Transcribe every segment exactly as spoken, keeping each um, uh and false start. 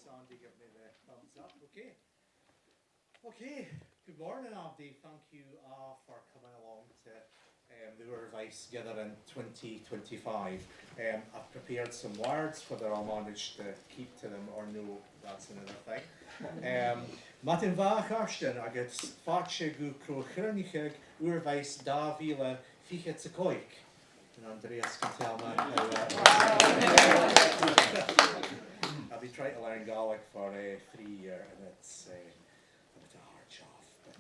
Sandy give me the thumbs up. Okay. Okay. Good morning, Aberdeen. Thank you, uh, for coming along to, um, the Oor Voice Gathering twenty twenty-five. Um, I've prepared some words, whether I'll manage to keep to them or no, that's another thing. Um, Madainn mhath, a chàirdean, agus fàilte gu Crodh Chruithnich, Oor Voice dà mhìle fichead 's a còig. And Andreas can tell me how that. I've been trying to learn Gaelic for, uh, three years, and it's, uh, a bit of a hard job.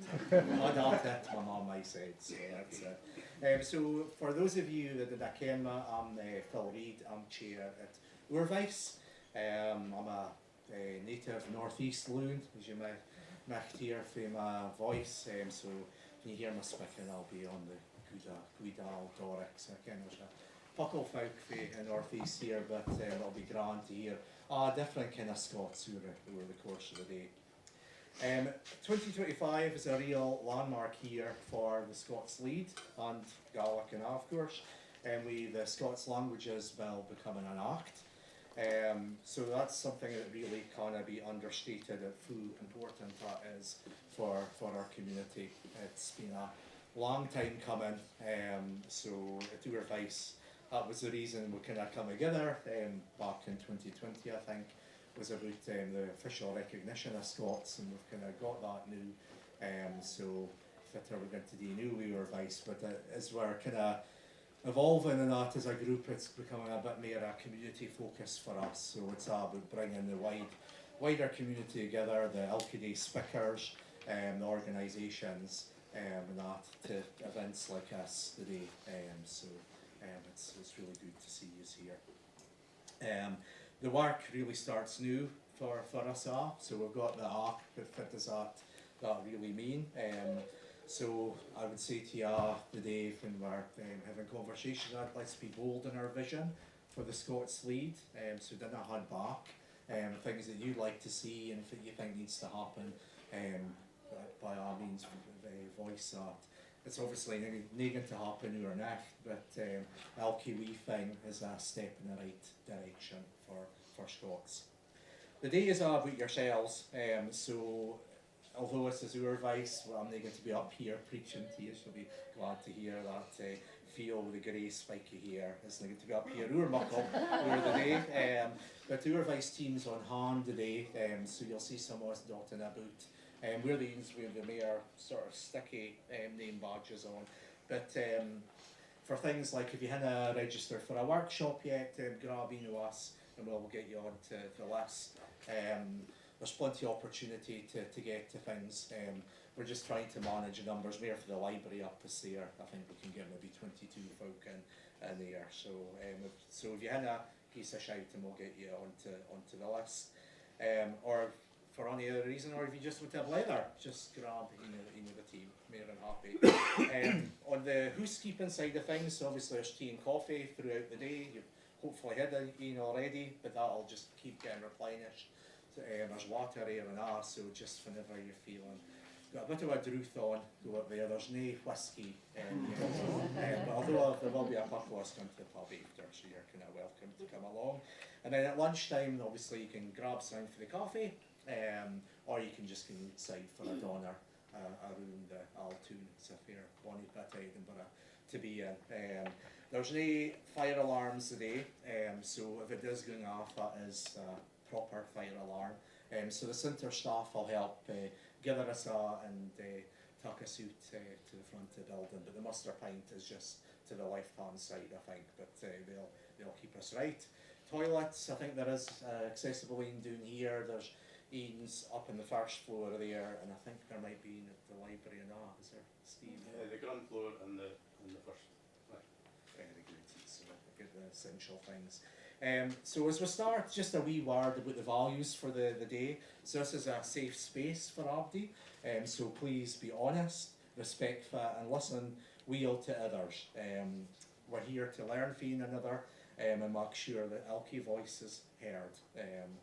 But, uh, I'd had it, my mum, I said, so that's it. Um, so, for those of you that dinna ken me, I'm, uh, Phil Reid, I'm chair at Oor Voice. Um, I'm a, uh, native North East loon, as you might, might hear fae my voice. Um, so, when you hear me speaking, I'll be on the good, uh, good old Doric, so I ken there's a puckle folk fae the North East here, but, um, it'll be grand to hear, uh, different kind of Scots over, over the course of the day. Um, twenty twenty-five is a real landmark year for the Scots Lead and Gaelic and, of course, um, with the Scots Languages Bill becoming an Act. Um, so that's something that really canna be understated, at foo important that is for, for our community. It's been a long time coming, um, so at Oor Voice, that was the reason we kinda come together, um, back in twenty twenty, I think, was aboot, um, the official recognition of Scots, and we've kinda got that noo. Um, so, fit are we going to do noo with Oor Voice, but, uh, as we're kinda evolving and that as a group, it's becoming a bit more a community focus for us. So it's a' aboot bringing the wide, wider community together, the ilka day speakers, um, the organisations, um, and that to events like this today. Um, so, um, it's, it's really good to see yous here. Um, the work really starts noo for, for us a', so we've got the Act, but fit does that, that really mean? Um, so I would say to you a' the day when we're, um, having conversation, that let's be bold in our vision for the Scots Lead, um, so dinna haud back, um, things that you'd like to see and that you think needs to happen, um, by, by all means, uh, voice that. It's obviously nae, nae going to happen overnight, but, um, ilka wee thing is a step in the right direction for, for Scots. The day is a' aboot yourselves, um, so although this is Oor Voice, well, I'm nae going to be up here preaching to you, you'll be glad to hear that, uh, Theo, the grey spiky hair, is nae going to be up here ower muckle ower the day. Um, but Oor Voice team's on hand the day, um, so you'll see some of us dotting aboot. Um, we're the anes with the mair sort of sticky, um, name badges on. But, um, for things like if you hinna registered for a workshop yet, um, grab ane o us and we'll get you onto the list. Um, there's plenty of opportunity to, to get to things. Um, we're just trying to manage the numbers mair for the library up is there. I think we can get maybe twenty-two folk in, in there. So, um, if, so if you hinna, gie us a shout and we'll get you onto, onto the list. Um, or for any other reason, or if you just want to have leather, just grab ane o, ane o the team, mair than happy. Um, on the housekeeping side of things, obviously there's tea and coffee throughout the day. You've hopefully had a, ane already, but that'll just keep getting replenished, um, there's water here and a', so just whenever you're feeling, got a bit of a drouth on, go up there, there's nae whisky, um, yet. Um, but although there will be a puckle o us going to the pub after, so you're kinda welcome to come along. And then at lunchtime, obviously, you can grab something for the coffee, um, or you can just go outside for a donner, uh, aroond the aul toon. It's a fair bonny bit of Edinburgh to be in. Um, there's nae fire alarms today, um, so if it does go off, that is, uh, proper fire alarm. Um, so the centre staff will help, uh, gather us a' and, uh, tak us oot, uh, to the front of the building, but the muster pint is just to the left hand side, I think, but, uh, they'll, they'll keep us right. Toilets, I think there is, uh, accessible ane doon here, there's anes up on the first floor there, and I think there might be ane at the library and a', is there, Steve? Yeah, the ground floor and the, and the first Very good, so get the essential things. Um, so as we start, just a wee word aboot the values for the, the day. So this is a safe space for abody, um, so please be honest, respectful and listen weel to others. Um, we're here to learn fae ane another, um, and mak sure that ilka voice is heard. Um,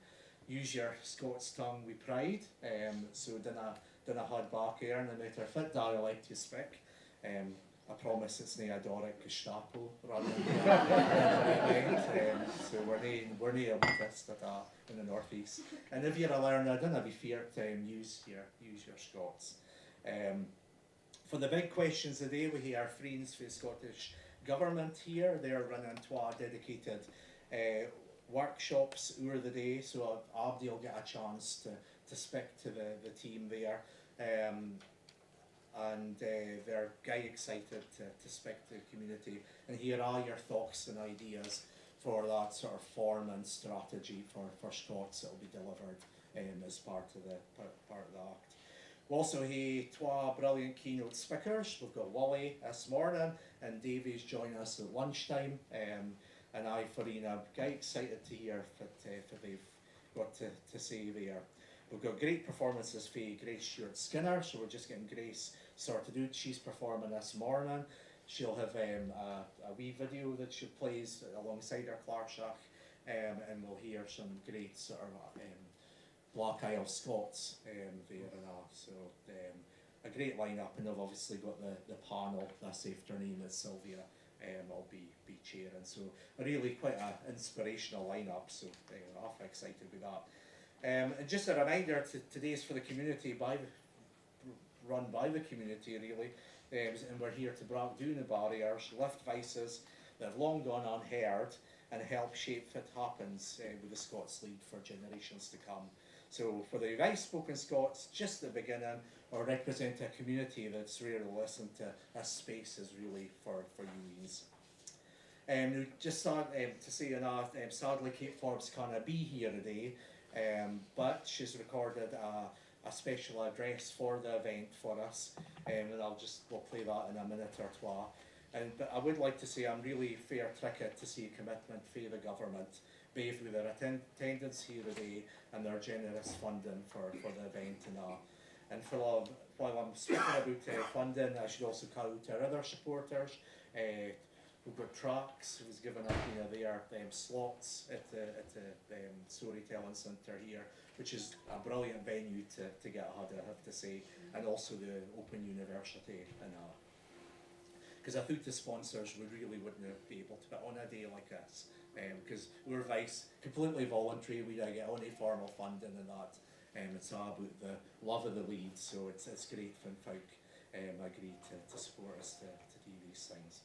use your Scots tongue with pride, um, so dinna, dinna haud back there, no matter fit dialect you speak. Um, I promise it's nae a Doric Gestapo running here. Right, um, so we're nae, we're nae elitist at all in the North East. And if you're a learner, dinna be feart, um, use your, use your Scots. Um, for the big questions the day, we hae our friends fae the Scottish Government here. They're running twa dedicated, uh, workshops ower the day, so abody will get a chance to, to speak to the, the team there. Um, and, uh, they're gey excited to, to speak to the community and hear a' your thochts and ideas for that sort of form and strategy for, for Scots that'll be delivered, um, as part of the, par-, part of the Act. We also hae twa brilliant keynote speakers. We've got Willie this morning and Davy's joining us at lunchtime. Um, and aye, Farina, gey excited to hear what, uh, what they've got to, to say there. We've got great performances fae Grace Stewart Skinner, so we're just getting Grace sorted oot. She's performing this morning. She'll have, um, a, a wee video that she plays alongside her clàrsach, um, and we'll hear some great sort of, um, Black Isle Scots, um, there and a'. So, um, a great line-up, and they've obviously got the, the panel this afternoon that Sylvia, um, will be, be chairing. So really quite a inspirational line-up, so, um, awfu excited aboot that. Um, and just a reminder, t-, today's for the community, by, run by the community really, um, and we're here to break doon the barriers, lift voices that have long gone unheard, and help shape what happens, uh, with the Scots lead for generations to come. So for the Advice Spoken Scots, just the beginning, or represent a community that's rarely listened to, this space is really for, for you eens. Um, noo, just sad, um, to say an, um, sadly Kate Forbes canna be here today, um, but she's recorded a, a special address for the event for us, um, and I'll just, we'll play that in a minute or twa. And, but I would like to say I'm really fair tricked to see commitment fae the government, baith with their atten-, attendance here today and their generous funding for, for the event and a'. And for, while I'm speaking aboot, uh, funding, I should also call oot our other supporters. Uh, we've got Tracks, who's given up, you know, their, um, slots at the, at the, um, Storytelling Centre here, which is a brilliant venue to, to get a haud of, I have to say, and also the Open University and a'. 'Cause withoot the sponsors, we really wouldna be able to put on a day like this, um, 'cause we're Advice completely voluntary, we don't get ony formal funding and that. Um, it's a' aboot the love of the lead, so it's, it's great when folk, um, agree to, to support us to, to do these things.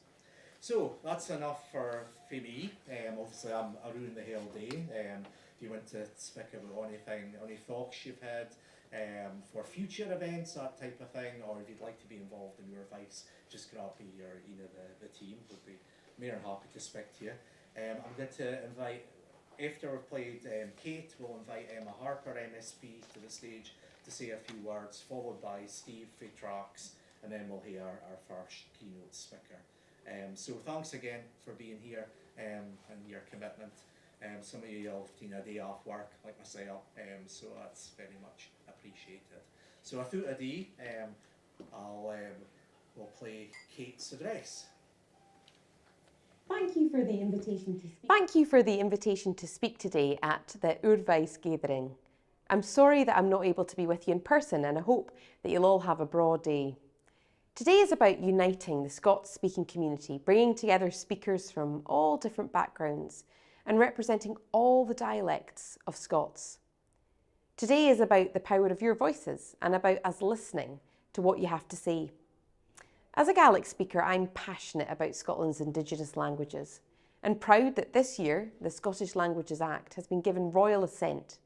So, that's enough for, fae me. Um, obviously, I'm aroond the hale day. Um, if you want to speak aboot onything, ony thochts you've had, um, for future events, that type of thing, or if you'd like to be involved in your Advice, just grab me or ane of the, the team. We'd be mair than happy to speak to you. Um, I'm going to invite, after we've played, um, Kate, we'll invite Emma Harper, M S P, to the stage to say a few words, followed by Steve fae Tracks, and then we'll hear our, our first keynote speaker. Um, so thanks again for being here, um, and your commitment. Um, some of you have taken a day off work, like myself, um, so that's very much appreciated. So withoot ado, um, I'll, um, we'll play Kate's address. Thank you for the invitation to speak. Thank you for the invitation to speak today at the Oor Voice Gathering. I'm sorry that I'm not able to be with you in person, and I hope that you'll all have a braw day. Today is about uniting the Scots-speaking community, bringing together speakers from all different backgrounds and representing all the dialects of Scots. Today is about the power of your voices and about us listening to what you have to say. As a Gaelic speaker, I'm passionate about Scotland's Indigenous languages and proud that this year the Scottish Languages Act has been given royal assent,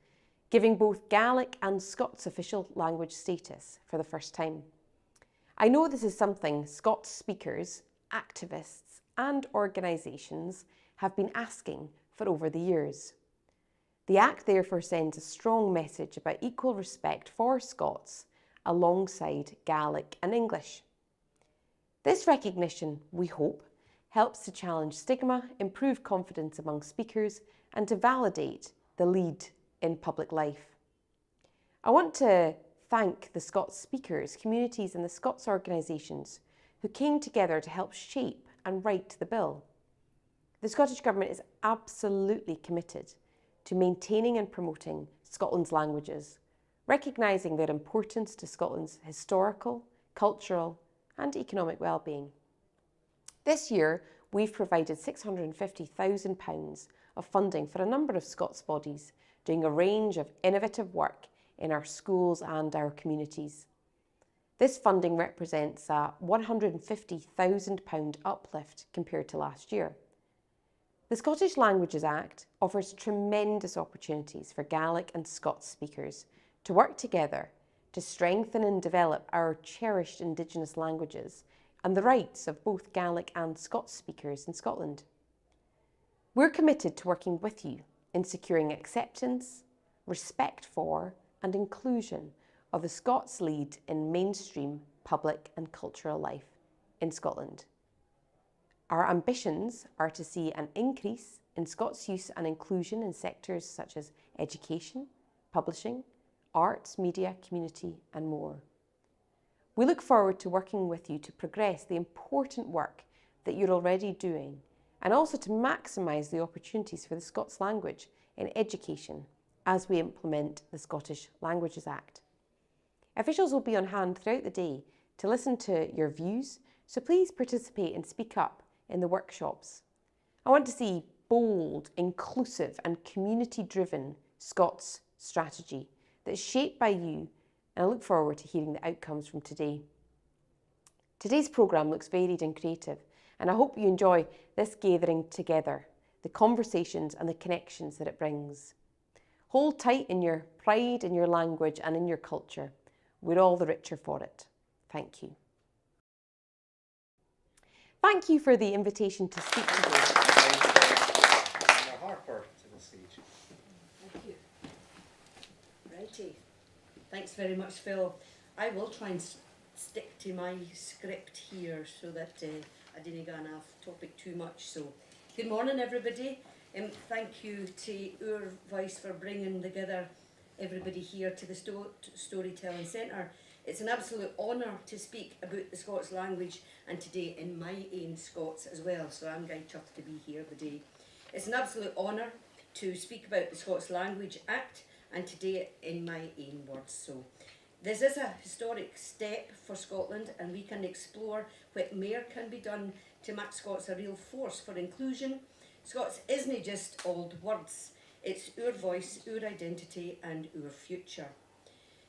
giving both Gaelic and Scots official language status for the first time. I know this is something Scots speakers, activists and organisations have been asking for over the years. The Act therefore sends a strong message about equal respect for Scots alongside Gaelic and English. This recognition, we hope, helps to challenge stigma, improve confidence among speakers and to validate the lead in public life. I want to thank the Scots speakers, communities and the Scots organisations who came together to help shape and write the bill. The Scottish Government is absolutely committed to maintaining and promoting Scotland's languages, recognising their importance to Scotland's historical, cultural and economic well-being. This year, we've provided six hundred and fifty thousand pounds of funding for a number of Scots bodies doing a range of innovative work in our schools and our communities. This funding represents a one hundred and fifty thousand pound uplift compared to last year. The Scottish Languages Act offers tremendous opportunities for Gaelic and Scots speakers to work together to strengthen and develop our cherished Indigenous languages and the rights of both Gaelic and Scots speakers in Scotland. We're committed to working with you in securing acceptance, respect for, and inclusion of the Scots lead in mainstream public and cultural life in Scotland. Our ambitions are to see an increase in Scots use and inclusion in sectors such as education, publishing, arts, media, community, and more. We look forward to working with you to progress the important work that you're already doing and also to maximise the opportunities for the Scots language in education as we implement the Scottish Languages Act. Officials will be on hand throughout the day to listen to your views, so please participate and speak up in the workshops. I want to see bold, inclusive and community-driven Scots strategy that's shaped by you, and I look forward to hearing the outcomes from today. Today's programme looks varied and creative, and I hope you enjoy this gathering together, the conversations and the connections that it brings. Hold tight in your pride in your language and in your culture. We're all the richer for it. Thank you. Thank you for the invitation to speak today. Anna Harper to the stage. Thank you. Righty. Thanks very much, Phil. I will try and s-, stick to my script here so that, uh, I dinna go off topic too much. So, good morning, everybody. Um, thank you to Oor Voice for bringing together everybody here to the Sto-, Storytelling Centre. It's an absolute honour to speak aboot the Scots language and today in my ain Scots as well, so I'm gey chuffed to be here the day. It's an absolute honour to speak aboot the Scots Language Act and today in my ain words. So this is a historic step for Scotland and we can explore what mair can be done to mak Scots a real force for inclusion. Scots isna just auld words, it's oor voice, oor identity and oor future.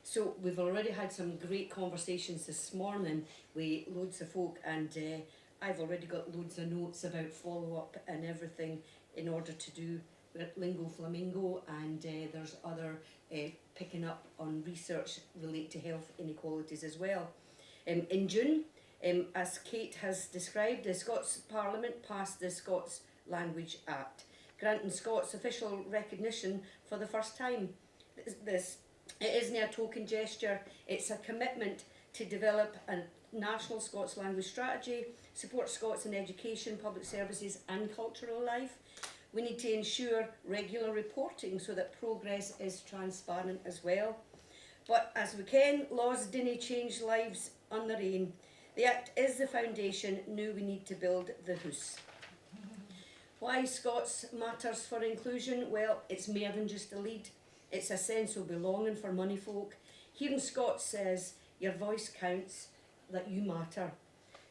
So we've already had some great conversations this morning with loads of folk and, uh, I've already got loads of notes about follow-up and everything in order to do Lingo Flamingo and, uh, there's other, uh, picking up on research relate to health inequalities as well. Um, in June, um, as Kate has described, the Scots Parliament passed the Scots Language Act, granting Scots official recognition for the first time. This, this, it isna a token gesture, it's a commitment to develop a national Scots language strategy, support Scots in education, public services and cultural life. We need to ensure regular reporting so that progress is transparent as well. But as we ken, laws dinna change lives on their ain. The Act is the foundation, noo we need to build the hoose. Why Scots matters for inclusion? Well, it's mair than just a lead. It's a sense o belonging for mony folk. Hearing Scots says, "Your voice counts, that you matter."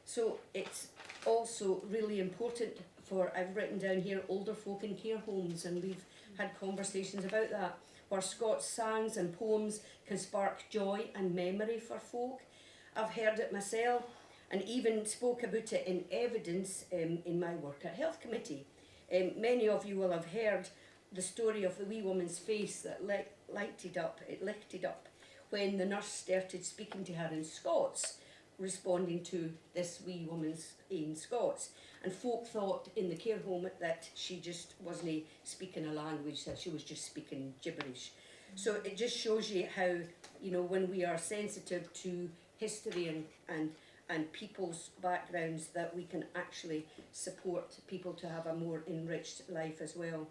So it's also really important for, I've written down here, older folk in care homes, and we've had conversations about that, where Scots sangs and poems can spark joy and memory for folk. I've heard it mysel and even spoke aboot it in evidence, um, in my work at Health Committee. Um, many of you will have heard the story of the wee woman's face that li-, lighted up, it lichted up when the nurse started speaking to her in Scots, responding to this wee woman's in Scots. And folk thought in the care home that she just wasna speaking a language, that she was just speaking gibberish. So it just shows you how, you know, when we are sensitive to history and, and, and people's backgrounds, that we can actually support people to have a more enriched life as well.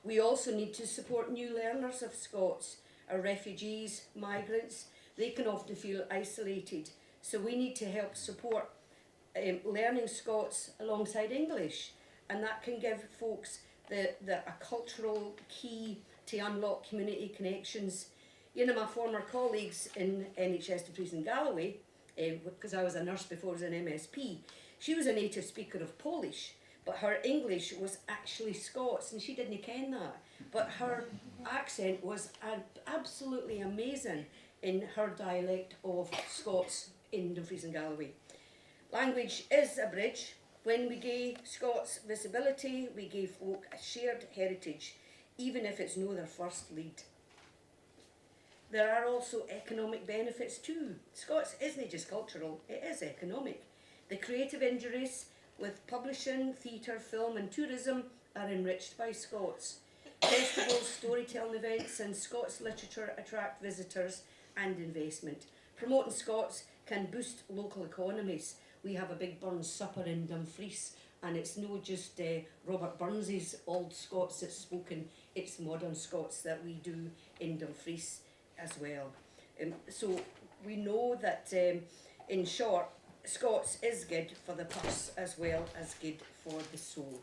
We also need to support new learners of Scots, our refugees, migrants. They can often feel isolated, so we need to help support, um, learning Scots alongside English, and that can give folks the, the, a cultural key to unlock community connections. Ane of my former colleagues in N H S Dumfries and Galloway, eh, because I was a nurse before I was an M S P, she was a native speaker of Polish, but her English was actually Scots, and she didnae ken that. But her accent was ab-, absolutely amazing in her dialect of Scots in Dumfries and Galloway. Language is a bridge. When we gie Scots visibility, we gie folk a shared heritage, even if it's no their first lead. There are also economic benefits too. Scots isnae just cultural, it is economic. The creative industries with publishing, theatre, film and tourism are enriched by Scots. Festivals, storytelling events and Scots literature attract visitors and investment. Promoting Scots can boost local economies. We have a big Burns Supper in Dumfries, and it's no just, eh, Robert Burns's old Scots that's spoken, it's modern Scots that we do in Dumfries as well. Um, so we know that, um, in short, Scots is good for the purse as well as good for the soul.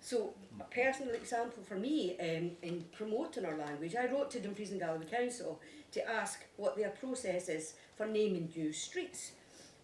So, a personal example for me, um, in promoting our language, I wrote to Dumfries and Galloway Council to ask what their process is for naming new streets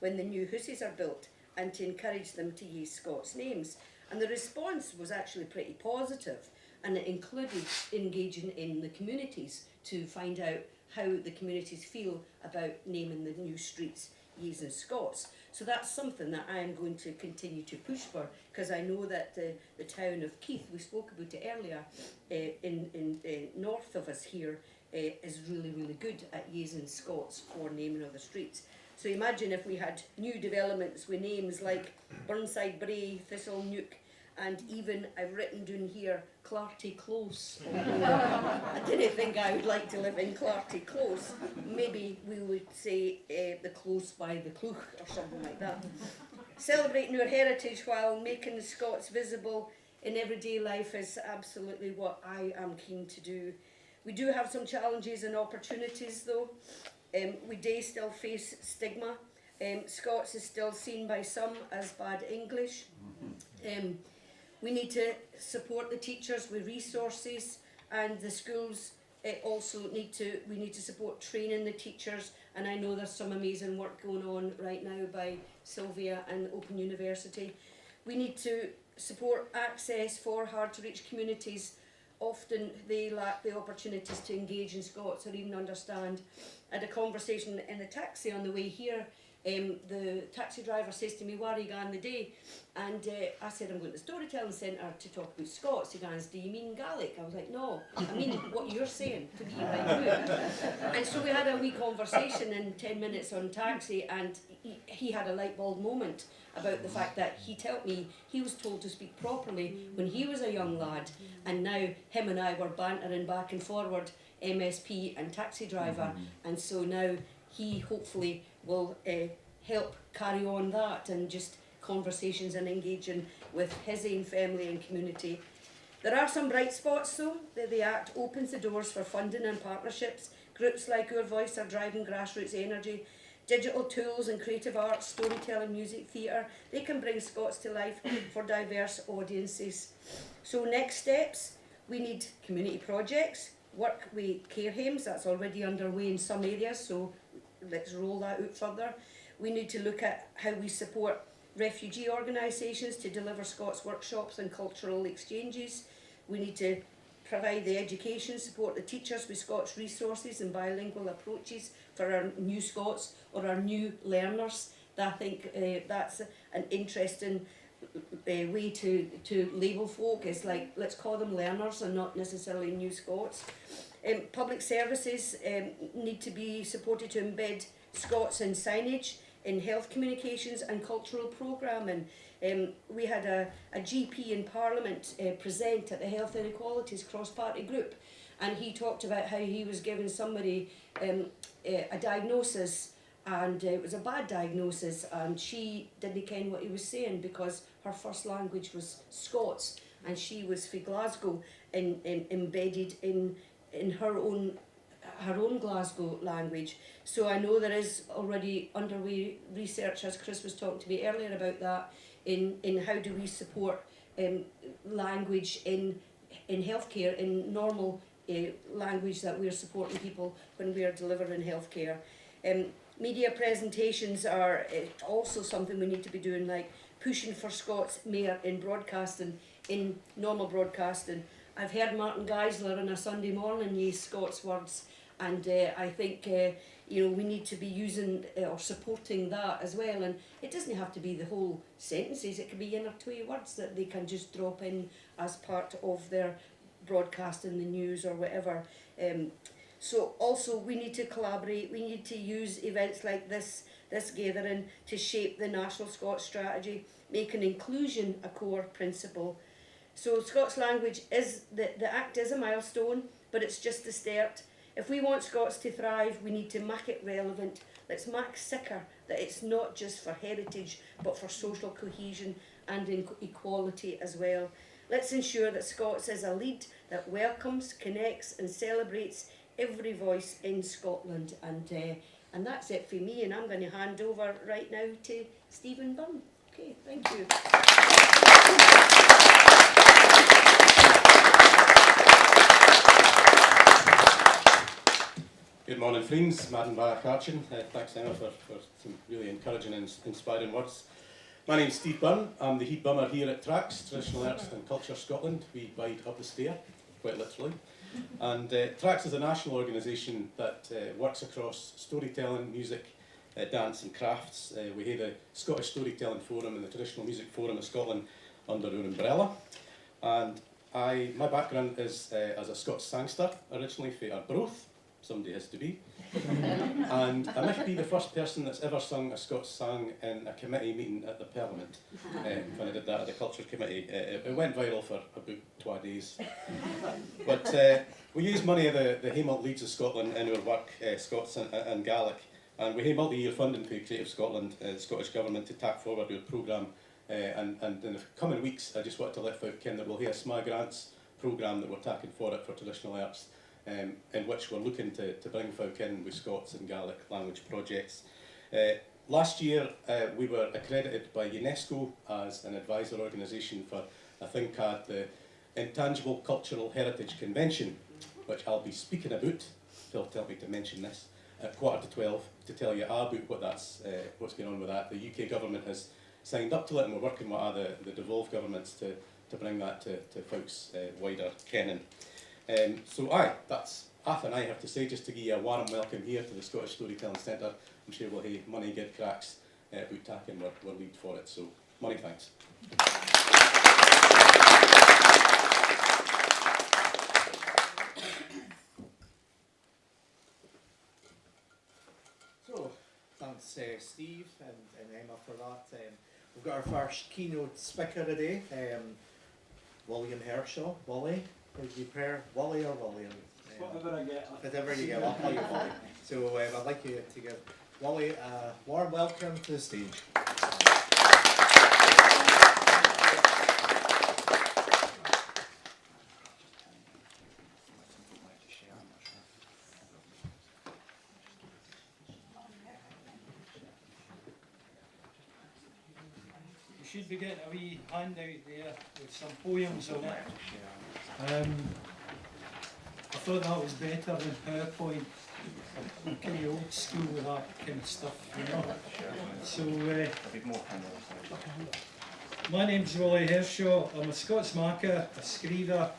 when the new hooses are built, and to encourage them to use Scots names. And the response was actually pretty positive, and it included engaging in the communities to find out how the communities feel about naming the new streets using Scots. So that's something that I am going to continue to push for, 'cause I know that the, the town of Keith, we spoke aboot it earlier, eh, in, in, eh, north of us here, eh, is really, really good at using Scots for naming of the streets. So imagine if we had new developments with names like Burnside Brae, Thistle Nook, and even I've written doon here, Clarty Close. I didnae think I would like to live in Clarty Close. Maybe we would say, eh, the Close by the Clooch or something like that. Celebrating our heritage while making Scots visible in everyday life is absolutely what I am keen to do. We do have some challenges and opportunities though. Um, we do still face stigma. Um, Scots is still seen by some as bad English. Um, we need to support the teachers with resources, and the schools, eh, also need to, we need to support training the teachers, and I know there's some amazing work going on right now by Sylvia and Open University. We need to support access for hard to reach communities. Often they lack the opportunities to engage in Scots or even understand. I had a conversation in the taxi on the way here. Um, the taxi driver says to me, "Where are you going the day?" And, eh, I said, "I'm going to the Storytelling Centre to talk aboot Scots." He goes, "Do you mean Gaelic?" I was like, "No, I mean what you're saying to me right now." And so we had a wee conversation in ten minutes on taxi, and he, he had a light bulb moment about the fact that he told me he was told to speak properly when he was a young lad, and now him and I were bantering back and forward, M S P and taxi driver, and so now he hopefully will, eh, help carry on that and just conversations and engaging with his own family and community. There are some bright spots though. The, the Act opens the doors for funding and partnerships. Groups like Our Voice are driving grassroots energy. Digital tools and creative arts, storytelling, music, theatre, they can bring Scots to life for diverse audiences. So next steps, we need community projects, work with care homes, that's already underway in some areas, so let's roll that out further. We need to look at how we support refugee organisations to deliver Scots workshops and cultural exchanges. We need to provide the education, support the teachers with Scots resources and bilingual approaches for our new Scots or our new learners. I think, eh, that's an interesting, eh, way to, to label folk. It's like, let's call them learners and not necessarily new Scots. Um, public services, um, need to be supported to embed Scots in signage, in health communications and cultural programming. Um, we had a, a G P in Parliament, eh, present at the Health Inequalities cross-party group, and he talked about how he was giving somebody, um, eh, a diagnosis, and, eh, it was a bad diagnosis, and she didnae ken what he was saying because her first language was Scots, and she was fae Glasgow and, and embedded in, in her own, her own Glasgow language. So I know there is already underway research, as Chris was talking to me earlier about that, in, in how do we support, um, language in, in healthcare, in normal, eh, language that we're supporting people when we are delivering healthcare. Um, media presentations are, eh, also something we need to be doing, like pushing for Scots mair in broadcasting, in normal broadcasting. I've heard Martin Geisler on a Sunday morning use Scots words, and, eh, I think, eh, you know, we need to be using, eh, or supporting that as well. And it doesnae have to be the whole sentences, it can be ain or twa words that they can just drop in as part of their broadcasting the news or whatever. Um, so also we need to collaborate, we need to use events like this, this gathering, to shape the National Scots Strategy, making inclusion a core principle. So Scots language is, the, the Act is a milestone, but it's just the start. If we want Scots to thrive, we need to mak it relevant. Let's mak siccar that it's not just for heritage, but for social cohesion and in- equality as well. Let's ensure that Scots is a lead that welcomes, connects and celebrates every voice in Scotland. And, eh, and that's it fae me, and I'm going to hand over right now to Stephen Byrne. Okay, thank you. Good morning, friends. Madan Bha Carchin. Uh, thanks, Emma, for, for some really encouraging and ins- inspiring words. My name's Steve Byrne. I'm the heid bummer here at TRACS, Traditional Arts and Culture Scotland. We bide up the stair, quite literally. And uh, TRACS is a national organisation that uh, works across storytelling, music, uh, dance and crafts. Uh, we hae the Scottish Storytelling Forum and the Traditional Music Forum of Scotland under our umbrella. And I, my background is uh, as a Scots sangster, originally fae Arbroath, somebody has to be. And I micht be the first person that's ever sung a Scots sang in a committee meeting at the Parliament, uh, when I did that at the Culture Committee. Uh, it, it went viral for aboot twa days. But uh, we use mony of the, the Hainault leads of Scotland in our work, uh, Scots and, and Gaelic. And we hae multi-year funding fae Creative Scotland, uh, the Scottish Government, to tak forward our programme. Uh, and, and in the coming weeks, I just want to let folk ken that we'll hae a sma grants programme that we're taking forward for traditional arts, um, in which we're looking to, to bring folk in with Scots and Gaelic language projects. Uh, last year, uh, we were accredited by UNESCO as an advisor organisation for a thing called the Intangible Cultural Heritage Convention, which I'll be speaking aboot. Phil telt me to mention this at quarter to twelve to tell you a' aboot what that's, uh, what's going on with that. The U K government has signed up to it, and we're working with a' the, the devolved governments to, to bring that to, to folks' uh, wider kenning. Um, so aye, that's a'thing I have to say, just to give you a warm welcome here to the Scottish Storytelling Centre. I'm sure we'll hae mony good cracks uh, aboot taking our, our lead for it. So many thanks. So, thanks, uh, Steve and, and Emma, for that. Um, we've got our first keynote speaker today, um, William Hershaw. Willie, would you prefer Willie or William? Um, whatever I get. Whatever you get, I'll call you Willie. So um, I'd like you to give Willie a warm welcome to the stage. You should be getting a wee handout there with some poems on it. Um, I thought that was better than PowerPoint. I'm kind of old school with that kind of stuff, you know. So, uh, my name's Willie Hershaw. I'm a Scots maker, a scriever,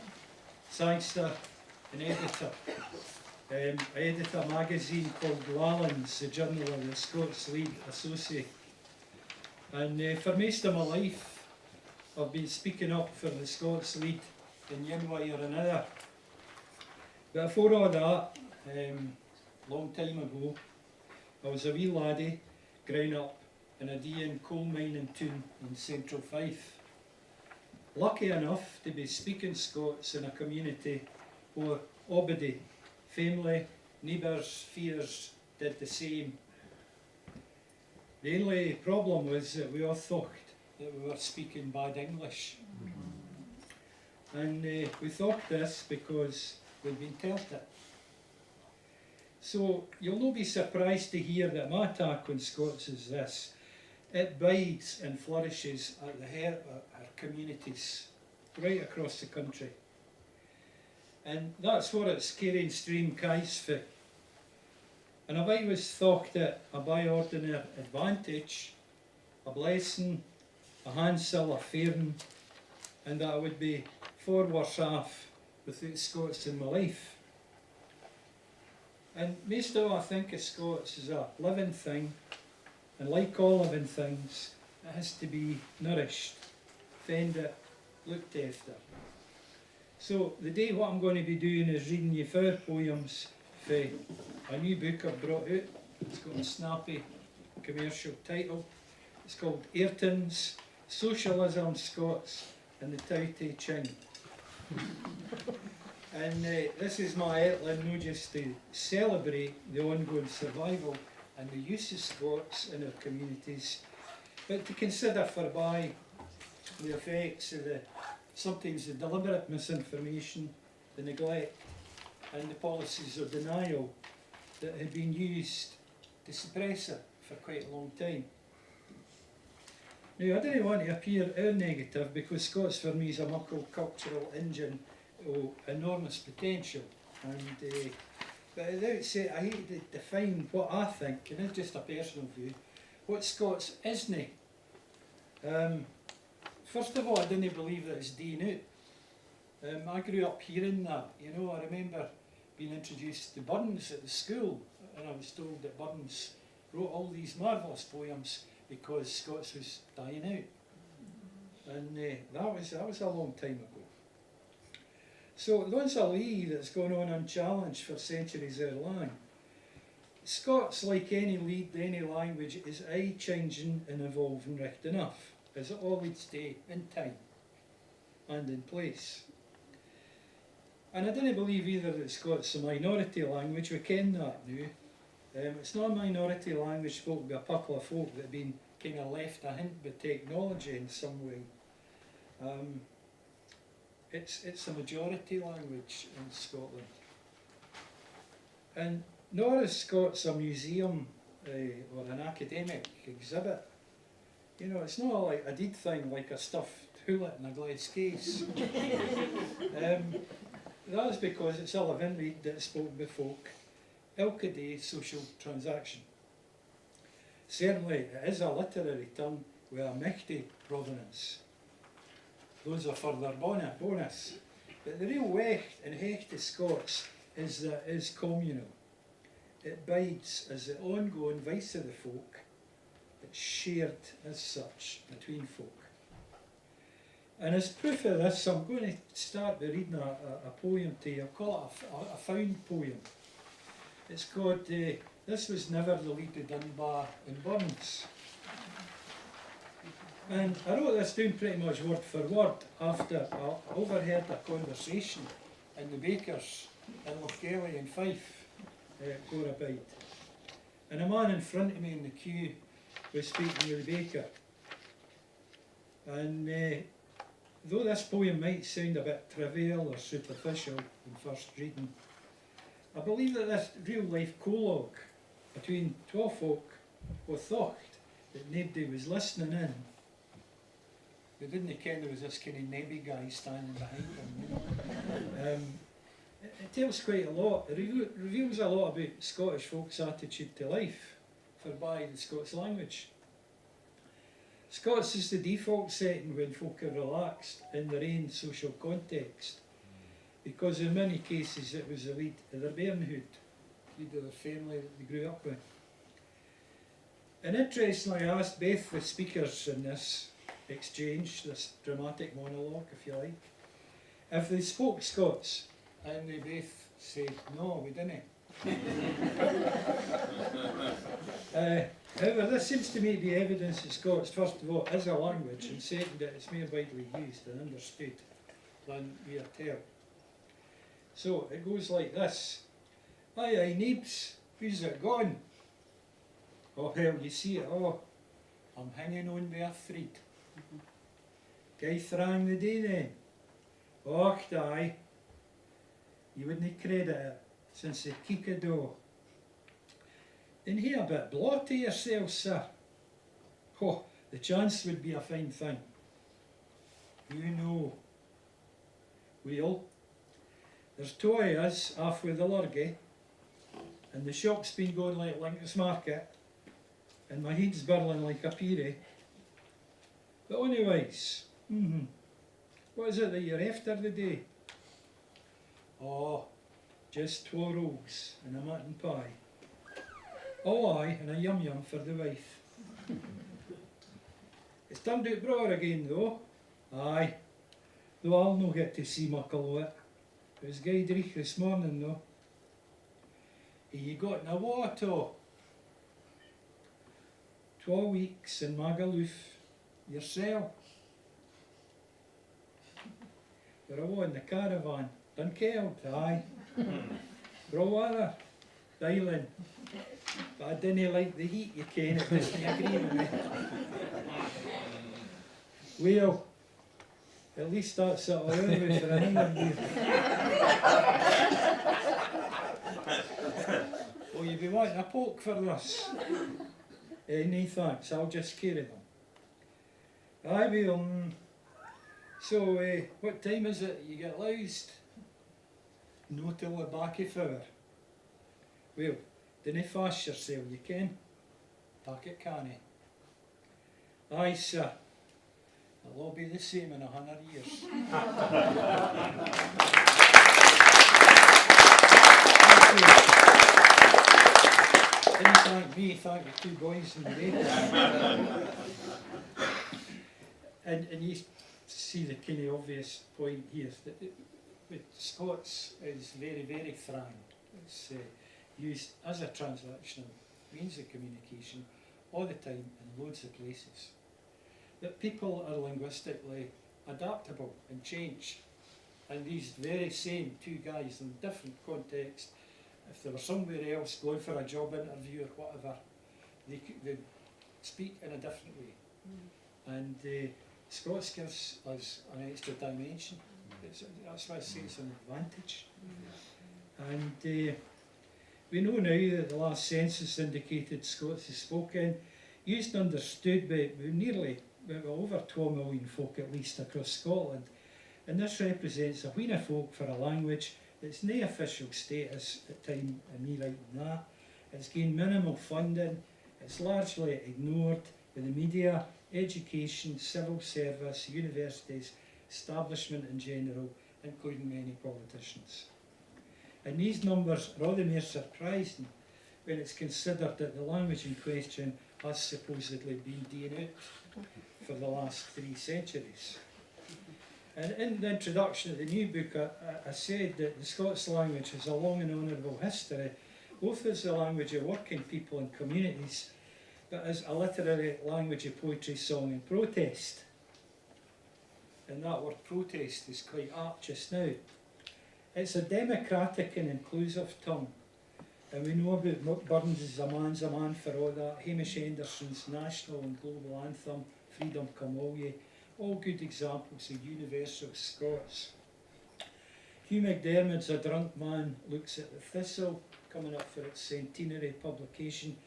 sangster, an editor. Um, I edit a magazine called Lallans, the Journal of the Scots Leid Associate. And uh, for most of my life, I've been speaking up for the Scots Leid in one way or another. But afore all that, um, long time ago, I was a wee laddie growing up in a deein coal mining toon in central Fife. Lucky enough to be speaking Scots in a community where aabody, family, neighbours, fears, did the same. The only problem was that we all thocht that we were speaking bad English. And uh, we thocht this because we'd been telt it. So you'll no be surprised to hear that my tak on Scots is this. It bides and flourishes at the heart of our communities right across the country. And that's what it's caring stream caes for. And I've always thocht it a by-ordinary advantage, a blessing, a handsae o fairin, and that I would be far worse off withoot Scots in my life. And maist o aa I think o Scots is a living thing, and like aa living things, it has tae be nourished, fendit, looked efter. So, the day what I'm going tae be doing is reading you fower poems fae a new book I've brought oot. It's got a snappy commercial title. It's called Ayrton's Socialism, Scots and the Tao Te Ching. And, eh, this is my ettlin, no just tae celebrate the ongoing survival and the use o Scots in oor communities, but tae consider forby the effects o the, sometimes the deliberate misinformation, the neglect, and the policies o denial that hae been used tae suppress it for quite a long time. Noo, I dinna want tae appear ower negative, because Scots for me is a muckle cultural engine o enormous potential, and, eh, but at the outset I hae tae define what I think, and it's just a personal view, what Scots isna. Um, first of aa, I dinna believe that it's deein oot. Um, I grew up hearing that, you know, I remember being introduced tae Burns at the school, and I was told that Burns wrote all these marvellous poems because Scots was dying oot. And, eh, that was, that was a long time ago. So, thon's a lee that's gone on unchallenged for centuries ere lang. Scots, like ony leed, ony language, is aye changing and evolving richt enough, as it aa leeds tae in time and in place. And I dinna believe either that Scots a minority language, we ken that noo. Um, it's no a minority language spoken by a puckle o folk that hae been kind o left ahint by technology in some way. Um, it's, it's a majority language in Scotland. And nor is Scots a museum, eh, or an academic exhibit. You know, it's no like a deid thing like a stuffed hoolett in a glass case. Um, that is because it's a living reid that's spoken by folk, ilka day social transaction. Certainly, it is a literary tongue with a michty provenance. Those are for their bona-, bonus. But the real wealth and hecht o Scots is that it is communal. It bides as the ongoing voice o the folk. It's shared as such between folk. And as proof o this, I'm going to start by reading a, a, a poem to you. I'll call it a f-, a, a found poem. It's called, eh, This Was Never the Leed o Dunbar and Burns. And I wrote this doon pretty much word for word after I overheard a conversation in the baker's in Lochgelly in Fife, eh, Gore Abide. And a man in front o me in the queue was speaking with the baker. And, eh, though this poem might sound a bit trivial or superficial on first reading, I believe that this real-life collogue between twa folk wha thocht that naebody was listening in, they didna ken there was this kind o nebbie guy standing behind them, you know. Um, it, it tells quite a lot. It reve-, reveals a lot aboot Scottish folk's attitude to life, forby the Scots language. Scots is the default setting when folk are relaxed in their own social context, because in many cases it was the lead of their bairnhood, lead of their family that they grew up with. And interestingly, I asked both the speakers in this exchange, this dramatic monologue, if you like, if they spoke Scots, and they both said, "No, we didn't." Uh, however, this seems to me to be evidence that Scots, first of all, is a language, and second, that it's more widely used and understood than we are telt. So, it goes like this. "Aye, aye, neebs, where's it gone?" "Oh, well, you see it all. I'm hanging on by a thread." "Gae thrang the day, then?" "Och, aye. You wouldna credit it, since the keek o daw." "Then hae a bit blawt o yoursel, sir." "Oh, the chance would be a fine thing." "Who know?" "Weel, there's twa o us aff wi the lurgy, and the shop's been going like Lincoln's Market, and my heid's birlin like a peerie. But onyways, mm-hmm. What is it that you're after the day? Oh, just twa rolls and a mutton pie. Oh aye, and a yum yum for the wife. It's turned oot braw again though. Aye. Though I'll no get to see muckle o it. It was gey dreich this morning though. Hae ye gotten awa at aa? Twa weeks in Magaluf yoursel. We're awa in the caravan. Done killed, aye. Braw weather. Biling. But I dinna like the heat, ye ken, it disna agree with me. Well, at least that's it, I'll remember for another year. Will you be wanting a poke for this? Eh, nae thanks, I'll just carry them. Aye, well, mm, so, eh, what time is it you get loused? No till the back of fower. Well, dinna fash yoursel, ye ken. Pack it canny. Aye, sir. It'll all be the same in a hunner years. Dinna thank me, thank the two boys in the day. And, and you see the kind of obvious point here, that it, with Scots is very, very frank. It's, eh, used as a transactional means of communication all the time in loads of places. That people are linguistically adaptable and change. And these very same two guys in different contexts, if they were somewhere else going for a job interview or whatever, they could, they'd speak in a different way. And, eh, Scots gives us an extra dimension. It's, that's why I say it's an advantage. And, eh, we know now that the last census indicated Scots is spoken, used and understood by, by nearly, well, over twa million folk at least across Scotland. And this represents a wheen o folk for a language that's nae official status at time o me writing that. It's gained minimal funding, it's largely ignored by the media, education, civil service, universities, establishment in general, including many politicians. And these numbers are all the mair surprising when it's considered that the language in question has supposedly been deeing oot for the last three centuries. And in the introduction of the new book, I, I, I said that the Scots language has a long and honourable history, both as the language of working people and communities, but as a literary language of poetry, song and protest. And that word protest is quite apt just now. It's a democratic and inclusive tongue, and we know aboot Mo-, Burns's A Man's a Man for A' That, Hamish Henderson's national and global anthem, Freedom Come All Ye, all good examples of universal Scots. Hugh MacDiarmid's A Drunk Man Looks at the Thistle, coming up for its centenary publication.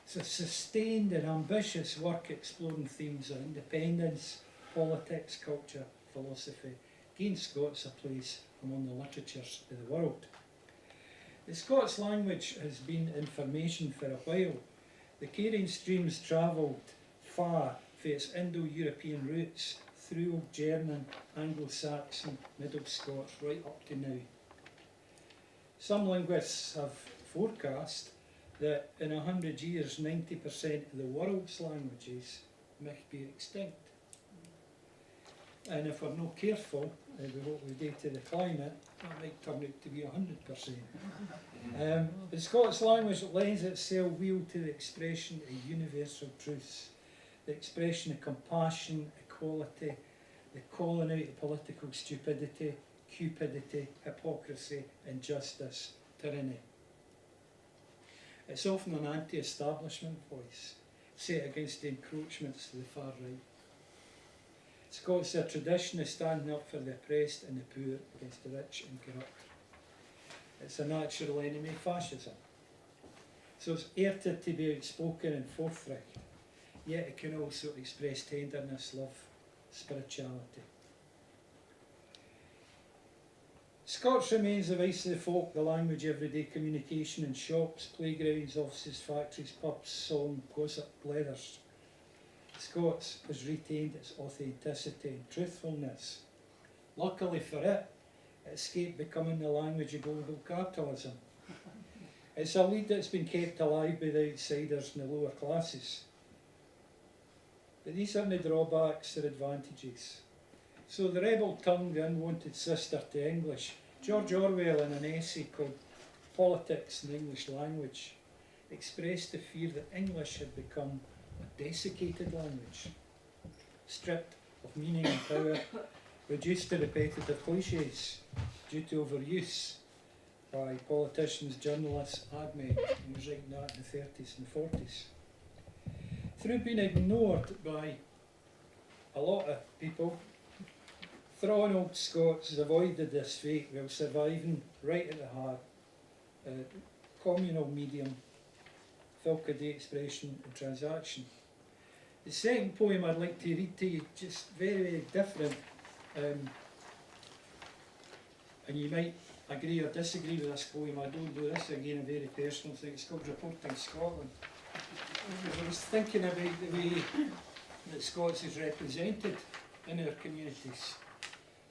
It's a sustained and ambitious work exploring themes of independence, politics, culture, philosophy, gieing Scots a place among the literatures of the world. The Scots language has been in formation for a while. The caring stream's travelled far fae its Indo-European roots, through Old German, Anglo-Saxon, Middle Scots, right up to now. Some linguists have forecast that in a hundred years, ninety percent of the world's languages micht be extinct. And if we're no careful, eh, with what we do to the climate, that might turn oot to be a hundred percent. Um, the Scots language lends itself weel to the expression of universal truths, the expression of compassion, equality, the calling oot of political stupidity, cupidity, hypocrisy, injustice, tyranny. It's often an anti-establishment voice, set against the encroachments of the far right. It's got a tradition of standing up for the oppressed and the poor against the rich and corrupt. It's a natural enemy of fascism. So it's airted to be outspoken and forthright, yet it can also express tenderness, love, spirituality. Scots remains the voice of the folk, the language of everyday communication in shops, playgrounds, offices, factories, pubs, song, gossip, leathers. Scots has retained its authenticity and truthfulness. Luckily for it, it escaped becoming the language of global capitalism. It's a lead that's been kept alive by the outsiders and the lower classes. But these aren't the drawbacks, they're advantages. So the rebel tongue, the unwanted sister to English. George Orwell, in an essay called Politics and the English Language, expressed the fear that English had become a desiccated language, stripped of meaning and power, reduced to repetitive cliches due to overuse by politicians, journalists, ad men. He was writing that in the thirties and forties. Through being ignored by a lot of people, thrawn old Scots avoided this fate while surviving right at the heart, uh, communal medium, folk of the expression and transaction. The second poem I'd like to read to you, just very, very different, um, and you might agree or disagree with this poem, I don't know, this is again a very personal thing, it's called Reporting Scotland. As I was thinking about the way that Scots is represented in our communities,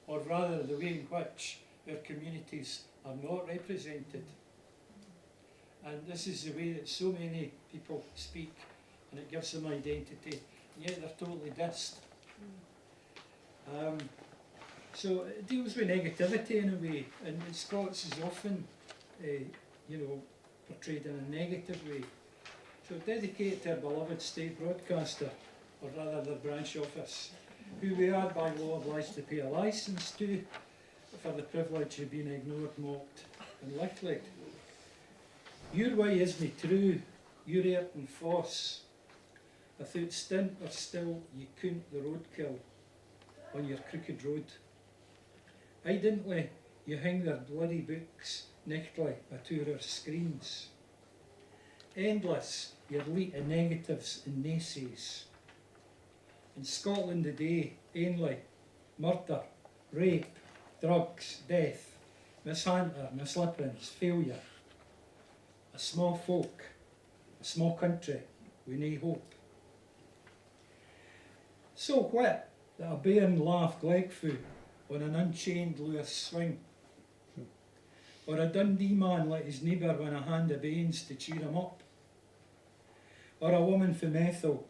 or rather the way in which our communities are not represented. And this is the way that so many people speak, and it gives them identity, and yet they're totally dissed. Um, so it deals with negativity in a way, and Scots is often, uh, you know, portrayed in a negative way. So dedicate to our beloved state broadcaster, or rather their branch office, who we are by law obliged to pay a licence to, for the privilege of being ignored, mocked and licklicked. Your way isna true, you're earth and foss, without stint or still ye count the roadkill on your crooked road. Evidently ye hing their bloody books nichtly atoor our screens. Endless your leet o negatives and naysays. In Scotland the day, ainly murder, rape, drugs, death, mishanter, mislippins, failure. A sma folk, a sma country wi nae hope. So what that a bairn laugh gleg fou on an unchained Lewis swing? Or a Dundee man let his neibour win a hand o banes to cheer him up? Or a woman fae Methil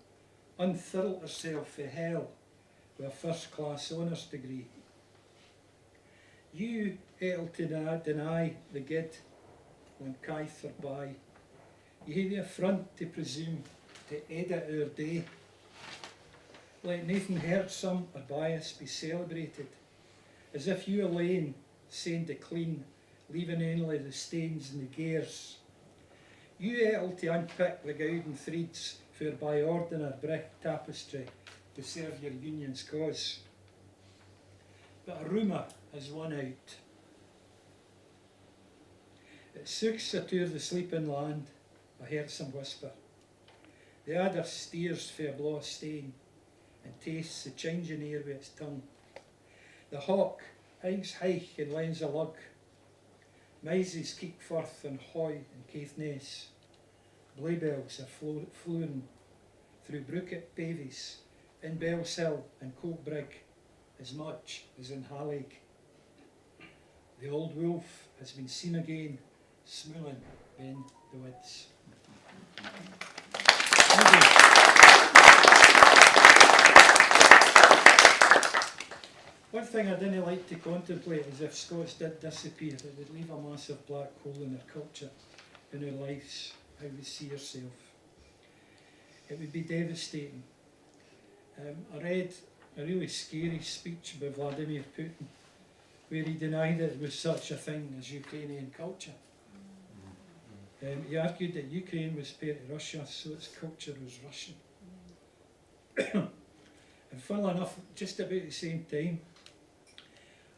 unthirl hersel fae hell wi a first class honours degree? You ettle to na-, deny the guid when kythe are by. Ye hae the affront to presume to edit oor day. Let naething hurtsome or bias be celebrated, as if you alane send the clean, leaving only the stains and the gares. You ettle to unpick the gowden threads fae by ordinary bricht tapestry to serve your union's cause. But a rumour has won out. It souks atoor the sleeping land a hurtsome whisper. The adder steers fae a blaw stain and tastes the changing air wi its tongue. The hawk hies high and lends a lug. Myses keek forth on Hoy and Caithness. Blaebells are flo-, flooin through brookit pavies, in Bellshill and Coltbrigg, as much as in Hallaig. The auld wolf has been seen again, smoolin ben the woods. Thank you. One thing I dinna like to contemplate is if Scots did disappear, it would leave a massive black hole in our culture, in our lives, how we see ourselves. It would be devastating. Um, I read a really scary speech by Vladimir Putin, where he denied that there was such a thing as Ukrainian culture. Um, he argued that Ukraine was part of Russia, so its culture was Russian. And funnily enough, just about the same time,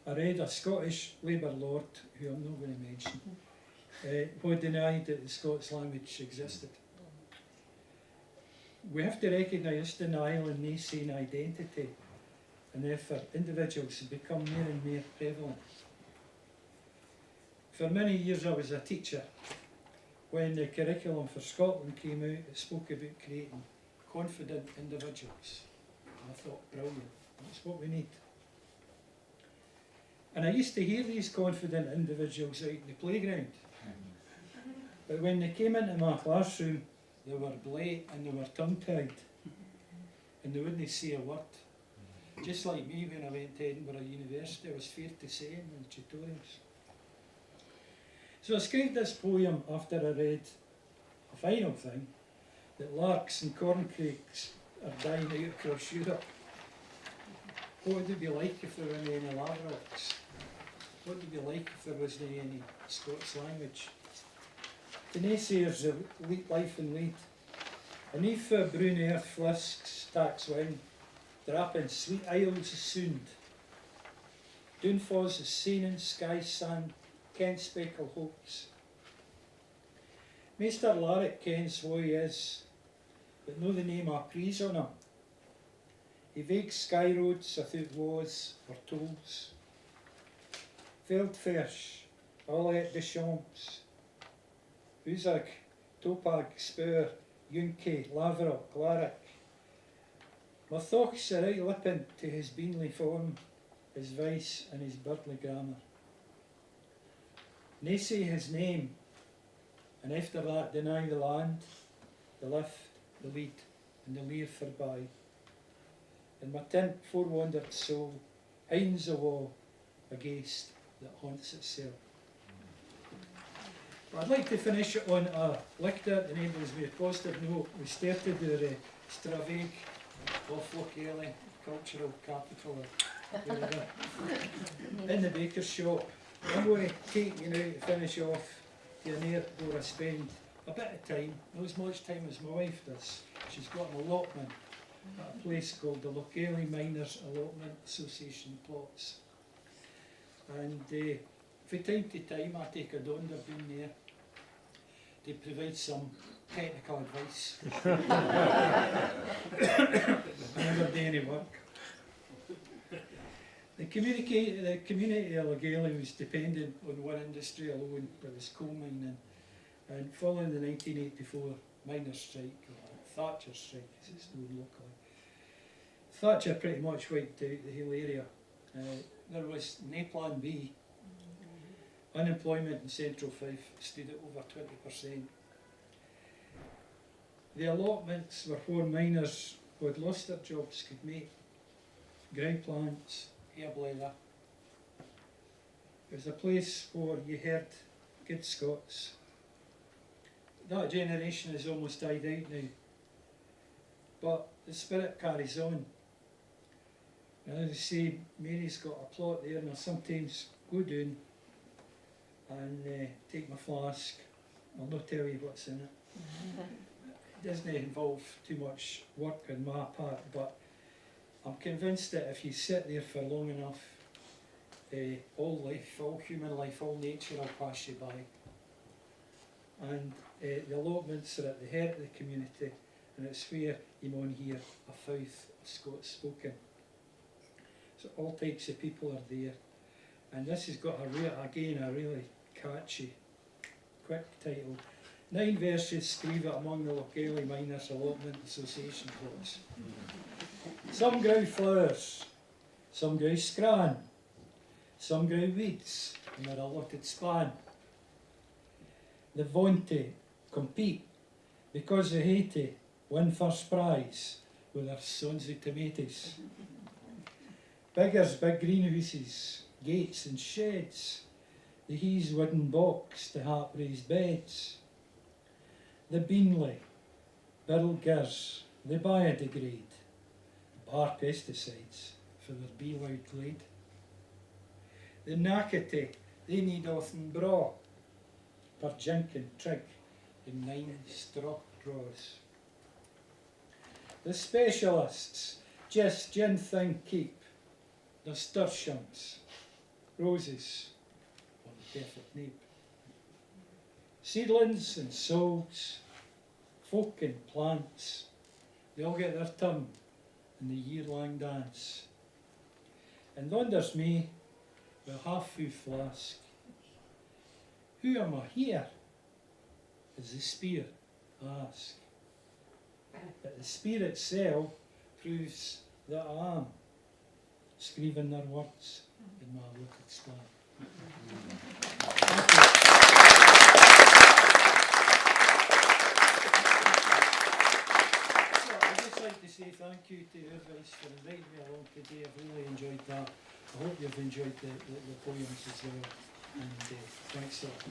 I read a Scottish Labour lord, who I'm not gonna mention, eh, who denied that the Scots language existed. We have to recognise this denial and nae-saying identity, and therefore individuals, have become mair and mair prevalent. For many years I was a teacher. When the curriculum for Scotland came oot, it spoke aboot creating confident individuals. And I thought, brilliant, that's what we need. And I used to hear these confident individuals out in the playground. But when they came into my classroom, they were blate and they were tongue-tied. And they wouldnae say a word. Just like me when I went to Edinburgh University, I was fair to say in the tutorials. So I screived this poem after I read a final thing, that larks and corncrakes are dying out across Europe. What would it be like if there were any lav'rocks? What would it be like if there wasnae any Scots language? The naysayers o le-, life and leed. Aneath the broon earth flisks tax wing, drappin sweet isles o soond. Doon fa's the seenin sky sand, ken speckle hopes. Maister Larrick kens wha he is, but no the name I prees on him. He vaiks sky roads athoot wa's or tolls. Veldfirsch, Alec Deschamps, Boozag, Topag, Spur, Junkie, Lav'rock, Larrick. My thochts are oot lippin tae his beenly form, his vice and his birdly grammar. Nae say his name, and efter that deny the land, the lift, the lead, and the lear forby. And my tint forwandered soul hinds awa a ghaist that haunts itsel. But I'd like to finish on a lichter that enables me a positive note. We started our, eh, stravaig of Lochaeli, cultural capital or whatever, in the baker's shop. I'm going to take you now to finish off to an airport I spend a bit of time, not as much time as my wife does. She's got an allotment at a place called the Lochaeli Miners Allotment Association Plots. And, eh, fae time to time I take a donder doon there to provide some technical advice. Never do any work. The communica-, the community of Lochaeli was dependent on one industry alone, it was coal mining. And following the nineteen eighty-four miners' strike, or Thatcher strike as it's known locally, Thatcher pretty much wiped out the whole area. Uh, there was nae plan B. Unemployment in Central Fife stood at over twenty percent. The allotments were where miners who had lost their jobs could make grow plants, hair blether. It was a place where you heard good Scots. That generation has almost died out now, but the spirit carries on. And as I say, Mary's got a plot there, and I sometimes go doon and, eh, take my flask. I'll no tell you what's in it. It doesnae involve too much work on my part, but I'm convinced that if you sit there for long enough, eh, all life, all human life, all nature will pass you by. And, eh, the allotments are at the heart of the community, and it's where you maun hear a fouth of Scots spoken. So all types of people are there. And this has got a re-, again, a really catchy, quick title. Nine verses screived among the Lochaeli Miners Allotment Association plots. Some grow flowers, some grow scran, some grow weeds in their allotted span. They vauntie, compete, because they hae to win first prize wi their sons o tomatoes. Biggers big greenhouses, gates and sheds, they use wooden box to half raised beds. The beanley, birl gers, they biodegrade, bar pesticides for their beeloud glade. The nackety, they need oathen braw, for jink and trig in nine straw draws. The specialists just yin thing keep, nasturtiums, roses, on the perfect nape. Seedlings and sods, folk and plants, they all get their turn in the year-lang dance. And wonders me, wi half-fu flask, "Who am I here?" is the speir I ask. But the spirit sel proves that I am screivin their words in my wicked style. So, I'd just like to say thank you to you guys for inviting me along today. I've really enjoyed that. I hope you've enjoyed the, the, the poems as well. And, uh, thanks a lot.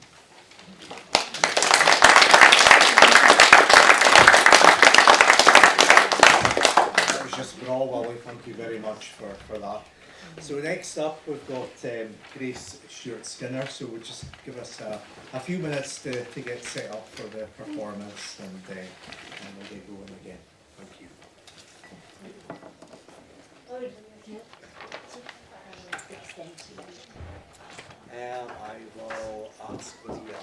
That was just braw, Willie. Thank you very much for, for that. So next up we've got, um, Grace Stewart Skinner, so we'll just give us a, a few minutes to, to get set up for the performance and, uh, and we'll get going again. Thank you. Um, I will ask Lydia.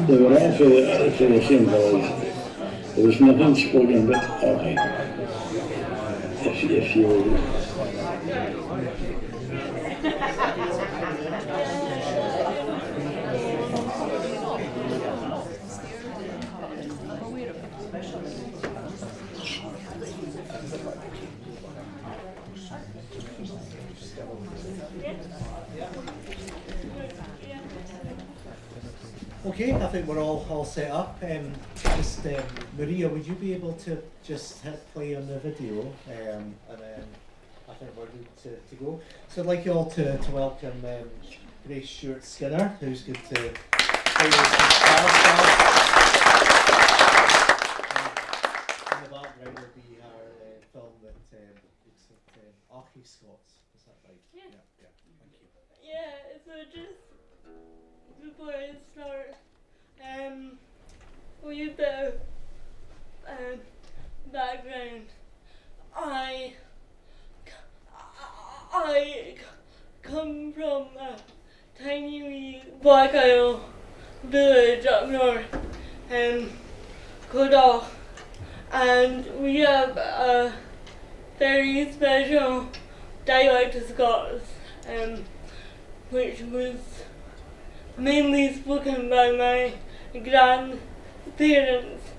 They were all for the, for the same cause. There was nothing spoken, but, okay. If, if you Okay, I think we're all, all set up. Um, just, um, Maria, would you be able to just hit play on the video? Um, and then I think we're good to, to go. So I'd like you all to, to welcome, um, Grace Stewart Skinner, who's going to play us some Charles songs. Um, in the background will be our, uh, film that, um, looks at, um, Archie Scots. Is that right? Yeah. Yeah, yeah. Thank you. Yeah, so just before I start, um, a wee bit of, um, background. I, I come from a tiny wee Black Isle village up north, um, called Aulch, and we have a very special dialect of Scots, um, which was mainly spoken by my grandparents'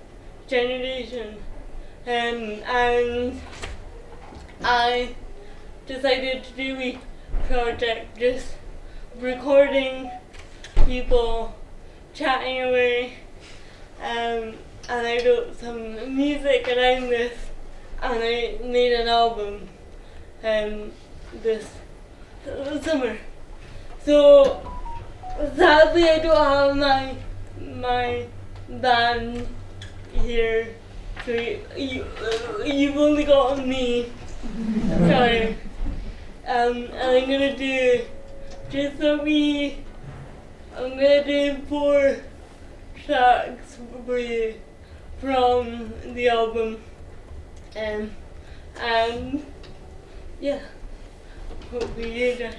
generation, um, and I decided to do a project just recording people chatting away, um, and I wrote some music around this, and I made an album, um, this summer. So sadly I don't have my, my band here, so you, you, you've only got me. Sorry. Um, and I'm gonna do just a wee, I'm gonna do four tracks for you from the album. Um, and yeah, hope you enjoy.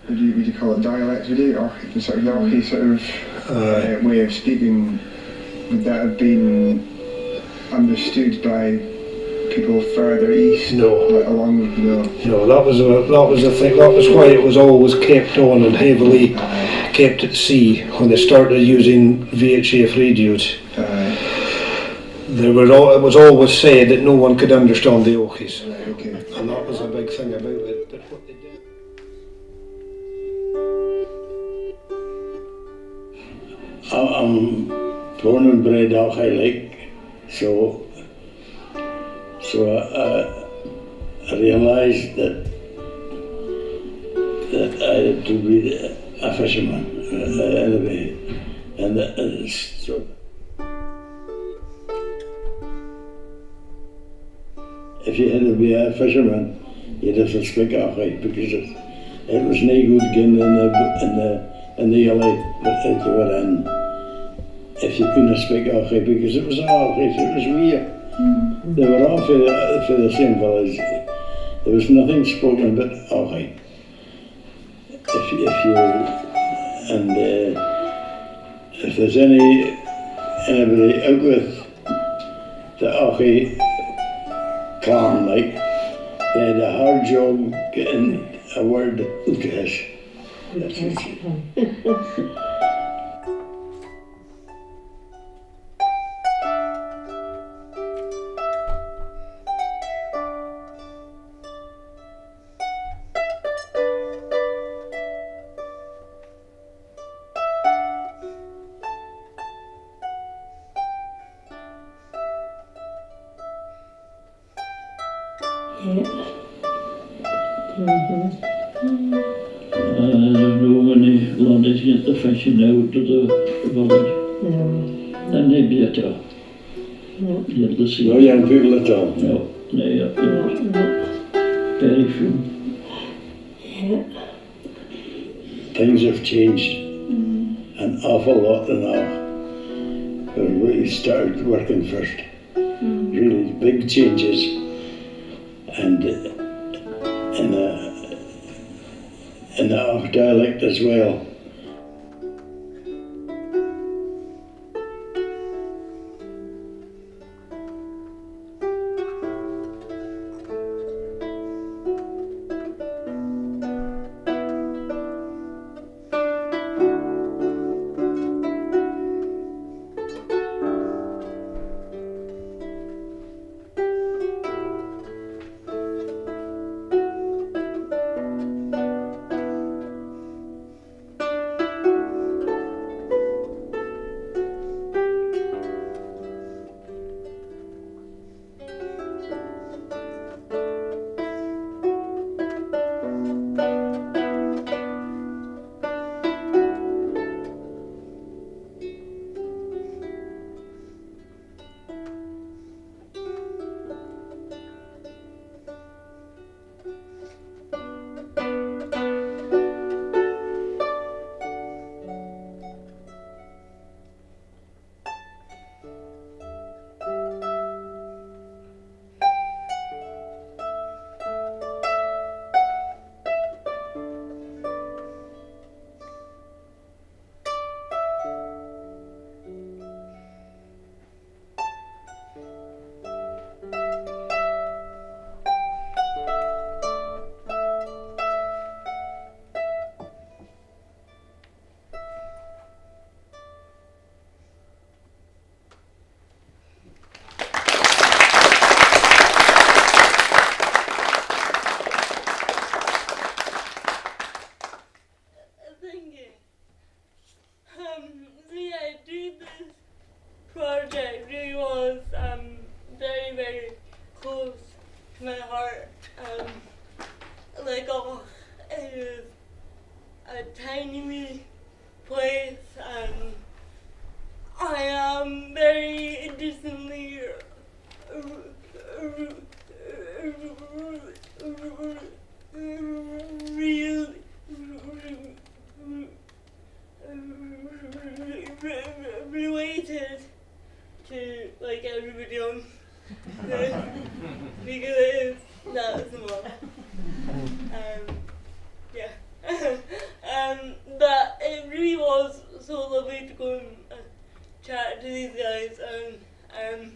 Would you, would you call it dialect, would you? Or the sort of, the Archie sort of, uh, way of speaking, would that have been understood by people further east? No. Like, along, no. No, that was the, that was the thing. That was why it was always kept on and heavily kept at sea when they started using V H F radios. Aye. There were al-, it was always said that no one could understand the Auchies. Right, okay. And that was a big thing about it. But what they did. I, I'm born and bred Auchie, like, so, so I, I, I realised that, that I had to be a fisherman, uh, in a way, and that, uh, so. If you had to be a fisherman, you'd have to speak Auchie, because it, it was nae good gaun in the, in the, in the gully that, that you were in if you couldna speak Auchie, because it was Auchie, it was weird. They were all fae the, fae the same village. There was nothing spoken but Auchie. If, if you, and, uh, if there's any, anybody oot with the Auchie clan, like, they had a hard job getting a word oot o us. That's it. Yeah. Mm-hmm. Uh, there were no many laddies get the fishing out of the village. No. And they better. No. Get the sea. No young people at all. No, they are not. No. Very few. Yeah. Things have changed an awful lot in Aulch. When we started working first, really big changes, and, uh, in the, in the Aulch dialect as well. re-, re-, related to, like, everybody on the, because it is, that's the one. Um, yeah. Um, but it really was so lovely to go and, uh, chat to these guys, and, um,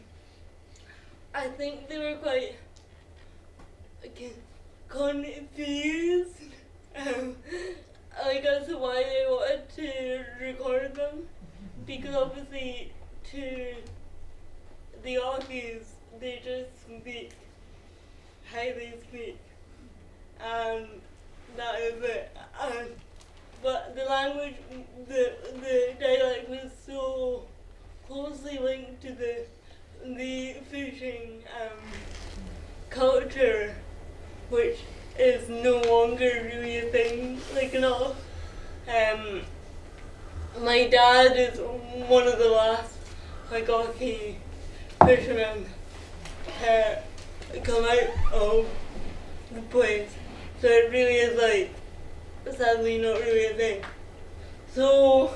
I think they were quite, like, confused, um, like, as to why they wanted to record them, because obviously to the Aussies, they just speak how they speak, and that is it. And, but the language, the, the dialect was so closely linked to the, the fishing, um, culture, which is no longer really a thing, like, you know. Um, my dad is one of the last, like, Aussie fishermen to come out of the place. So it really is, like, sadly not really a thing. So,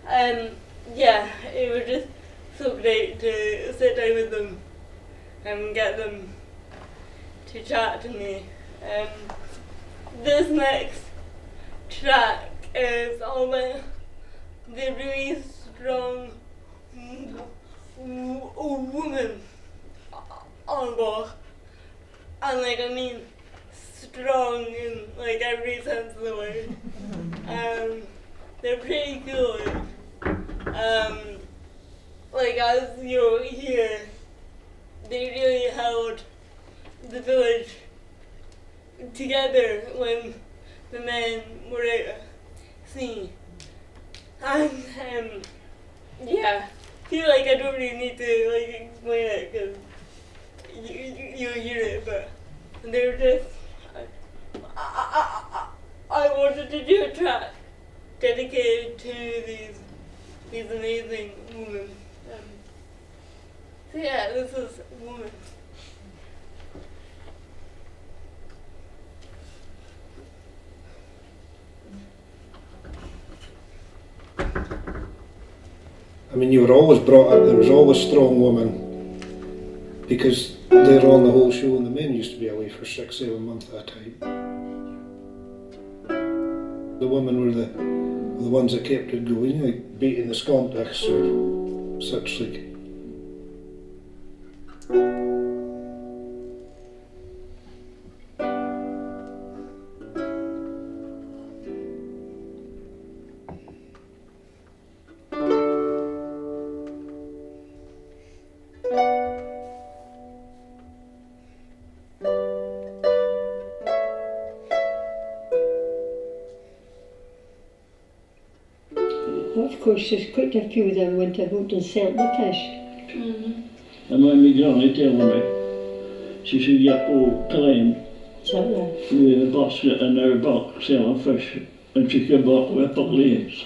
um, yeah, it was just so great to sit down with them and get them to chat to me. Um, this next track is all about the really strong w-, w-, woman on board. And, like, I mean strong in, like, every sense of the word. Um, they're pretty cool. Um, like, as you'll hear, they really held the village together when the men were out at sea. And, um, yeah, I feel like I don't really need to, like, explain it, 'cause you, you, you'll hear it, but they were just, I, I, I, I, I wanted to do a track dedicated to these, these amazing women. Um, so yeah, this is Woman. I mean, you were always brought up, there was always strong women, because they were on the whole show, and the men used to be away for six, seven months at a time. The women were the, the ones that kept it going, like beating the Scontichs or such like. Of course, there's quite a few of them went aboot and selt the fish. Mm. And when me granny telled me, she said, "You go Glen with a basket in her back selling fish, and she came back with a buckle of eggs."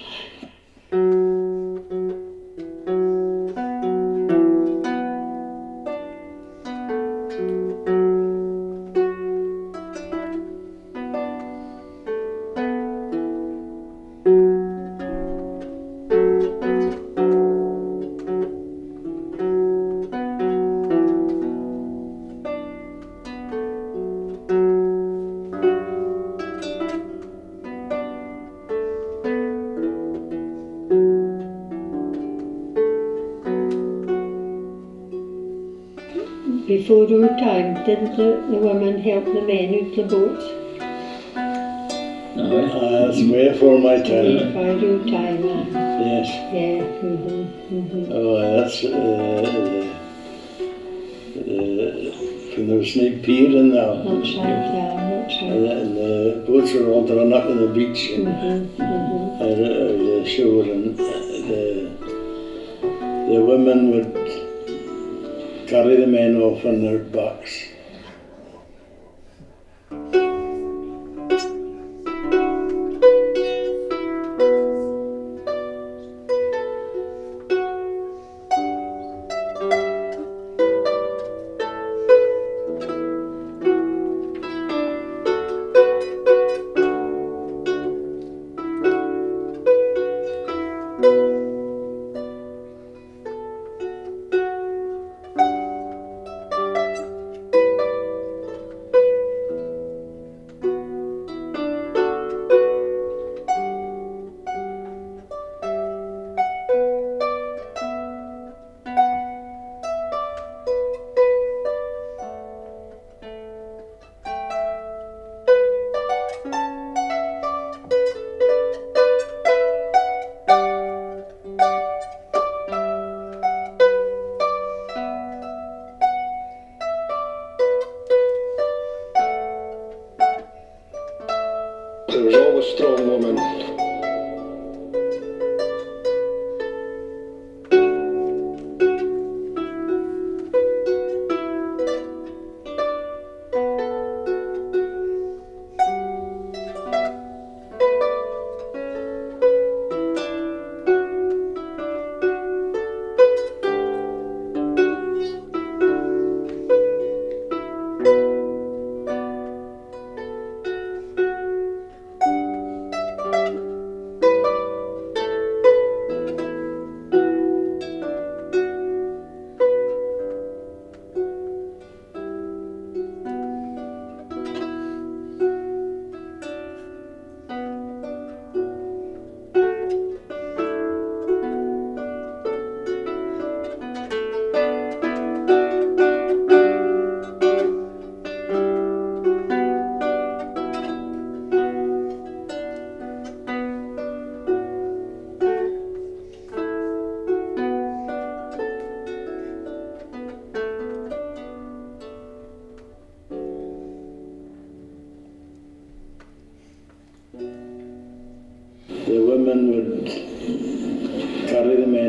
Before oor time, didn't the, the women help the men oot the boats? Aye. Ah, that's way afore my time. Before oor time, aye. Yes. Yeah, mm-hmm, mm-hmm. Oh, that's, uh, uh, uh, when there was no pier and that. That's right, yeah, that's right. And, and the boats were all drawn up on the beach and, mm-hmm, mm-hmm, or, or the shore and, uh, the, the women would carry the men off on their backs.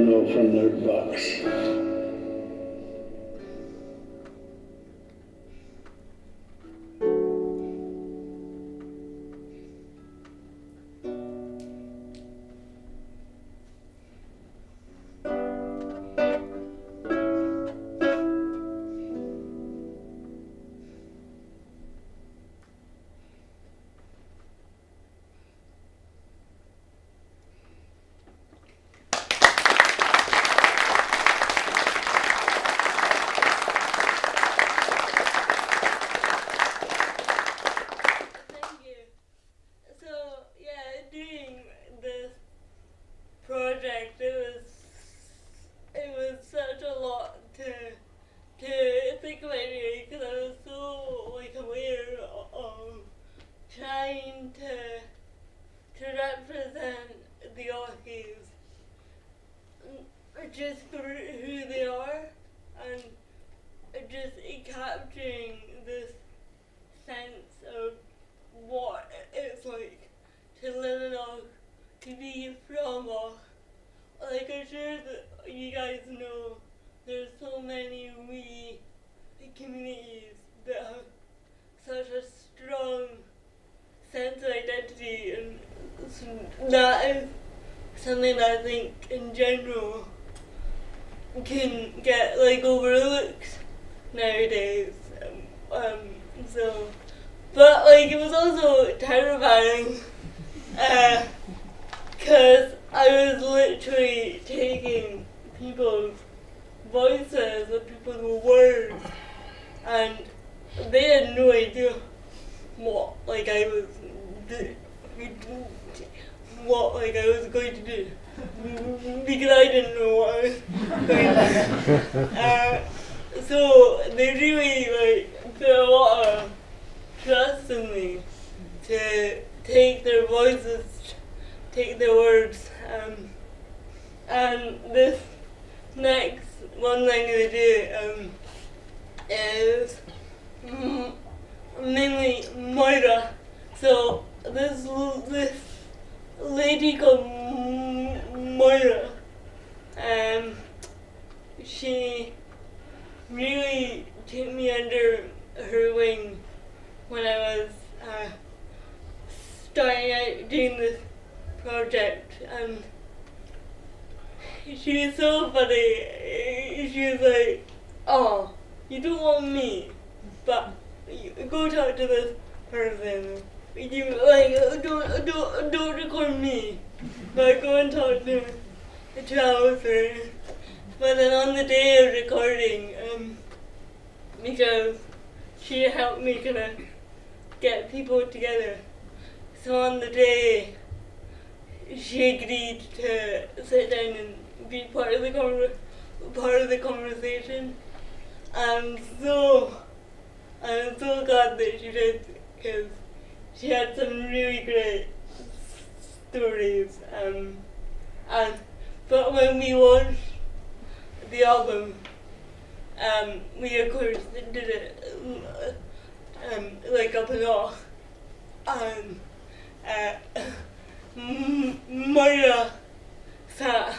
No, from their books. Thank you. So, yeah, doing this project, it was, it was such a lot to, to think about, really, 'cause I was so, like, aware of trying to, to represent the Aussies, just for who they are, and just capturing this sense of what it's like to live in Ulster, to be from Ulster. Like, I'm sure that you guys know, there's so many wee communities that have such a strong sense of identity, and s-, that is something that I think in general can get, like, overlooked nowadays. Um, um, so, but, like, it was also terrifying, uh, 'cause I was literally taking people's voices, the people's words, and they had no idea what, like, I was, what, like, I was going to do, because I didn't know what I was going to do. Uh, so they really, like, put a lot of trust in me to take their voices, take their words, um, and this next one thing they do, um, is, mm, mainly Moira. So this l-, this lady called M-, Moira, um, she really took me under her wing when I was, uh, starting out doing this project, and she was so funny. She was like, "Oh, you don't want me, but you go talk to this person. You, like, don't, don't, don't record me, but go and talk to, to Alison." But then on the day of recording, um, because she helped me kind of get people together. So on the day, she agreed to sit down and be part of the conver-, part of the conversation. And so, I'm so glad that she did, 'cause she had some really great stories. Um, and, but when we launched the album, um, we of course did it, um, like, up and off. And, uh, M-, Moira sat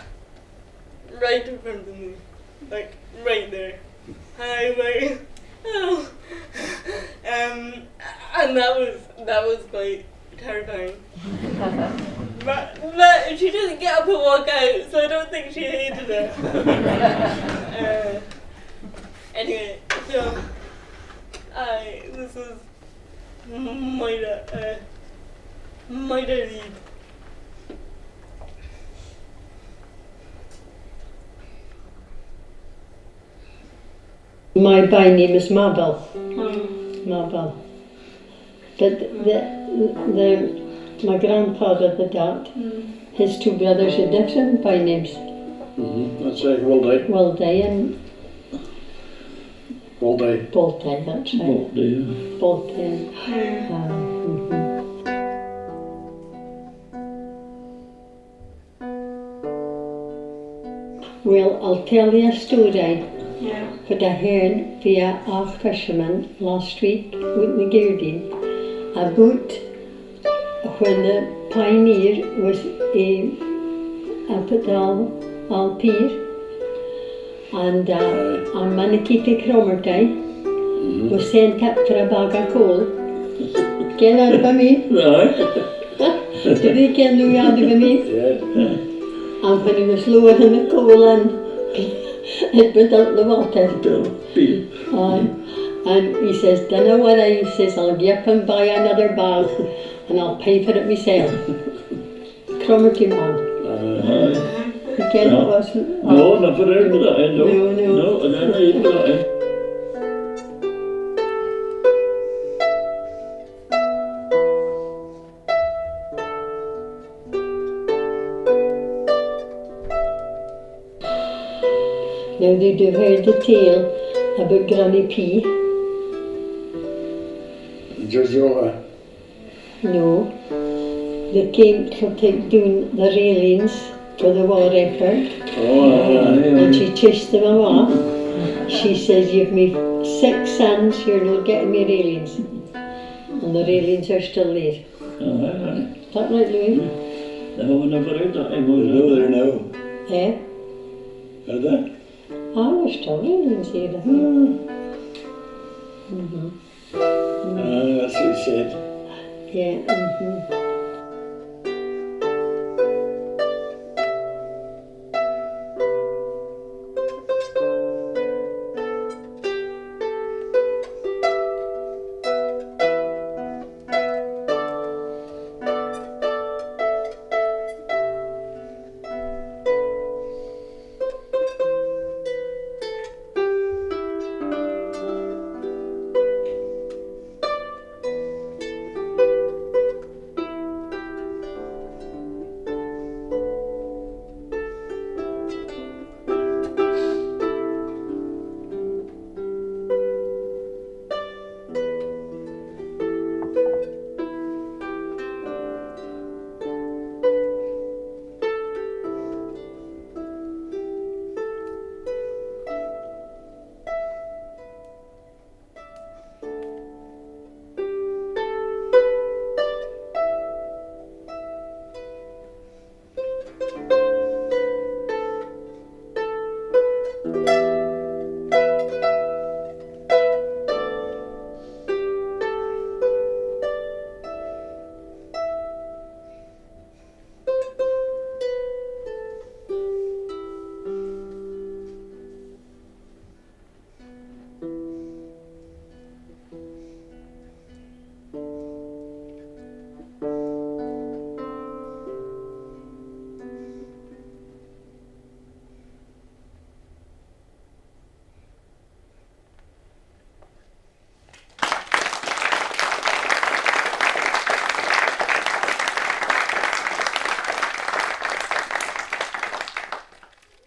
right in front of me, like, right there. And I was like, "Oh." Um, and that was, that was quite terrifying. But, but she didn't get up and walk out, so I don't think she hated it. Uh, anyway, so, I, this was Moira, uh, Moira Reid. My by name is Mabel. Mm. Mabel. But the, the, my grandfather, the dad, mm, his two brothers had different by names. Mm-hmm. That's right, Wildy. Wildy and Boldy. Boldy, that's right. Boldy, yeah. Boldy. Mm. Ah, mm-hmm. Well, I'll tell you a story, yeah, what I heard via a fisherman last week with the Guardian about when the Pioneer was, eh, up at the Balpere, and, uh, and Manicky fae Cromarty was sent up for a bag of coal. Ken that what I mean? Aye. Do they ken the way what I mean? Yeah. And when he was lowering the coal in, it went out the water. Aye. And he says, "Dinna worry," he says, "I'll gae up and buy another bag, and I'll pay for it myself." Cromarty man. Aye. You ken it wasna? No, never heard of that, eh, no. No, no. No, I never heard of that, eh. Now, did you hear the tale about Granny P? Jojola. No. They came to take doon the railings for the war effort. Oh, aye, aye. And she chased them awa. She says, "You've me six sons, you're no getting me railings." And the railings are still there. Aye, aye. Is that right, Louis? No, I never heard that, eh? No, they're no. Eh? Are they? Ah, there's still railings here, I think. Mm-hmm. Ah, that's what he said. Yeah, mm-hmm.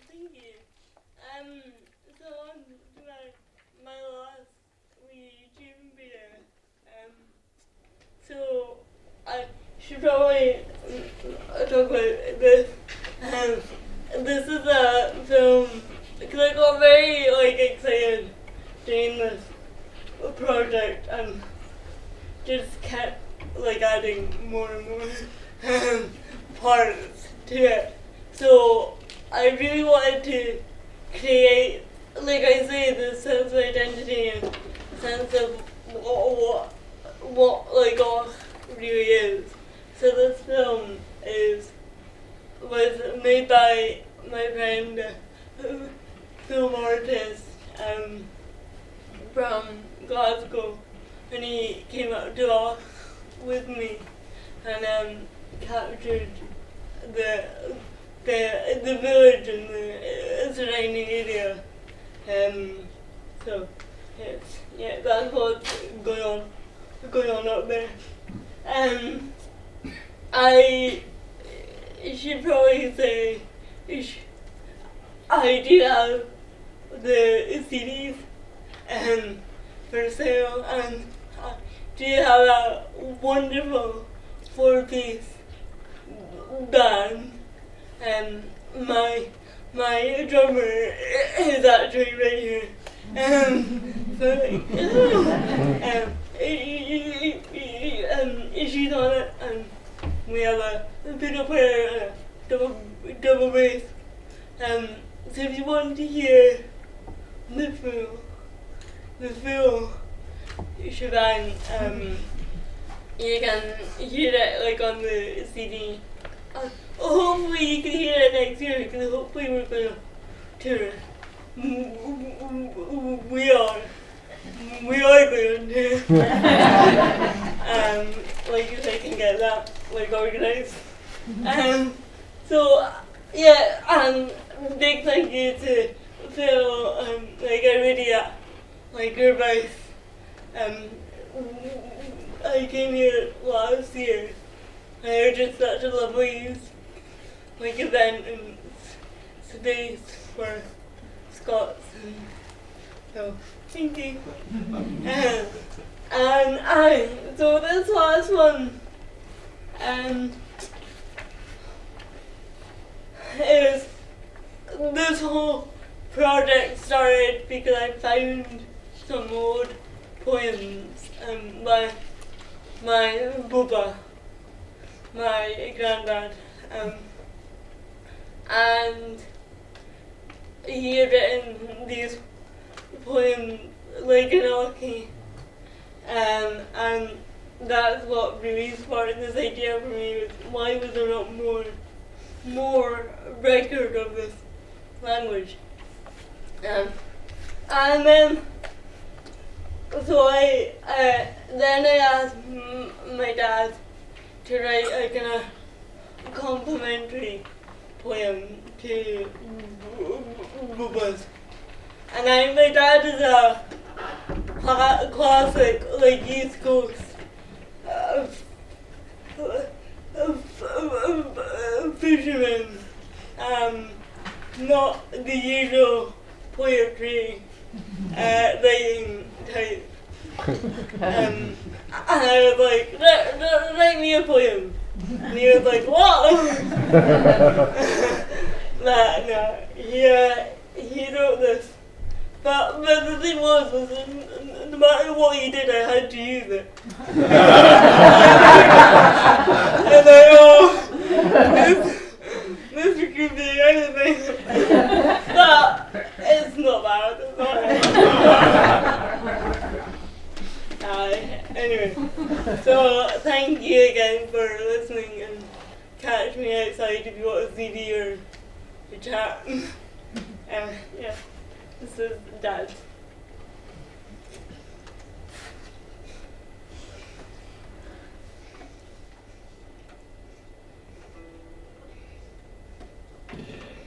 Thank you. Um, so on to my, my last wee June beer. Um, so I should probably, mm, talk about this. Um, this is a film, 'cause I got very, like, excited doing this project and just kept, like, adding more and more, um, parts to it. So I really wanted to create, like I say, the sense of identity and sense of what, what, what, like, us really is. So this film is, was made by my friend, uh, film artist, um, from Glasgow, and he came up to us with me and, um, captured the, the, the village and the, uh, surrounding area. Um, so it's, yeah, that's what's going on, going on up there. Um, I should probably say, sh-, I do have the C Ds, um, for sale, and I do have a wonderful four-piece band. Um, my, my drummer is actually right here. Um, so, um, he, he, he, he, um, she's on it, and we have a fiddle player and a double, double bass. Um, so if you want to hear the full, the full shebang, um, you can hear it, like, on the C D. Uh, hopefully you can hear it next year, because hopefully we're gonna tour. We are. We are going to. Um, like, if I can get that, like, organised. Um, so, yeah, um, big thank you to Phil, um, like, I really, uh, like, your advice. Um, I came here last year, and it was just such a lovely, like, event and s-, space for Scots, and so, thank you. Um, and I, so this last one, um, is, this whole project started because I found some old poems, um, by my booba, my granddad, um, and he had written these poems, like, in Ogham, um, and that's what really sparked this idea for me, was why was there not more, more record of this language? Um, and then, so I, uh, then I asked m-, my dad to write, like, a complimentary poem to boobas. And I, my dad is a cla-, classic, like, East Coast, uh, f-, f-, f-, fisherman. Um, not the usual poetry, uh, writing type. Um, and I was like, "Write, write, write me a poem." And he was like, "What?" But no, he, uh, he wrote this. But, but the thing was, was n-, n-, no matter what he did, I had to use it. And I, oh, this, this could be anything. But it's not bad, it's not bad. Aye, anyway. So, thank you again for listening, and catch me outside if you want a C D or a chat. Uh, yeah, this is Dad.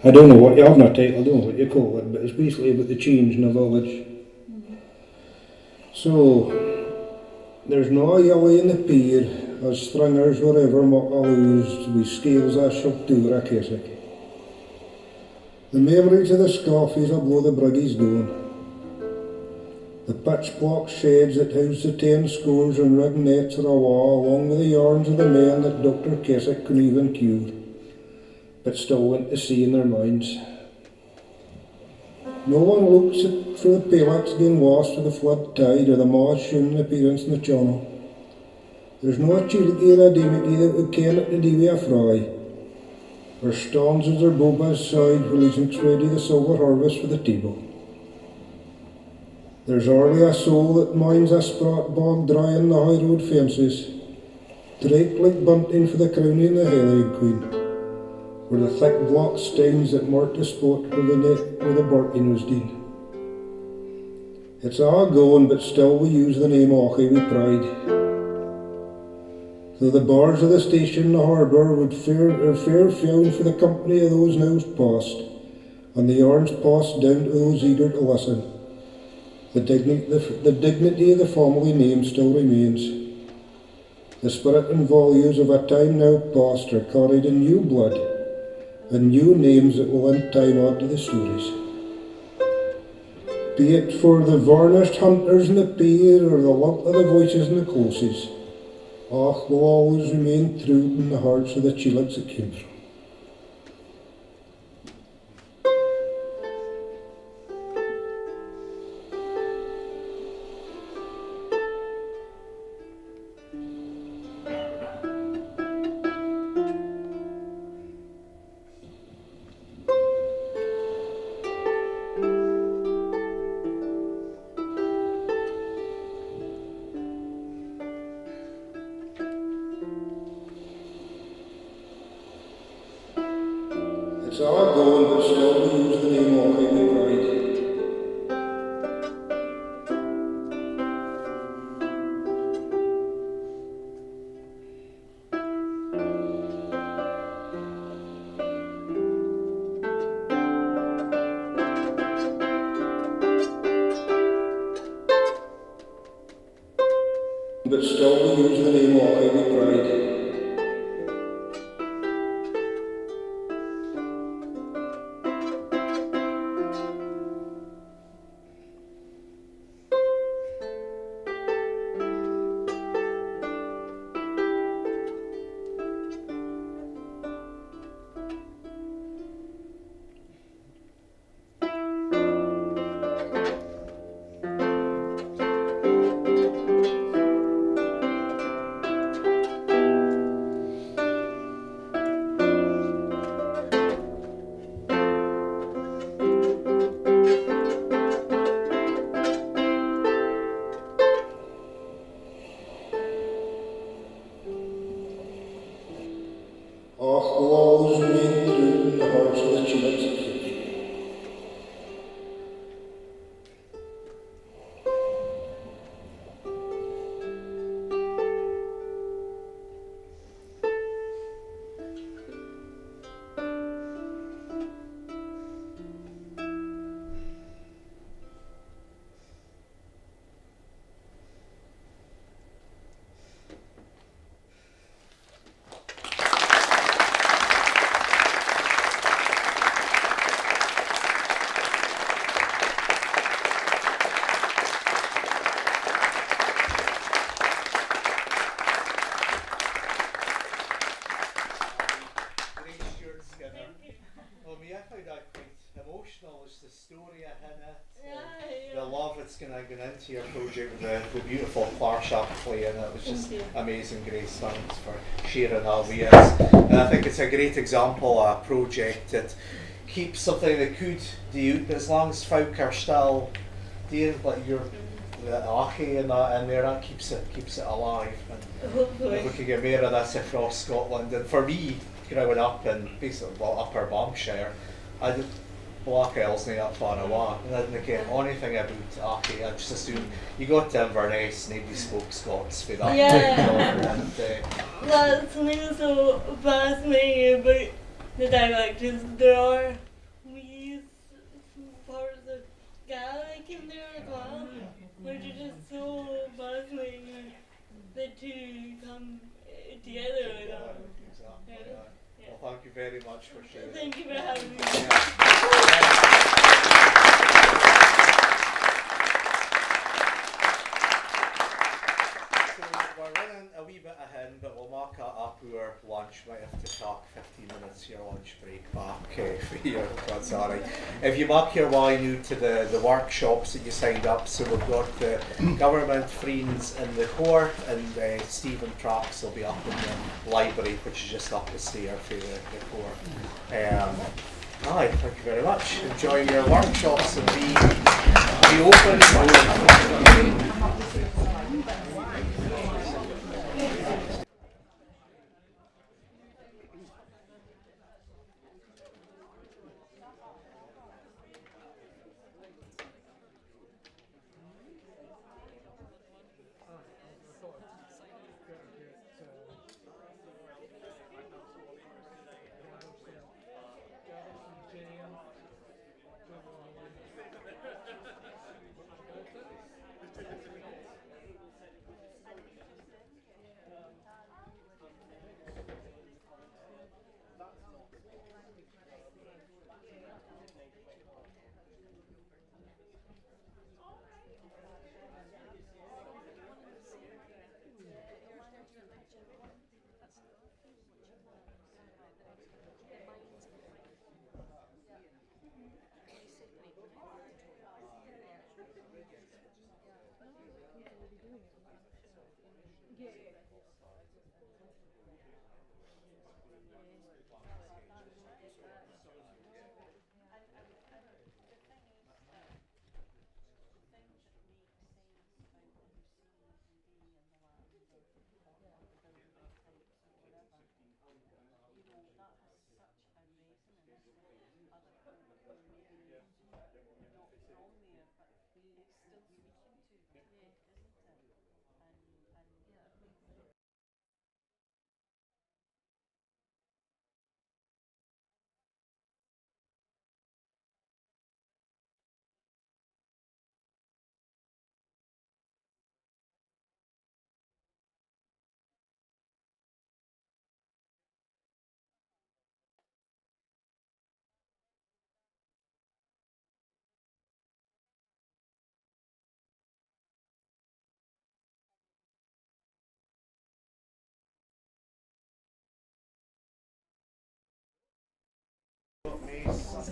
I don't know what you have in a title, I don't know what you call it, but it's basically about the change in the village. So, there's no a yelly in the pier, as stringers wherever muck a lose, wi scales a shop door a cassock. The memories o the scoffies a blow the briggies doon. The pitch black sheds that housed the ten scores and rig nets are awa, along wi the yarns o the men that Doctor Cassock couldna even cure, but still went to sea in their minds. No one looks at, for the Paylax gaun lost wi the flood tide, or the Maw shoonin appearance in the channel. There's no a chielkie or a daimikkie that would ken it to dae wi a fry, or stands at their bobas side while he makes ready the silver harvest for the table. There's hardly a soul that minds a sprat bog drying the high road fences, draped like bunting for the crowning o the Hellioun Queen, or the thick black stanes that mark the spot where the net, where the birking was deen. It's a' gone, but still we use the name Ochie wi pride. Though the bars o the station, the harbour, would fair, are fair fyown for the company o those noo past, and the yarns passed down to those eager to listen, the digni-, the f-, the dignity o the family name still remains. The spirit and values of a time now past are carried in new blood, and new names that will in time add to the stories. Be it for the varnished hunters in the pier, or the lilt o the voices in the closes, och, we'll always remain true in the hearts o the chielaks that came from. Are going, but still we use the name Ochie with pride. But still we use the name Ochie with pride. Och, wha's mair true in the hearts o the chiels at Heugh. Great, Stuart Skinner. Oh, me, I found that quite emotional, just the story ahin it, and the love that's gonna go into your project with the, the beautiful Clarsach play in it. It was just amazing, Grace. Thanks for sharing that with us. And I think it's a great example of a project that keeps something that could die oot, but as long as folk are still doing, like, your, the Achie and that in there, that keeps it, keeps it alive. And if we could get mair of this across Scotland, and for me, growing up in basically, well, Upper Banffshire, I did, Black Isle's no that far awa, and I didna ken onything aboot Achie. I just assumed you got to Inverness, naebody spoke Scots fae that point on, and, eh, that's something that's so fascinating aboot the dialect, is there are wee s-, s-, parts of Gaelic in there as well, which is just so fascinating. The two come, eh, together like that. Exactly, yeah. Well, thank you very much for sharing. Thank you for having me. Yeah. So, we're running a wee bit ahin, but we'll mak it up ower lunch. Might have to tak fifteen minutes your lunch break back, eh, for you, if that's all right. If you mak your way noo to the, the workshops that you signed up, so we've got the government, friends and the court, and, eh, Stephen Tracks will be up in the library, which is just up the stair fae the, the court. Um, aye, thank you very much. Enjoy your workshops and be, be open.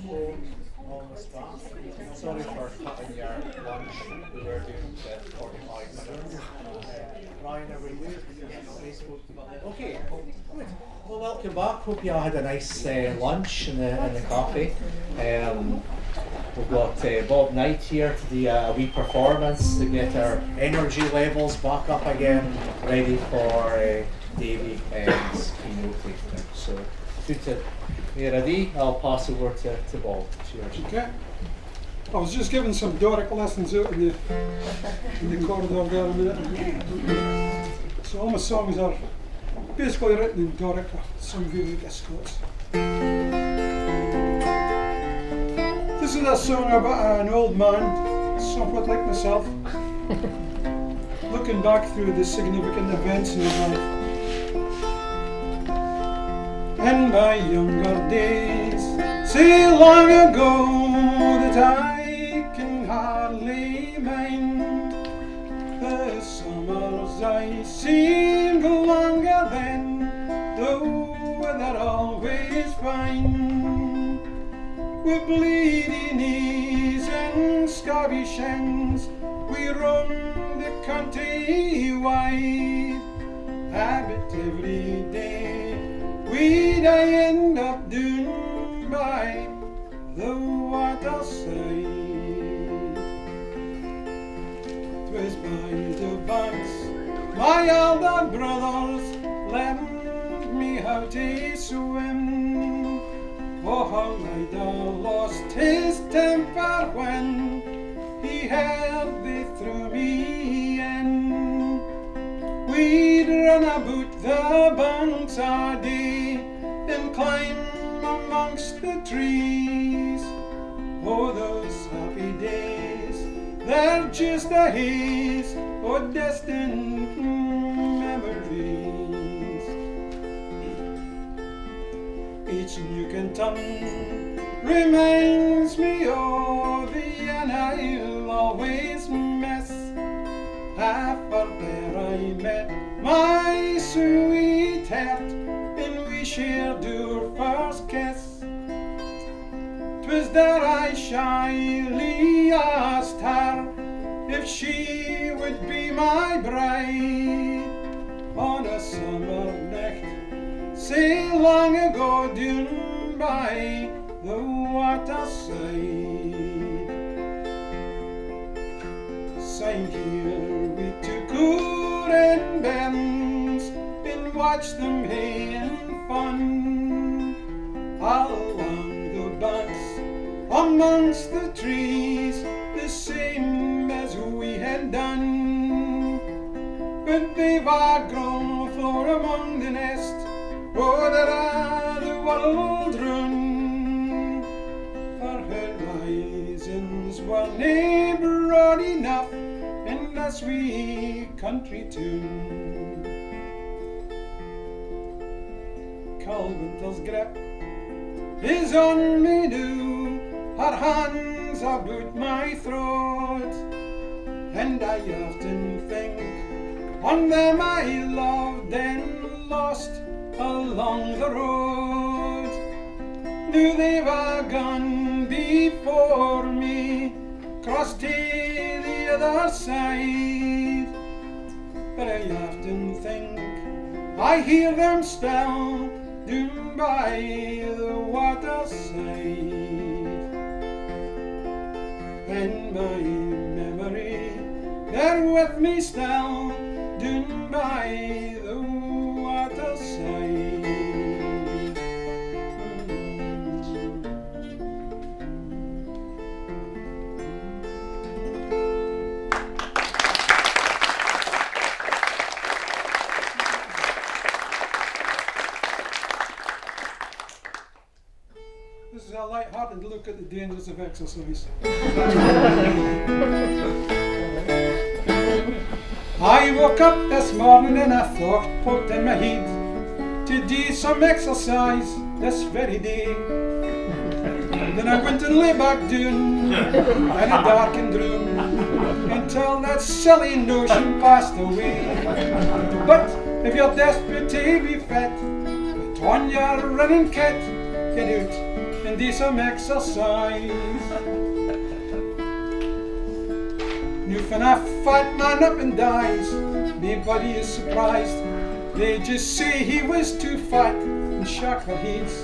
Almost done. Sorry for cutting your lunch. We were doing the forty-five minutes. Uh, Ryan, are we good? Yes. Okay, good. Well, welcome back. Hope you all had a nice, uh, lunch and the, and the coffee. Um, we've got, uh, Bob Knight here to do a, a wee performance to get our energy levels back up again, ready for, uh, Davy Penn's keynote later. So, good to, when you're ready, I'll pass over to, to Bob. Cheers. Okay. I was just giving some Doric lessons out in the, in the corridor there a minute ago. So all my songs are basically written in Doric or some variant of Scots. This is a song about an old man, somewhat like myself, looking back through the significant events in his life. In my younger days, sae long ago that I can hardly mind, the summers aye seemed longer then, the weather always fine. Wi bleeding knees and scabby shins, we roamed the county wide. Abit every day we'd aye end up doon by the waterside. 'Twas by the banks my elder brothers learned me how to swim. Oh, how I'd a lost his temper when he heard they threw me in. We'd run aboot the banks a' day and climb amongst the trees. Oh, those happy days, they're just a haze o' distant memories. Each neuk and tun reminds me o' the ane I'll always miss. Half for there I met my sweetheart, and we shared oor first kiss. 'Twas there I shyly asked her if she would be my bride. On a summer nicht, sae long ago, doon by the waterside. Syne here we took oor ain bairns and watched them haein fun. Along the banks, amongst the trees, the same as we had done. But they've a' grown far among the nest, ower the world roon. For her risings were nae broad enough, and this wee country toon. Cauld winter's grip is on me noo, her hands aboot my throat, and I often think on them I loved and lost along the road. Noo they've a' gone before me, crossed tae the other side. But I often think I hear them still doon by the waterside. In my memory, they're with me still doon by the waterside. This is a light-hearted look at the dangers of exercise. I woke up this morning and a thocht popped in my heid to do some exercise this very day. Then I went and lay back doon in a darkened room until that silly notion passed away. But if you're desperate to be fit, put on your running kit, get oot Do some exercise. Noo fan a fat man up and dies, naebody is surprised. They just say he was too fat and shak their heads.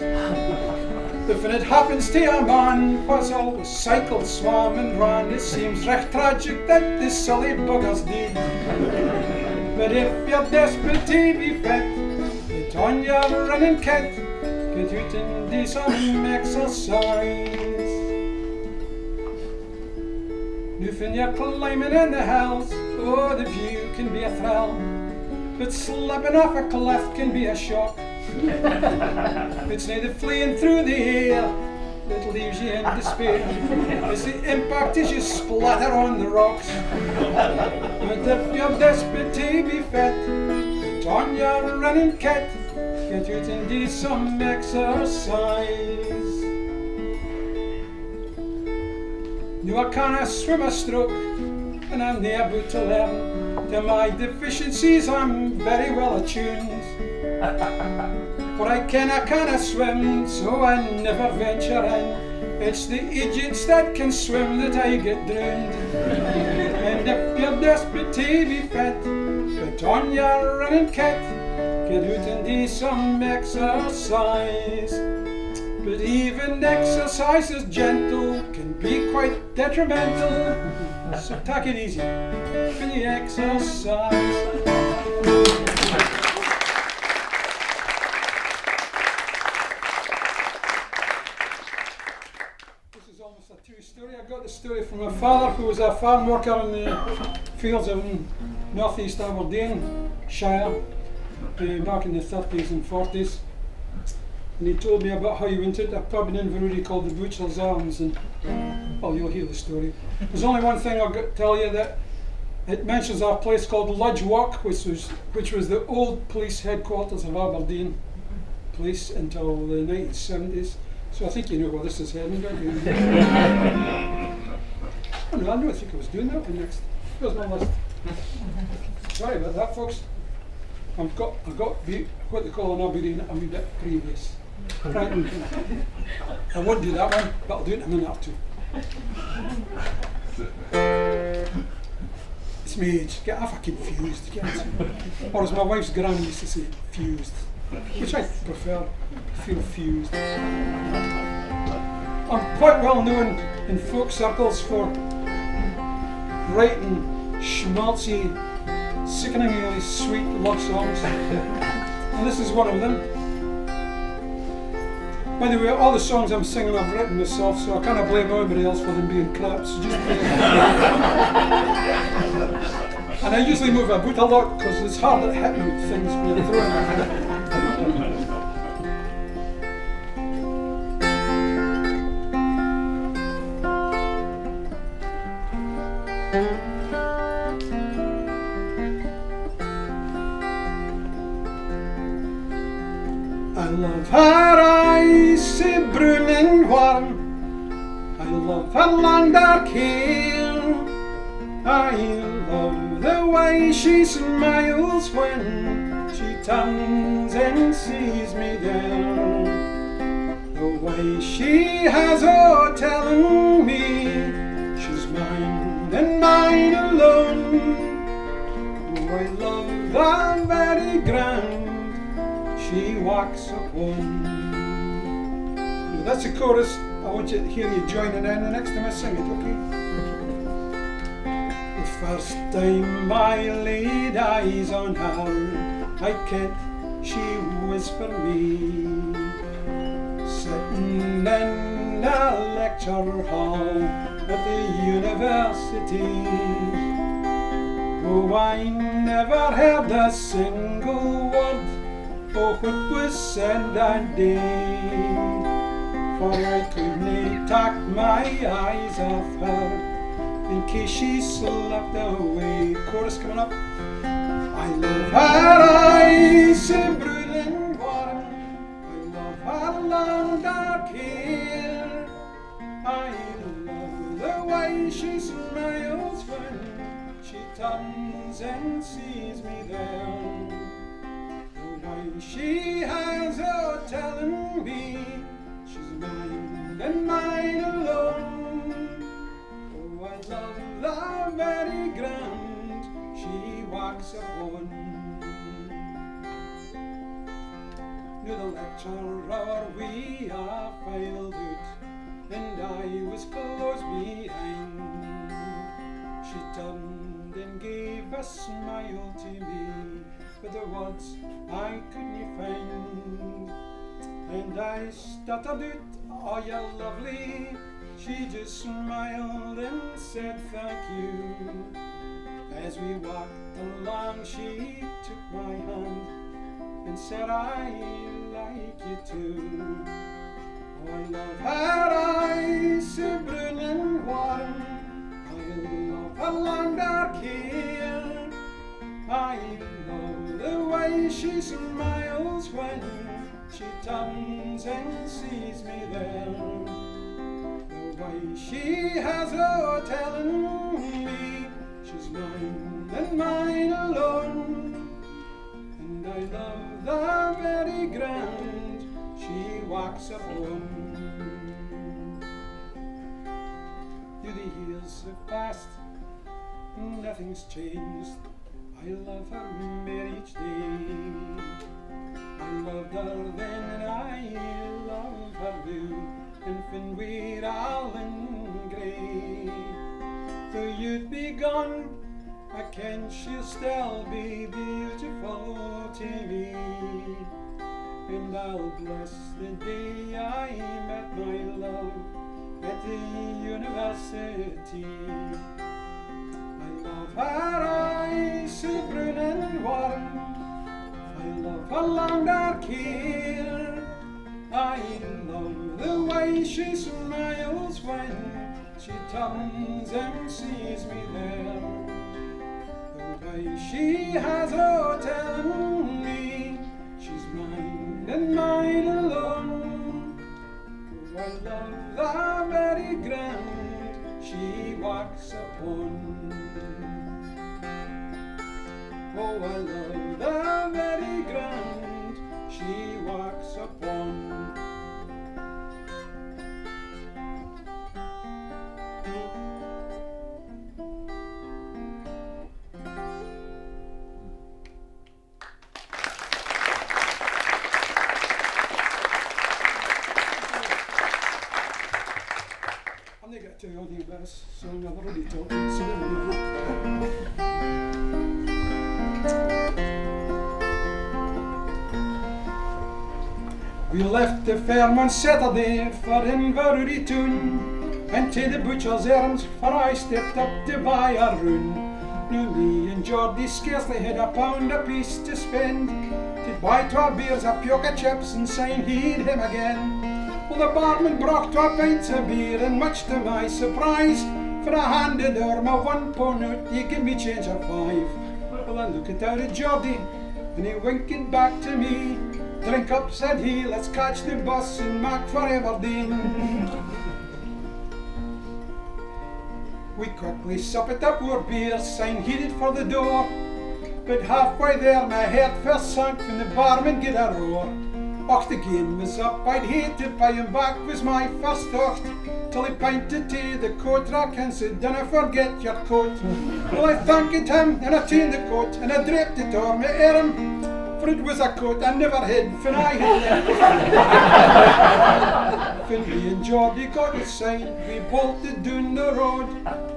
But fan it happens to a man wha's always cycled, swam and ran, it seems recht tragic that the silly bugger's dead. But if you're desperate to be fit, put on your running kit, get oot and do some exercise. Noo fan you're climbing in the hills, oh, the view can be a thrill, but slipping off a cliff can be a shock. It's nae the fleeing through the air that leaves you in despair, it's the impact as you splatter on the rocks. But if you're desperate to be fit, put on your running kit, get oot and do some exercise. Noo I canna swim a stroke, and I'm nae aboot to learn. To my deficiencies I'm very well attuned. For I ken I canna swim, so I never venture in. It's the idiots that can swim that I get drooned. And if you're desperate to be fit, put on your running kit, get oot and do some exercise. But even exercise is gentle can be quite detrimental. So tak it easy fan you exercise. This is almost a true story. I got the story from my father, who was a farm worker in the fields of northeast Aberdeenshire, eh, back in the thirties and forties. And he told me about how he went into a pub in Inverurie called the Butcher's Arms, and, well, you'll hear the story. There's only one thing I'll g-, tell you, that it mentions a place called Lodge Walk, which was, which was the old police headquarters of Aberdeen Police until the nineteen seventies. So I think you know where this is heading, don't you? Oh no, I don't think I was doing that one next. Where's my list? Sorry about that, folks. I've got, I've got be-, what they call in Aberdeen, a wee bit previous. Right. I won't do that one, but I'll do it in a minute or two. It's me age. Get half confused, you can't see. Or as my wife's granny used to say, fused. Which I prefer. Feel fused. I'm quite well known in folk circles for writing schmaltzy, sickeningly sweet love songs. And this is one of them. By the way, all the songs I'm singing I've written myself, so I canna blame anybody else for them being crap, so just play. And I usually move about a lot, 'cause it's hard at hitting things when you're throwing. I love her eyes, sae broon and warm. I love her lang dark hair. I love the way she smiles when she turns and sees me there. The way she has o telling me she's mine and mine alone. Oh, I love the very ground she walks upon. Now, that's the chorus. I want you to hear you joining in the next time I sing it, okay? The first time I laid eyes on her, I kent she was for me. Sitting in a lecture hall at the university, oh, I never heard a single word o what was said that day, for I couldnae tak my eyes aff her in case she slipped away. Chorus coming up. I love her eyes, sae brood and warm. I love her lang dark hair. I love the way she smiles when she turns and sees me there. The way she has o telling me she's mine and mine alone. Oh, I love the very ground she walks upon. Noo the lecture ower we a filed oot, and I wis close behind. She turned and gave a smile to me, but the words I couldnae find. And I stuttered oot, "Oh, you're lovely." She just smiled and said, "Thank you." As we walked along, she took my hand and said, "I like you too." I love her eyes, sae broon and warm. I love her lang dark hair. I love the way she smiles when she turns and sees me there. The way she has o telling me she's mine and mine alone. And I love the very ground she walks upon. Through the years have passed, nothing's changed. I love her mair each day. I loved her then and I love her noo, and fin we're aul in grey. Though you'd be gone, I ken she'll still be beautiful to me. And I'll bless the day I met my love at the university. I love her eyes, sae broon and warm. I love her lang dark hair. I love the way she smiles when she turns and sees me there. The way she has o telling me she's mine and mine alone. Oh, I love the very ground she walks upon. Oh, I love the very ground she walks upon. I'm gonna get to on here, but it's so I've already talked. So we left the farm on Saturday for Inverurie toon, and tae the butcher's arms, for I stepped up to buy a roon. Noo me and Geordie scarcely had a pound apiece to spend. Tae'd buy twa beers, a pyock o chips, and syne he'd hame again. Well, the barman brocht twa pints o beer, and much to my surprise, for I handed ower my one pound noot, he gave me change o five. Well, I lookit ower at Geordie, and he winkit back to me. "Drink up," said he, "let's catch the bus and mak for Aberdeen." We quickly suppit up oor beers, syne headed for the door. But halfway there my heart fair sank when the barman gied a roar. Och, the game was up, I'd hae to pey him back, was my first thocht, till he pinted tae the coat rack and said, "Dinna forget your coat." Well, I thankit him and I taen the coat and I drapped it ower my arm, for it was a coat I never had fin I had left. Fin me and Geordie got inside, we bolted doon the road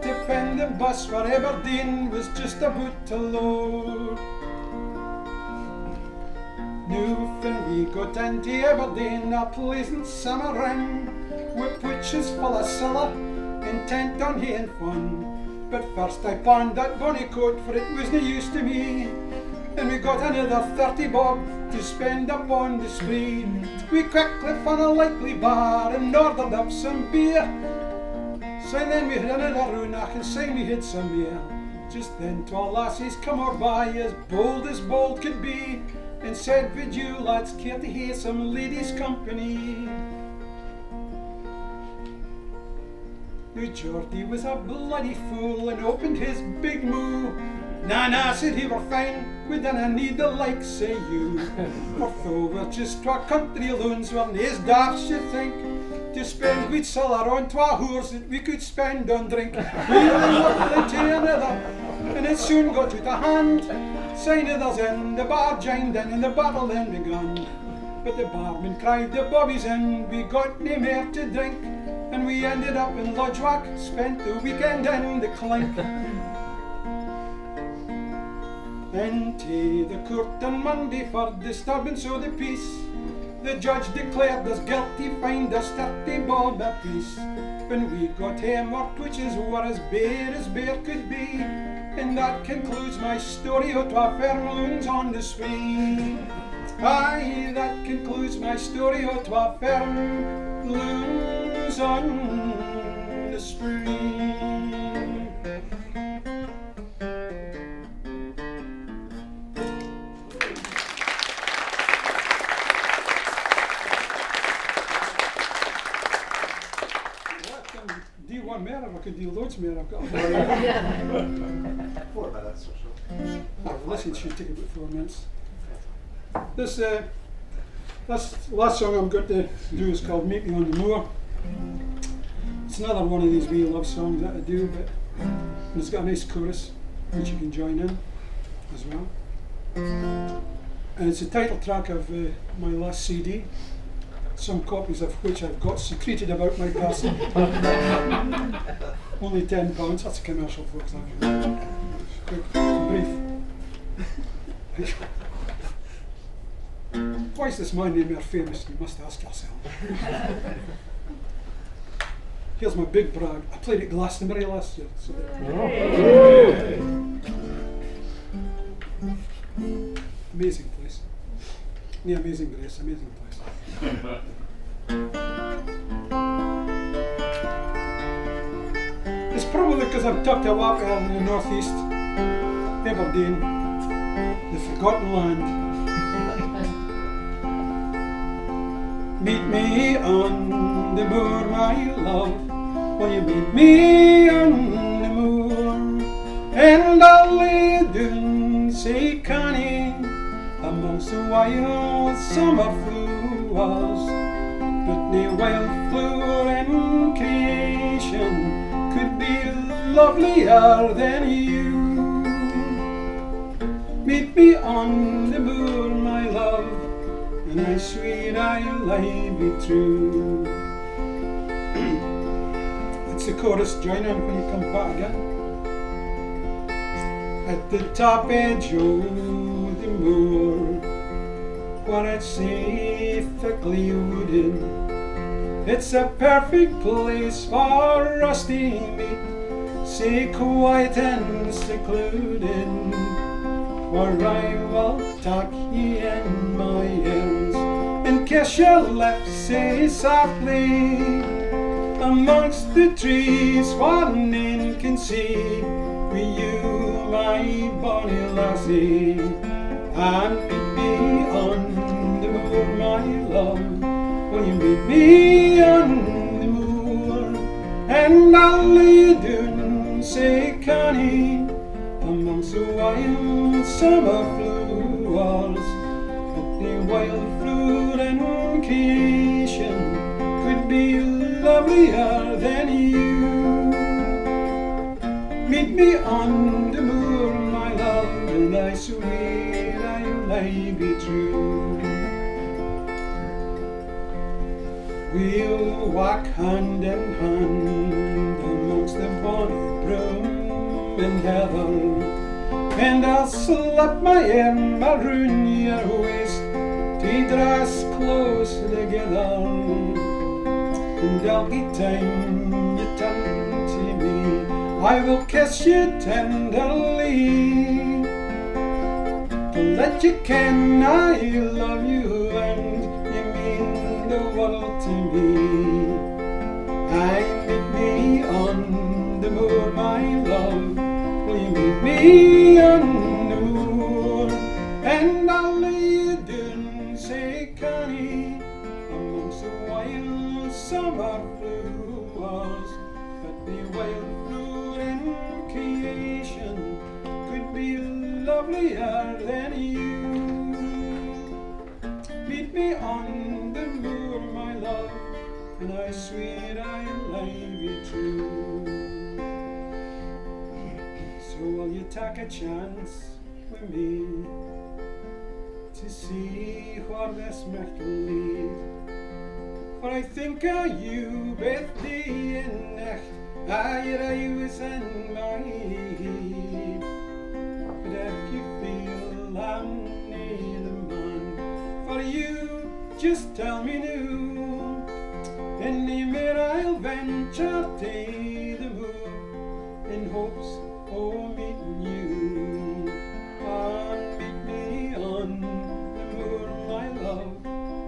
to find the bus for Aberdeen was just aboot to load. Noo fin we got into Aberdeen, a pleasant summer in, wi pooches full o siller, intent on haein fun. But first I pawned that bonny coat, for it was nae use to me. And we got another thirty bob to spend upon the spree. We quickly fun a likely bar and ordered up some beer. Syne then we had another roon, and syne we had some mair. Just then twa lassies come ower by, as bold as bold could be, and said, "Would you lads care to hae some ladies' company?" Noo Geordie was a bloody fool and opened his big moo. "Na, na," said he, "we're fine, we dinna need the likes o you." For though we're just twa country loons, we're nae as daft as you think. We spent we'd siller on twa hoors that we could spend on drink. We were lovely to another, and it soon got oot o hand. Syne others in the bar jined in, and the battle then begun. But the barman cried the bobbies in, we got nae mair to drink, and we ended up in Lodgewack, spent the weekend in the Clink. Then tae the coort on Monday for disturbance o the peace. The judge declared us guilty, fined us thirty bob apiece. When we got hame, oor pooches were as bare as bare could be. And that concludes my story o twa firm loons on the spree. Aye, that concludes my story o twa firm loons on the spree. Well, I can do one mair, or I can do loads mair. I've got four minutes or so. Well, this one should take about four minutes. This, uh, this last song I'm going to do is called Meet Me on the Moor. It's another one of these wee love songs that I do, but it's got a nice chorus, which you can join in as well. And it's the title track of, uh, my last C D, some copies of which I've got secreted about my person. Only ten pounds, that's a commercial, folks, that. Quick, brief. Why is this man nae mair famous, you must ask yourself. Here's my big brag. I played at Glastonbury last year. So amazing place. Yeah, amazing place, amazing place. It's probably 'cause I'm tucked awa up in the northeast, Aberdeen, the forgotten land. Meet me on the moor, my love. Will you meet me on the moor? And I'll lay doon sae canny amongst the wild summer flowers, but nae wild flower in creation could be lovelier than you. Meet me on the moor, my love, and I swear I'll aye be true. It's the chorus, join in when you come back again. At the top edge o the moor, where it's sae thickly wooded, it's a perfect place for us to meet, sae quiet and secluded, where I will tak ye in my arms and kiss your lips sae softly amongst the trees where nane can see. Wi you, my bonnie lassie, and meet me on the moor, my love. Will you meet me on the moor? And I'll lay doon sae canny amongst the wild summer flowers, but nae wild flower in creation could be lovelier than you. Meet me on the moor, my love, and I swear I'll aye be true. We'll walk hand in hand amongst the bonny broom and heather, and I'll slip my arm aroon your waist to draw us close together. And ilka time you turn to me, I will kiss you tenderly. To let you ken I love you and you mean the world to me. Aye, meet me on the moor, my love. Will you meet me on the moor? And I'll lay you doon sae canny amongst the wild summer flowers, but nae wild flower in creation could be lovelier than you. Meet me on the moor, my love, And I swear I'll aye be true. So will you tak a chance wi me to see where this micht lead? For I think o you baith day and nicht, aye, you're always in my heid. But if you feel I'm nae the man for you, just tell me noo, and nae mair I'll venture tae the moor in hopes o meeting you. And meet me on the moor, my love,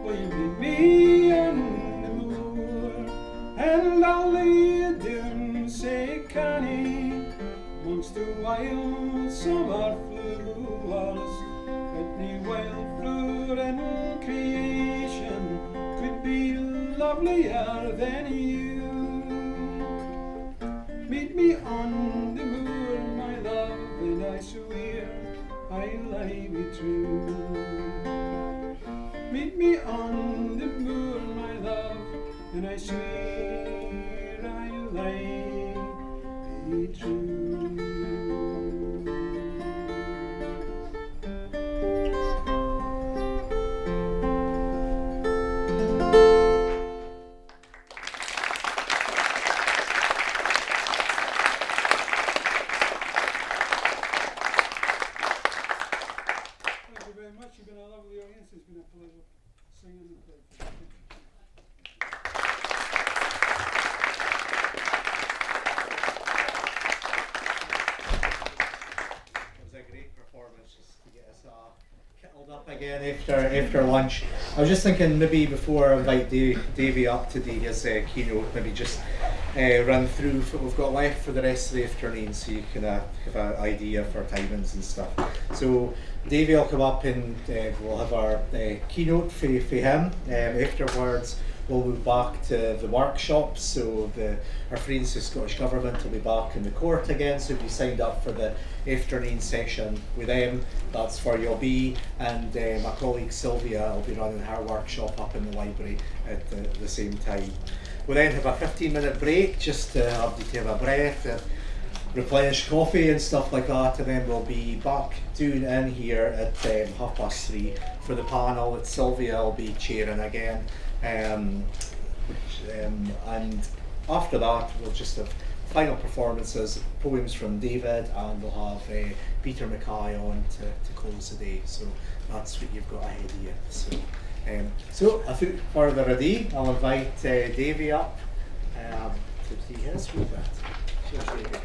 will you meet me on the moor? And I'll lay you doon sae canny amongst the wild summer flowers, but nae wild flower in creation could be lovelier than you. Meet me on the moor, my love, and I swear I'll aye be true. Meet me on the moor, my love, and I swear I'll aye be true. Thank you very much. You've been a lovely audience. It's been a pleasure singing and playing. It was a great performance just to get us all kittled up again after, after lunch. I was just thinking maybe before I invite Da-, Davy up to do his, uh, keynote, maybe just, uh, run through what we've got left for the rest of the afternoon so you can, uh, have an idea for timings and stuff. So Davy will come up and, uh, we'll have our, uh, keynote for, for him. Um, afterwards, we'll move back to the workshops. So the, our friends, the Scottish Government, will be back in the court again. So if you signed up for the afternoon session with them, that's where you'll be. And, uh, my colleague Sylvia will be running her workshop up in the library at the, the same time. We'll then have a fifteen minute break just to have, to have a breath, uh, replenish coffee and stuff like that, and then we'll be back doon in here at, um, half past three for the panel that Sylvia will be chairing again. Um, um, and after that, we'll just have final performances, poems from David, and we'll have, uh, Peter Mackay on to, to close the day. So that's what you've got ahead of you. So, um, so withoot further ado, I'll invite, uh, Davy up, um, to do his wee bit. Cheers, Davy.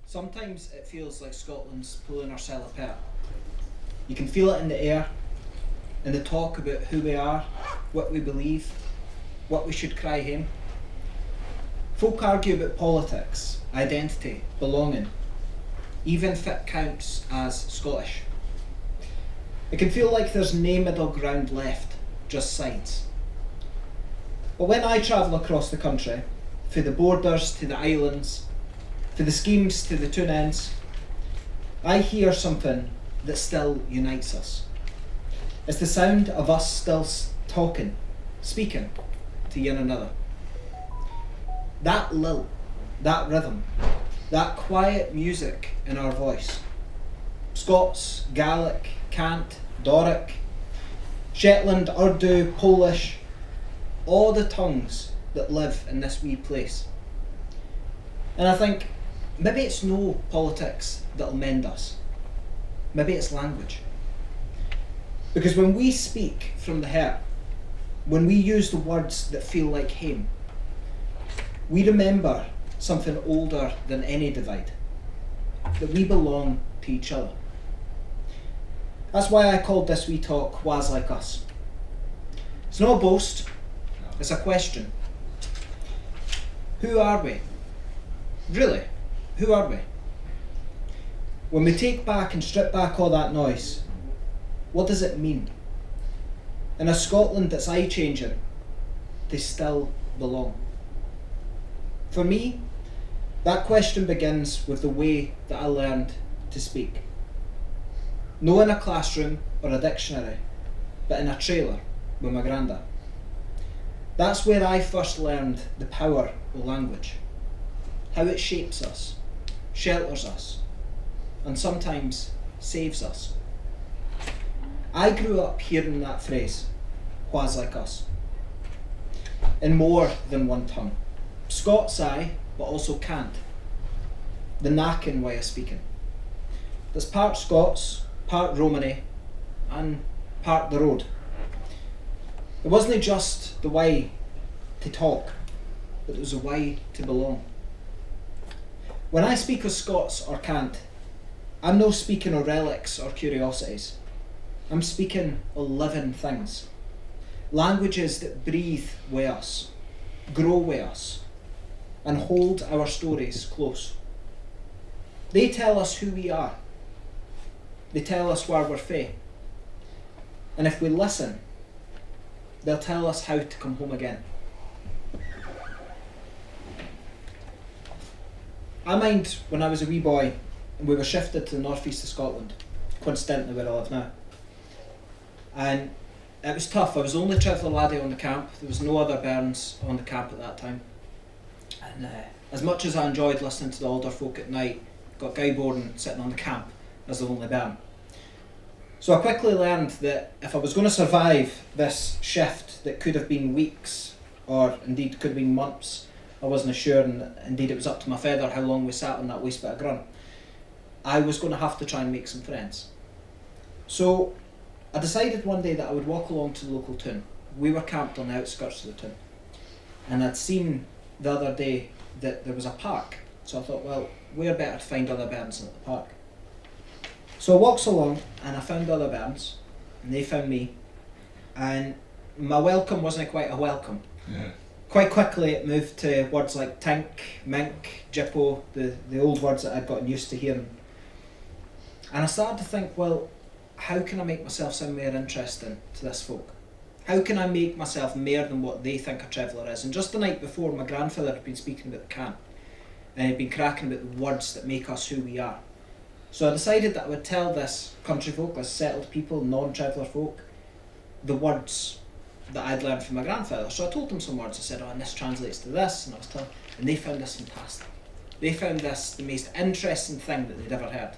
Sometimes it feels like Scotland's pulling hersel apart. You can feel it in the air, in the talk aboot who we are, what we believe, what we should cry hame. Folk argue aboot politics, identity, belonging, even fit counts as Scottish. It can feel like there's nae middle ground left, just sides. But when I travel across the country, fae the borders to the islands, fae the schemes to the toon ends, I hear something that still unites us. It's the sound of us still s-, talking, speaking to ane another. That lilt, that rhythm, that quiet music in our voice. Scots, Gaelic, Cant, Doric, Shetland, Urdu, Polish, a' the tongues that live in this wee place. And I think, maybe it's no politics that'll mend us. Maybe it's language. Because when we speak from the heart, when we use the words that feel like hame, we remember something older than any divide, that we belong to each other. That's why I called this wee talk Wha's Like Us. It's no a boast, it's a question. Who are we? Really, who are we? When we take back and strip back a' that noise, what does it mean? In a Scotland that's aye changing, they still belong. For me, That question begins with the way that I learned to speak. No in a classroom or a dictionary, but in a trailer with my granda. That's where I first learned the power of language, how it shapes us, shelters us, and sometimes saves us. I grew up hearing that phrase, wha's like us, in more than one tongue. Scots aye, but also cant. The knacking way of speaking. That's part Scots, part Romany, and part the road. It wasnae just the way to talk, but it was the way to belong. When I speak o Scots or cant, I'm no speaking o relics or curiosities. I'm speaking o living things. Languages that breathe wi us, grow wi us, and hold our stories close. They tell us who we are. They tell us where we're fae. And if we listen, they'll tell us how to come home again. I mind when I was a wee boy and we were shifted to the north east of Scotland, coincidentally where I live now. And it was tough. I was the only Trevor laddie on the camp. There was no other bairns on the camp at that time. And uh, as much as I enjoyed listening to the older folk at night, got gey boring sitting on the camp as the only bairn. So I quickly learned that if I was going to survive this shift that could have been weeks, or indeed could have been months, I wasnae sure, and indeed it was up to my faither how long we sat on that waste bit of grunt, I was going to have to try and make some friends. So I decided one day that I would walk along to the local toon. We were camped on the outskirts of the toon, and I'd seen the other day that there was a park, so I thought, well, where better to find other bairns than at the park? So I walks along and I found other bairns, and they found me, and my welcome wasnae quite a welcome. Quite quickly it moved to words like tink, mink, jippo, the, the old words that I'd gotten used to hearing. And I started to think, well, how can I make myself sound mair interesting to this folk? How can I make myself mair than what they think a Trevor is? And just the night before, my grandfather had been speaking aboot the camp, and he'd been cracking aboot the words that make us who we are. So I decided that I would tell this country folk, this settled people, non-Trevor folk, the words that I'd learned from my grandfather. So I told them some words. I said, oh, and this translates to this, and I was telling, and they found this fantastic. They found this the most interesting thing that they'd ever heard.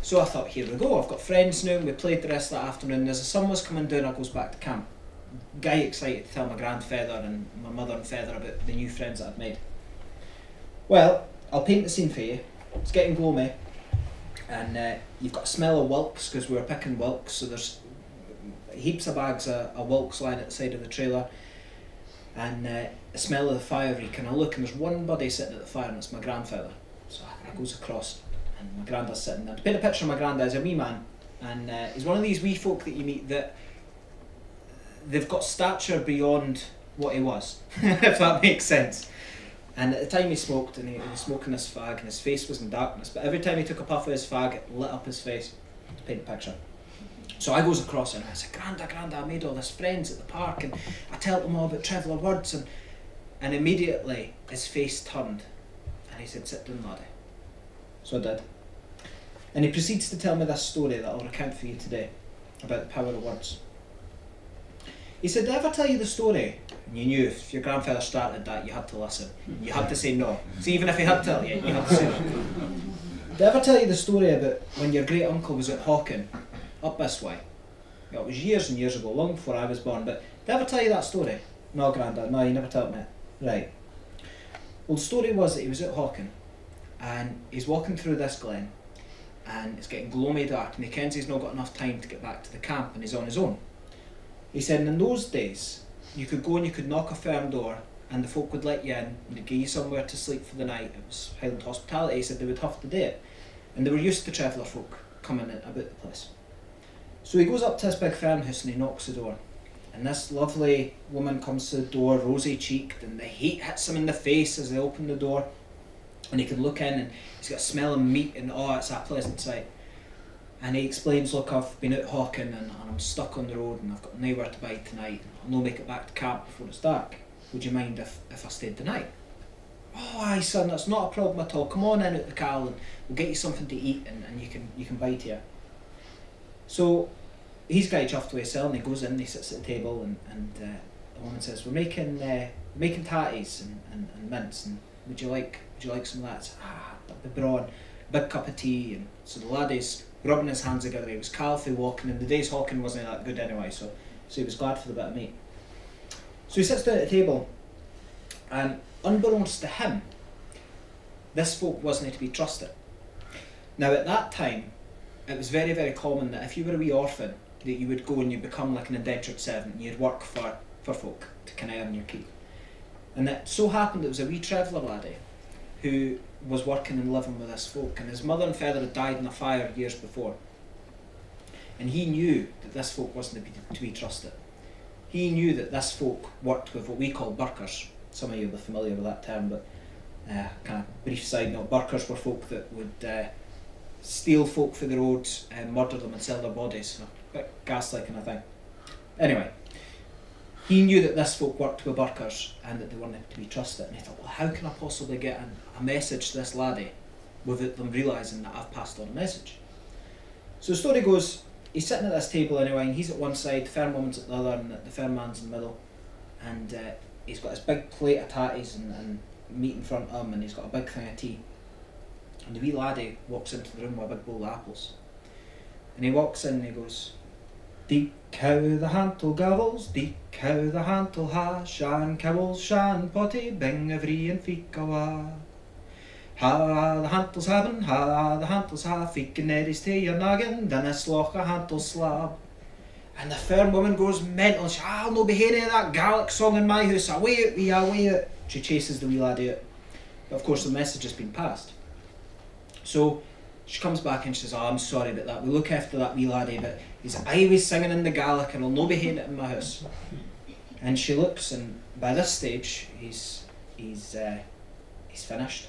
So I thought, here we go, I've got friends now, and we played the rest of that afternoon. And as the sun was coming doon, I goes back to camp. Gey excited to tell my grandfather and my mother and father aboot the new friends that I'd made. Well, I'll paint the scene for you. It's getting gloomy, and uh, you've got a smell of whelks, because we were picking whelks, so there's heaps of bags of, of whelks lying at the side of the trailer, and uh, the smell of the fire reek, and I look, and there's one body sitting at the fire, and it's my grandfather. So I, I goes across, and my granddad's sitting there. To paint a picture of my granddad, he's a wee man, and uh, he's one of these wee folk that you meet that they've got stature beyond what he was, if that makes sense. And at the time he smoked, and he, he was smoking this fag, and his face was in darkness, but every time he took a puff of his fag, it lit up his face. To paint a picture. So I goes across and I said, Granda, Granda, I made all this friends at the park, and I telt them all aboot Trevor Words, and, and immediately his face turned, and he said, sit doon, laddie. So I did. And he proceeds to tell me this story that I'll recount for you today about the power of words. He said, did I ever tell you the story? And you knew if your grandfather started that, you had to listen. You had to say no. So even if he had told you, you had to say no. Did I ever tell you the story about when your great uncle was at Hawken, up this way? Well, it was years and years ago, long before I was born, but did I ever tell you that story? No, Granda, no, you never told me. Right. Well, the story was that he was at Hawken, and he's walking through this glen, and it's getting gloamy dark, and he kens he's not got enough time to get back to the camp, and he's on his own. He said, in those days, you could go and you could knock a firm door, and the folk would let you in, and they'd gie you somewhere to sleep for the night. It was Highland hospitality. He said they would have to do it, and they were used to traveller folk coming in about the place. So he goes up to this big farmhoose and he knocks the door. And this lovely woman comes to the door, rosy cheeked, and the heat hits him in the face as they open the door. And he can look in and he's got a smell of meat and, oh, it's a pleasant sight. And he explains, look, I've been out hawking and, and I'm stuck on the road and I've got nowhere to bide tonight. I'll no make it back to camp before it's dark. Would you mind if, if I stayed the night? "Oh, aye, son, that's not a problem at all. Come on in at the car and we'll get you something to eat and, and you can, you can bide here." So he's gey chuffed with his sell and he goes in and he sits at the table and, and uh, the woman says, "We're making, uh, making tatties and, and, and mince and would you like, would you like some of that?" "Ah, that'd be braw, big cup of tea." And so the laddie's rubbing his hands together. He was caul fae walking and the day's hawking wasnae that good anyway, so, so he was glad for the bit of meat. So he sits doon at the table and unbeknownst to him, this folk wasnae to be trusted. Now at that time, it was very, very common that if you were a wee orphan, that you would go and you become like an indentured servant and you'd work for, for folk to kind of earn your keep. And it so happened it was a wee Trevor laddie who was working and living with this folk, and his mother and father had died in a fire years before. And he knew that this folk wasnae to be, to be trusted. He knew that this folk worked with what we call burkers. Some of you'll be familiar with that term, but uh, kind of brief side note, burkers were folk that would uh, steal folk fae the road and murder them and sell their bodies. So, a bit ghastly kind of thing. Anyway, he knew that this folk worked with burkers and that they weren't to be trusted, and he thought, "Well, how can I possibly get an, a message to this laddie without them realising that I've passed on a message?" So the story goes, he's sitting at this table anyway, and he's at one side, the fair woman's at the other, and the, the fair man's in the middle, and uh, he's got his big plate of tatties and, and meat in front of him, and he's got a big thing of tea. And the wee laddie walks into the room with a big bowl of apples. And he walks in and he goes, "Deek how the hantle gavels, deek how the hantle ha, shan cowls, shan potty, bing a vree and feek awa. Ha the hantle's having, ha the hantle's ha, feeking eddies tae your noggin, then a sloch a hantle slab." And the fair woman goes mental. She, "I'll no be hearing that Gaelic song in my hoose. Away oot wi you, away oot." She chases the wee laddie oot. But of course the message has been passed. So she comes back and she says, "Oh, I'm sorry about that. We look after that wee laddie, but he's always singing in the Gaelic and I'll no be hearing it in my hoose." And she looks, and by this stage, he's, he's, uh, he's finished.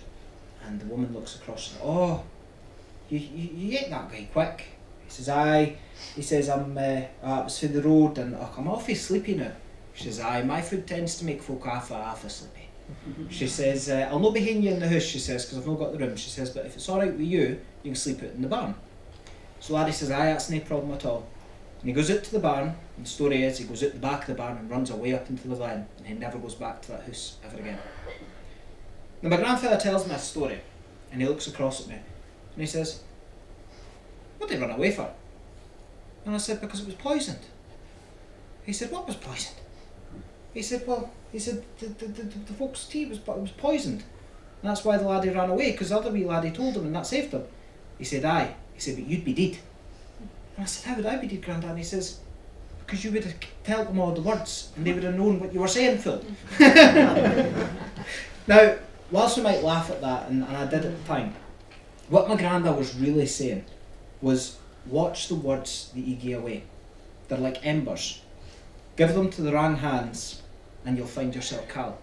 And the woman looks across and, "Oh, you, you, you ate that guy quick." He says, "Aye." He says, "I'm, uh, uh, it was for the road and, oh, I'm awfu sleepy now." She says, "Aye, my food tends to make folk awfu, awfu sleepy." She says, uh, "I'll no be hearing you in the hoose," she says, "'cause I've no got the room." She says, "But if it's all right with you, you can sleep out in the barn." So laddie says, "Aye, that's no problem at all." And he goes out to the barn, and the story is he goes out the back of the barn and runs away up into the glen, and he never goes back to that hoose ever again. Now my grandfather tells me this story, and he looks across at me, and he says, "What did he run away for?" And I said, "Because it was poisoned." He said, "What was poisoned?" He said, "Well," he said, "the, the, the, the folks' tea was, po- was poisoned. And that's why the laddie ran away, 'cause the other wee laddie told him and that saved him." He said, "Aye." He said, "But you'd be dead." And I said, "How would I be dead, Grandad?" And he says, "Because you would have told them all the words and they would have known what you were saying, fool." Now, whilst we might laugh at that, and, and I did at the time, what my grandad was really saying was, "Watch the words that you gie away. They're like embers. Give them to the wrong hands and you'll find yourself caul."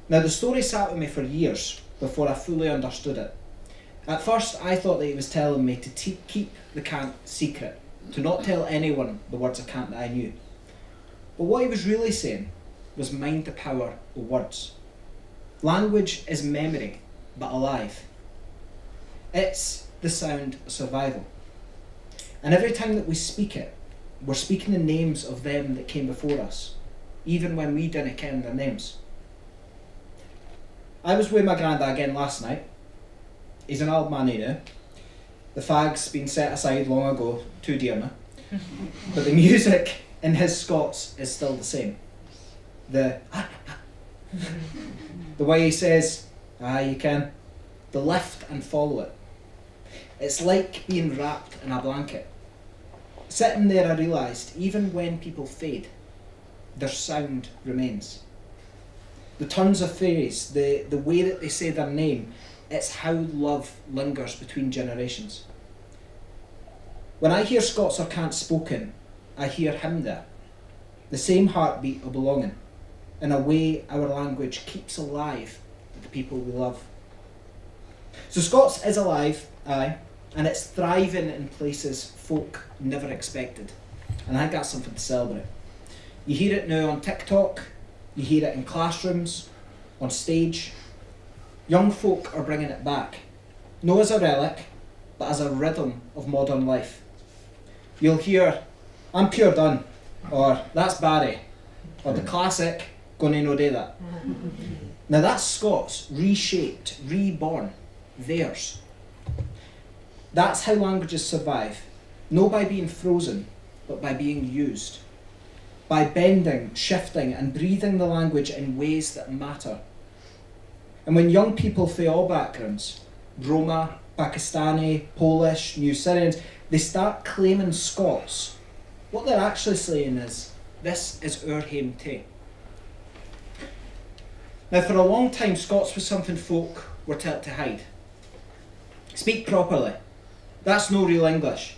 Now, the story sat with me for years before I fully understood it. At first, I thought that he was telling me to te- keep the cant secret, to not tell anyone the words of cant that I knew. But what he was really saying was, mind the power of words. Language is memory, but alive. It's the sound of survival. And every time that we speak it, we're speaking the names of them that came before us, even when we dinna ken their names. I was with my granda again last night. He's an old man, you know. The fag's been set aside long ago, too dear me. But the music in his Scots is still the same. The the way he says, "Aye, you can," the lift and follow it. It's like being wrapped in a blanket. Sitting there, I realised, even when people fade, their sound remains. The turns of phrase, the, the way that they say their name, it's how love lingers between generations. When I hear Scots or Cants spoken, I hear him there. The same heartbeat of belonging, and a way our language keeps alive with the people we love. So Scots is alive, aye, and it's thriving in places folk never expected. And I think that's something to celebrate. You hear it now on TikTok, you hear it in classrooms, on stage, Young folk are bringing it back, no as a relic, but as a rhythm of modern life. You'll hear, "I'm pure done," or "That's Barry," or the classic, "Gonna no do that." Now that's Scots, reshaped, reborn, theirs. That's how languages survive, no by being frozen, but by being used. By bending, shifting, and breathing the language in ways that matter. And when young people fae all backgrounds, Roma, Pakistani, Polish, New Zealand, they start claiming Scots, what they're actually saying is, "This is oor hame too." Now, for a long time, Scots was something folk were telt to hide. "Speak properly. That's no real English."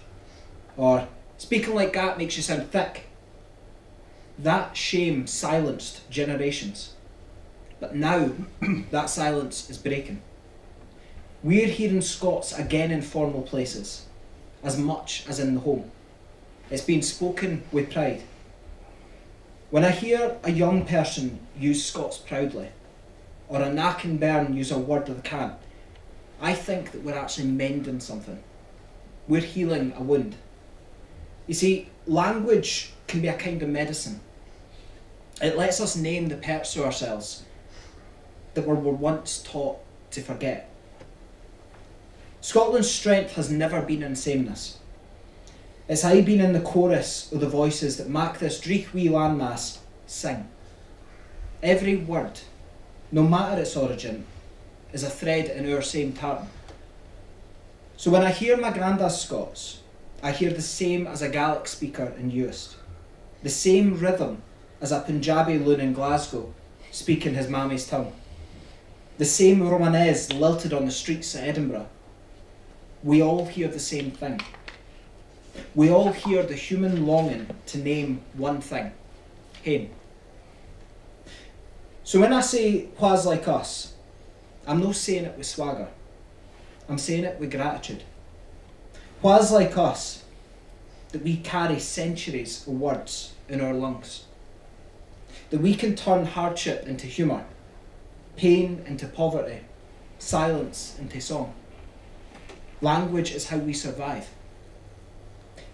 Or, "Speaking like that makes you sound thick." That shame silenced generations. But now, that silence is breaking. We're hearing Scots again in formal places, as much as in the home. It's being spoken with pride. When I hear a young person use Scots proudly, or a knacking bairn use a word o the cant, I think that we're actually mending something. We're healing a wound. You see, language can be a kind of medicine. It lets us name the parts of ourselves that we were once taught to forget. Scotland's strength has never been in sameness. It's aye been in the chorus o the voices that mak this dreich wee landmass sing. Every word, no matter its origin, is a thread in oor same tartan. So when I hear my grandad's Scots, I hear the same as a Gaelic speaker in Uist, the same rhythm as a Punjabi loon in Glasgow speaking his mammy's tongue, the same Romanese lilted on the streets of Edinburgh. We all hear the same thing. We all hear the human longing to name one thing, hame. So when I say "Wha's like us," I'm no saying it with swagger. I'm saying it with gratitude. Wha's like us that we carry centuries of words in our lungs? That we can turn hardship into humour, pain into poverty, silence into song. Language is how we survive,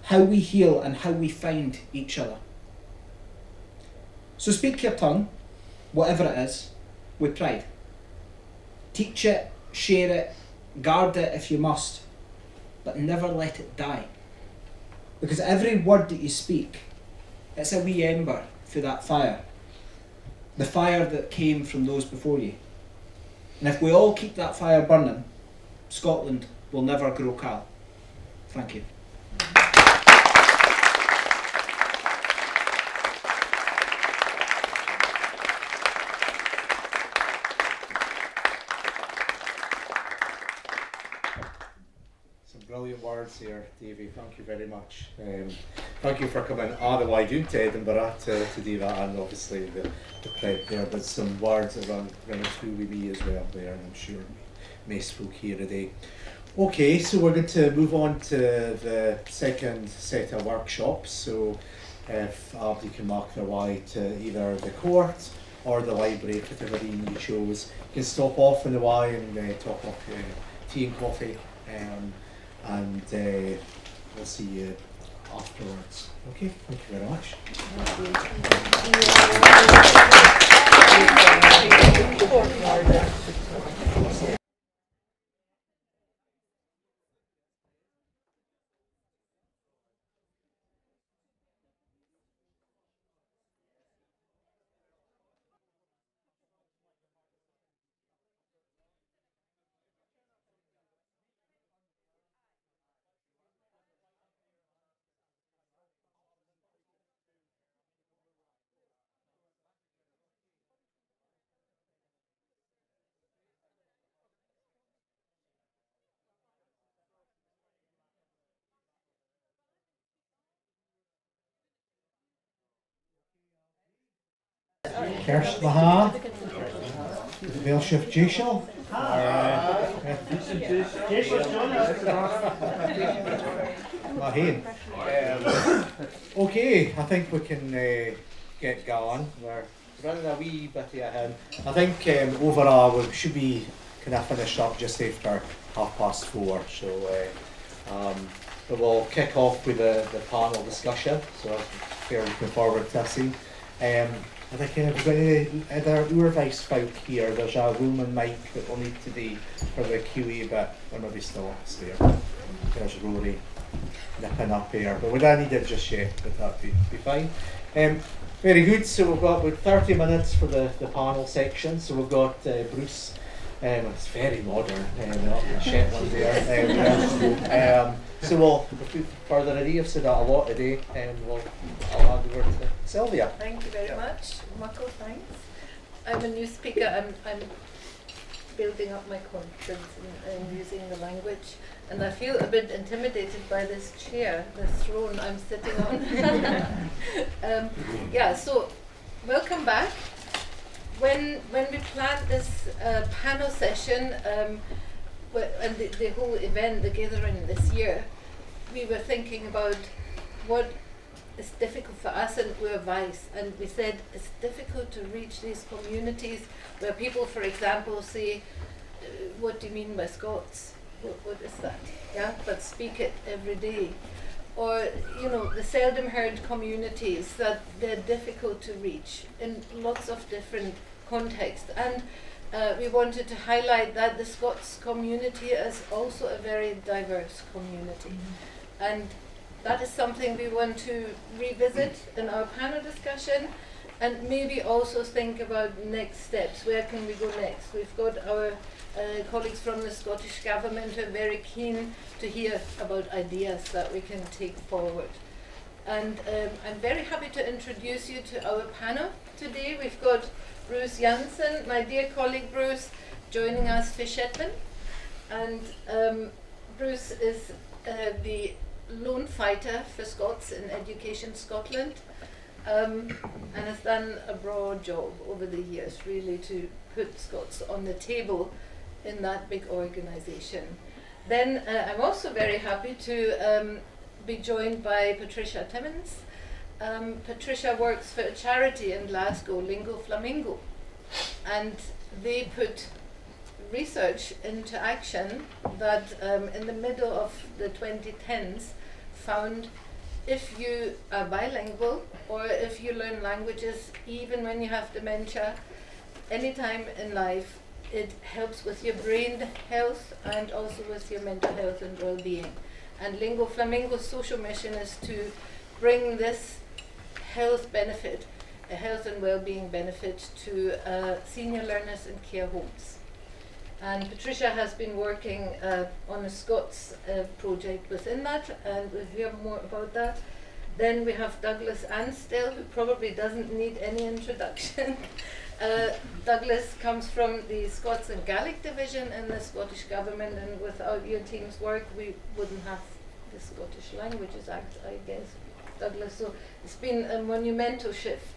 how we heal and how we find each other. So speak your tongue, whatever it is, with pride. Teach it, share it, guard it if you must, but never let it die. Because every word that you speak, it's a wee ember for that fire, the fire that came from those before you. And if we all keep that fire burning, Scotland will never grow caul. Thank you. Some brilliant words there, Davy. Thank you very much. Um, thank you for coming a' the way doon to Edinburgh to, to do that, and obviously the, the prep there, but some words that run, run a true with me as well there, and I'm sure maist folk here today. Okay, so we're going to move on to the second set of workshops. So if abody can mak their way to either the court or the library, whatever you chose, you can stop off on the way and, uh, talk off, uh, tea and coffee, um, and, uh, we'll see you afterwards. Okay, thank you very much. Ceart ma-thà. Bheil sibh deiseil? Math fhèin. Okay, I think we can, uh, get going. We're running a wee bit ahead. I think, um, overall we should be kind of finish up just after half past four. So, uh, um, but we'll kick off with the, the panel discussion. So we're looking forward to that. Um, I think, uh, we've got any other Urvais folk here. There's a roaming mic that we'll need to do for the Q E, but there may be still upstairs. There's Rory nipping up here, but we don't need it just yet, but that'd be, be fine. Um, very good, so we've got about thirty minutes for the, the panel section, so we've got, uh, Bruce, um, it's very modern, um, up in Shetland there. Um, um, so we'll, without further ado, I've said that a lot today, and we'll, I'll hand over to Sylvia. Thank you very much. Muckle thanks. I'm a new speaker. I'm, I'm building up my confidence in, in using the language, and I feel a bit intimidated by this chair, this throne I'm sitting on. Um, yeah, so welcome back. When, when we planned this, uh, panel session, um, wh-, and the, the whole event, the gathering this year, we were thinking about what is difficult for us in our voice, and we said it's difficult to reach these communities where people, for example, say, uh, "What do you mean by Scots? What, what is that?" Yeah, but speak it every day. Or, you know, the seldom heard communities, that they're difficult to reach in lots of different context. And, uh, we wanted to highlight that the Scots community is also a very diverse community. And that is something we want to revisit in our panel discussion, and maybe also think about next steps. Where can we go next? We've got our, uh, colleagues from the Scottish Government who are very keen to hear about ideas that we can take forward. And, um, I'm very happy to introduce you to our panel today. We've got Bruce Janssen, my dear colleague Bruce, joining us for Shetland. And, um, Bruce is, uh, the lone fighter for Scots in Education Scotland, um, and has done a braw job over the years, really, to put Scots on the table in that big organisation. Then, uh, I'm also very happy to, um, be joined by Patricia Timmins. Um, Patricia works for a charity in Glasgow, Lingo Flamingo, and they put research into action that, um, in the middle of the twenty tens found if you are bilingual or if you learn languages, even when you have dementia, anytime in life, it helps with your brain health and also with your mental health and well-being. And Lingo Flamingo's social mission is to bring this health benefit, a health and well-being benefit to, uh, senior learners in care homes. And Patricia has been working, uh, on a Scots, uh, project within that, and we'll hear more about that. Then we have Douglas Anstill, who probably doesn't need any introduction. Uh, Douglas comes from the Scots and Gaelic Division in the Scottish Government, and without your team's work, we wouldn't have the Scottish Languages Act, I guess, Douglas. So it's been a monumental shift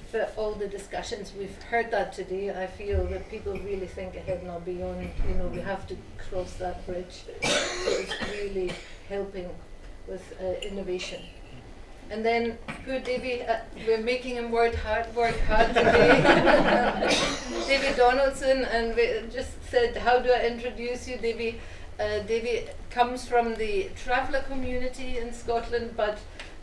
for all the discussions we've heard that today. I feel that people really think ahead and beyond, you know, we have to cross that bridge. So it's really helping with, uh, innovation. And then poor Davy, uh, we're making him work hard, work hard today. Davy Donaldson, and we just said, "How do I introduce you, Davy?" Uh, Davy comes from the traveller community in Scotland, but,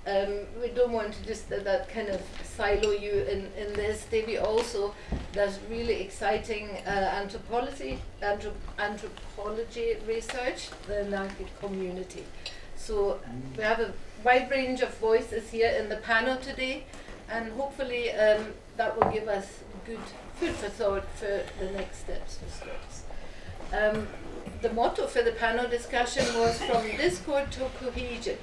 um, we don't want to just that, that kind of silo you in, in this. Davy also does really exciting, uh, anthropology, anthrop-, anthropology research, the Naga community. So we have a wide range of voices here in the panel today, and hopefully, um, that will give us good food for thought for the next steps for Scots. Um, the motto for the panel discussion was "From Discord to Cohesion,"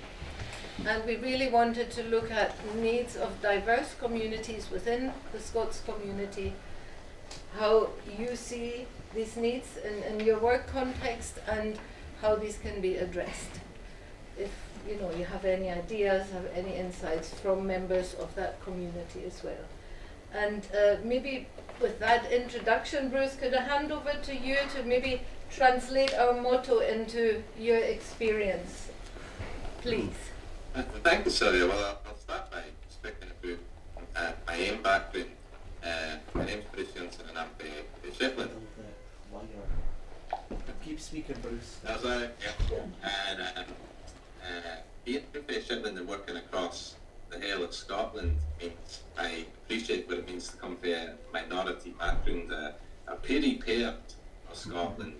and we really wanted to look at needs of diverse communities within the Scots community, how you see these needs in, in your work context, and how these can be addressed. If, you know, you have any ideas, have any insights from members of that community as well. And, uh, maybe with that introduction, Bruce, could I hand over to you to maybe translate our motto into your experience, please? Uh, thank you, Sylvia. Well, I'll, I'll start by speaking about, uh, my own background. Uh, my name's Bruce Janssen and I'm from Shetland. Keep speaking, Bruce. That's right, yeah. And, um, uh, being fae Shetland and working across the Hill of Scotland means I appreciate what it means to come fae a minority background, a, a peerie pairt of Scotland,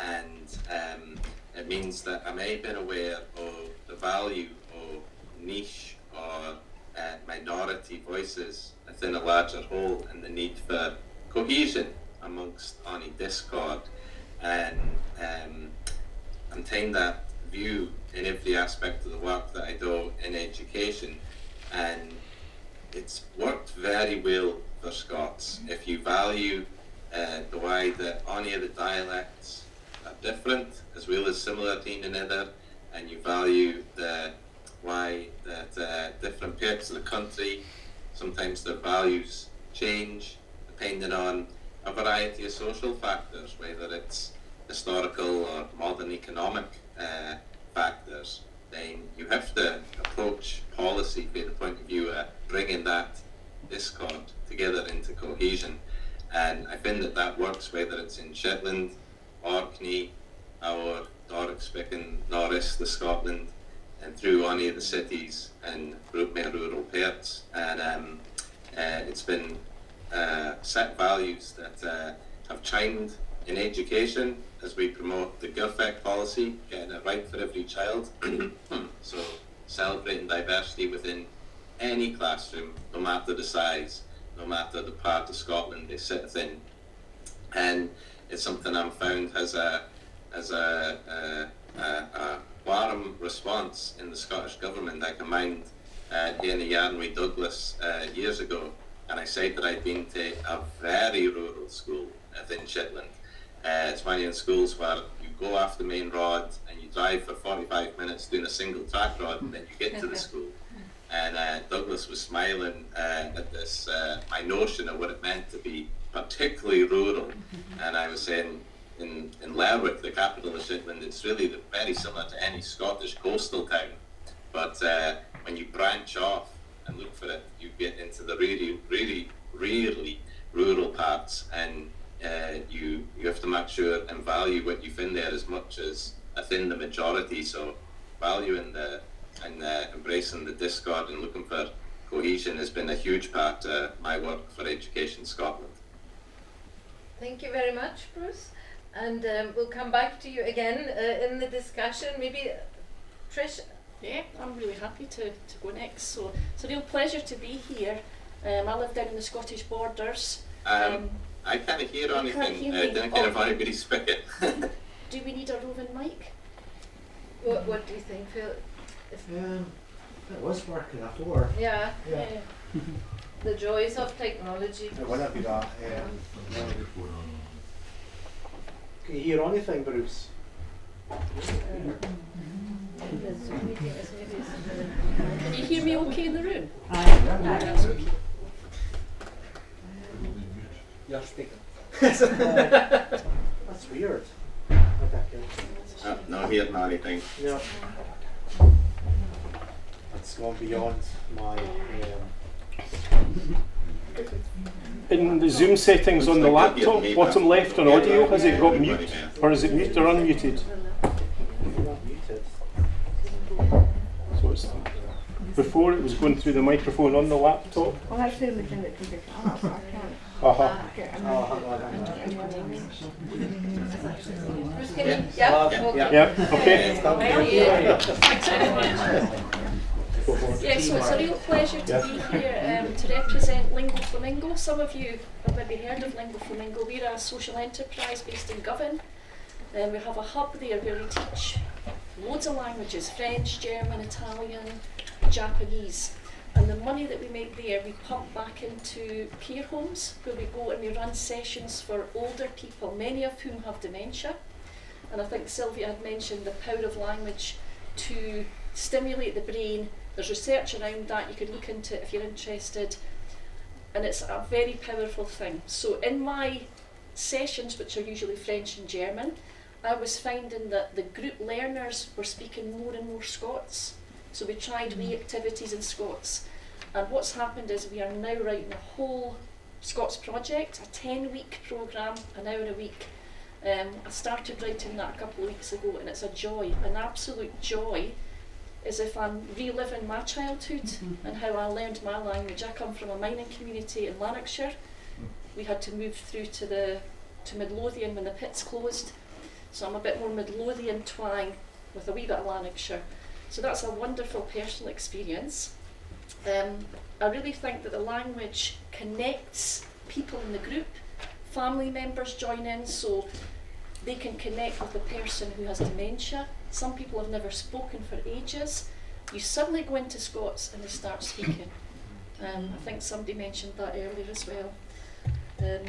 and, um, it means that I'm aye been aware of the value of niche or, uh, minority voices within a larger whole and the need for cohesion amongst ony discord. And, um, I'm taking that view in every aspect of the work that I do in education, and it's worked very well for Scots. If you value, uh, the way that ony of the dialects are different as well as similar to ane another, and you value the way that, uh, different parts of the country, sometimes their values change depending on a variety of social factors, whether it's historical or modern economic, uh, factors, then you have to approach policy fae the point of view of bringing that discord together into cohesion. And I find that that works whether it's in Shetland, Orkney, or Doric speaking north east of Scotland and through ony of the cities and ru-, mair rural parts. And, um, uh, it's been, uh, set values that, uh, have chimed in education as we promote the GIRFEC policy, getting it right for every child. So celebrating diversity within any classroom, no matter the size, no matter the part of Scotland they sit within. And it's something I'm found has a, has a, a, a, a warm response in the Scottish Government. I can mind, uh, hearing a yarn with Douglas, uh, years ago, and I said that I'd been to a very rural school within Shetland. Uh, it's one of the schools where you go off the main road and you drive for forty-five minutes doing a single track road and then you get to the school. And, uh, Douglas was smiling, uh, at this, uh, my notion of what it meant to be particularly rural. And I was saying, in, in Lerwick, the capital of Shetland, it's really the, very similar to any Scottish coastal town. But, uh, when you branch off and look for it, you get into the really, really, really rural parts, and, uh, you, you have to make sure and value what you find there as much as within the majority. So valuing the, and, uh, embracing the discord and looking for cohesion has been a huge part of my work for Education Scotland. Thank you very much, Bruce. And, um, we'll come back to you again, uh, in the discussion. Maybe, Trish? Yeah, I'm really happy to, to go next. So it's a real pleasure to be here. Um, I live down in the Scottish Borders. Um, um, I can't hear anything. I don't hear if anybody's speaking. Do we need a roving mic? What, what do you think, Phil? If um, it was working before. Yeah. Yeah. The joys of technology. It wouldn't be that. Um, can you hear anything, Bruce? Can you hear me okay in the room? Aye. Aye, that's okay. You're speaking. That's weird. Uh, no, hear not anything. No. It's gone beyond my, um, in the Zoom settings on the laptop, bottom left on audio, has it got mute, or is it mute or unmuted? Not muted. So it's, before it was going through the microphone on the laptop. Well, that's the only thing that can be turned off. I can't. Uh-huh. Yep, okay. Yeah, so it's a real pleasure to be here, um, to represent Lingo Flamingo. Some of you have maybe heard of Lingo Flamingo. We're a social enterprise based in Govan. Um, we have a hub there where we teach loads of languages, French, German, Italian, Japanese. And the money that we make there, we pump back into care homes where we go and we run sessions for older people, many of whom have dementia. And I think Sylvia had mentioned the power of language to stimulate the brain. There's research around that, you could look into it if you're interested. And it's a very powerful thing. So in my sessions, which are usually French and German, I was finding that the group learners were speaking more and more Scots. So we tried wee activities in Scots. And what's happened is we are now writing a whole Scots project, a ten-week programme, an hour a week, Um, I started writing that a couple of weeks ago, and it's a joy, an absolute joy, as if I'm reliving my childhood and how I learned my language. I come from a mining community in Lanarkshire. We had to move through to the, to Midlothian when the pits closed, so I'm a bit more Midlothian twang with a wee bit of Lanarkshire. So that's a wonderful personal experience. Um, I really think that the language connects people in the group. Family members join in, so they can connect with the person who has dementia. Some people have never spoken for ages. You suddenly go into Scots and they start speaking. Um, I think somebody mentioned that earlier as well. Um,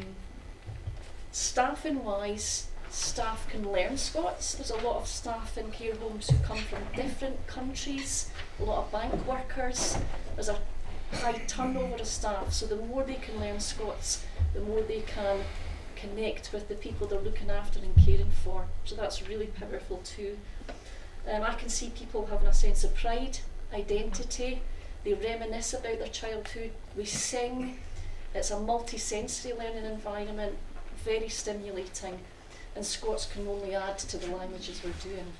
staffing wise, staff can learn Scots. There's a lot of staff in care homes who come from different countries, a lot of bank workers. There's a high turnover of staff, so the more they can learn Scots, the more they can connect with the people they're looking after and caring for. So that's really powerful too. Um, I can see people having a sense of pride, identity. They reminisce about their childhood. We sing. It's a multi-sensory learning environment, very stimulating, and Scots can only add to the languages we're doing.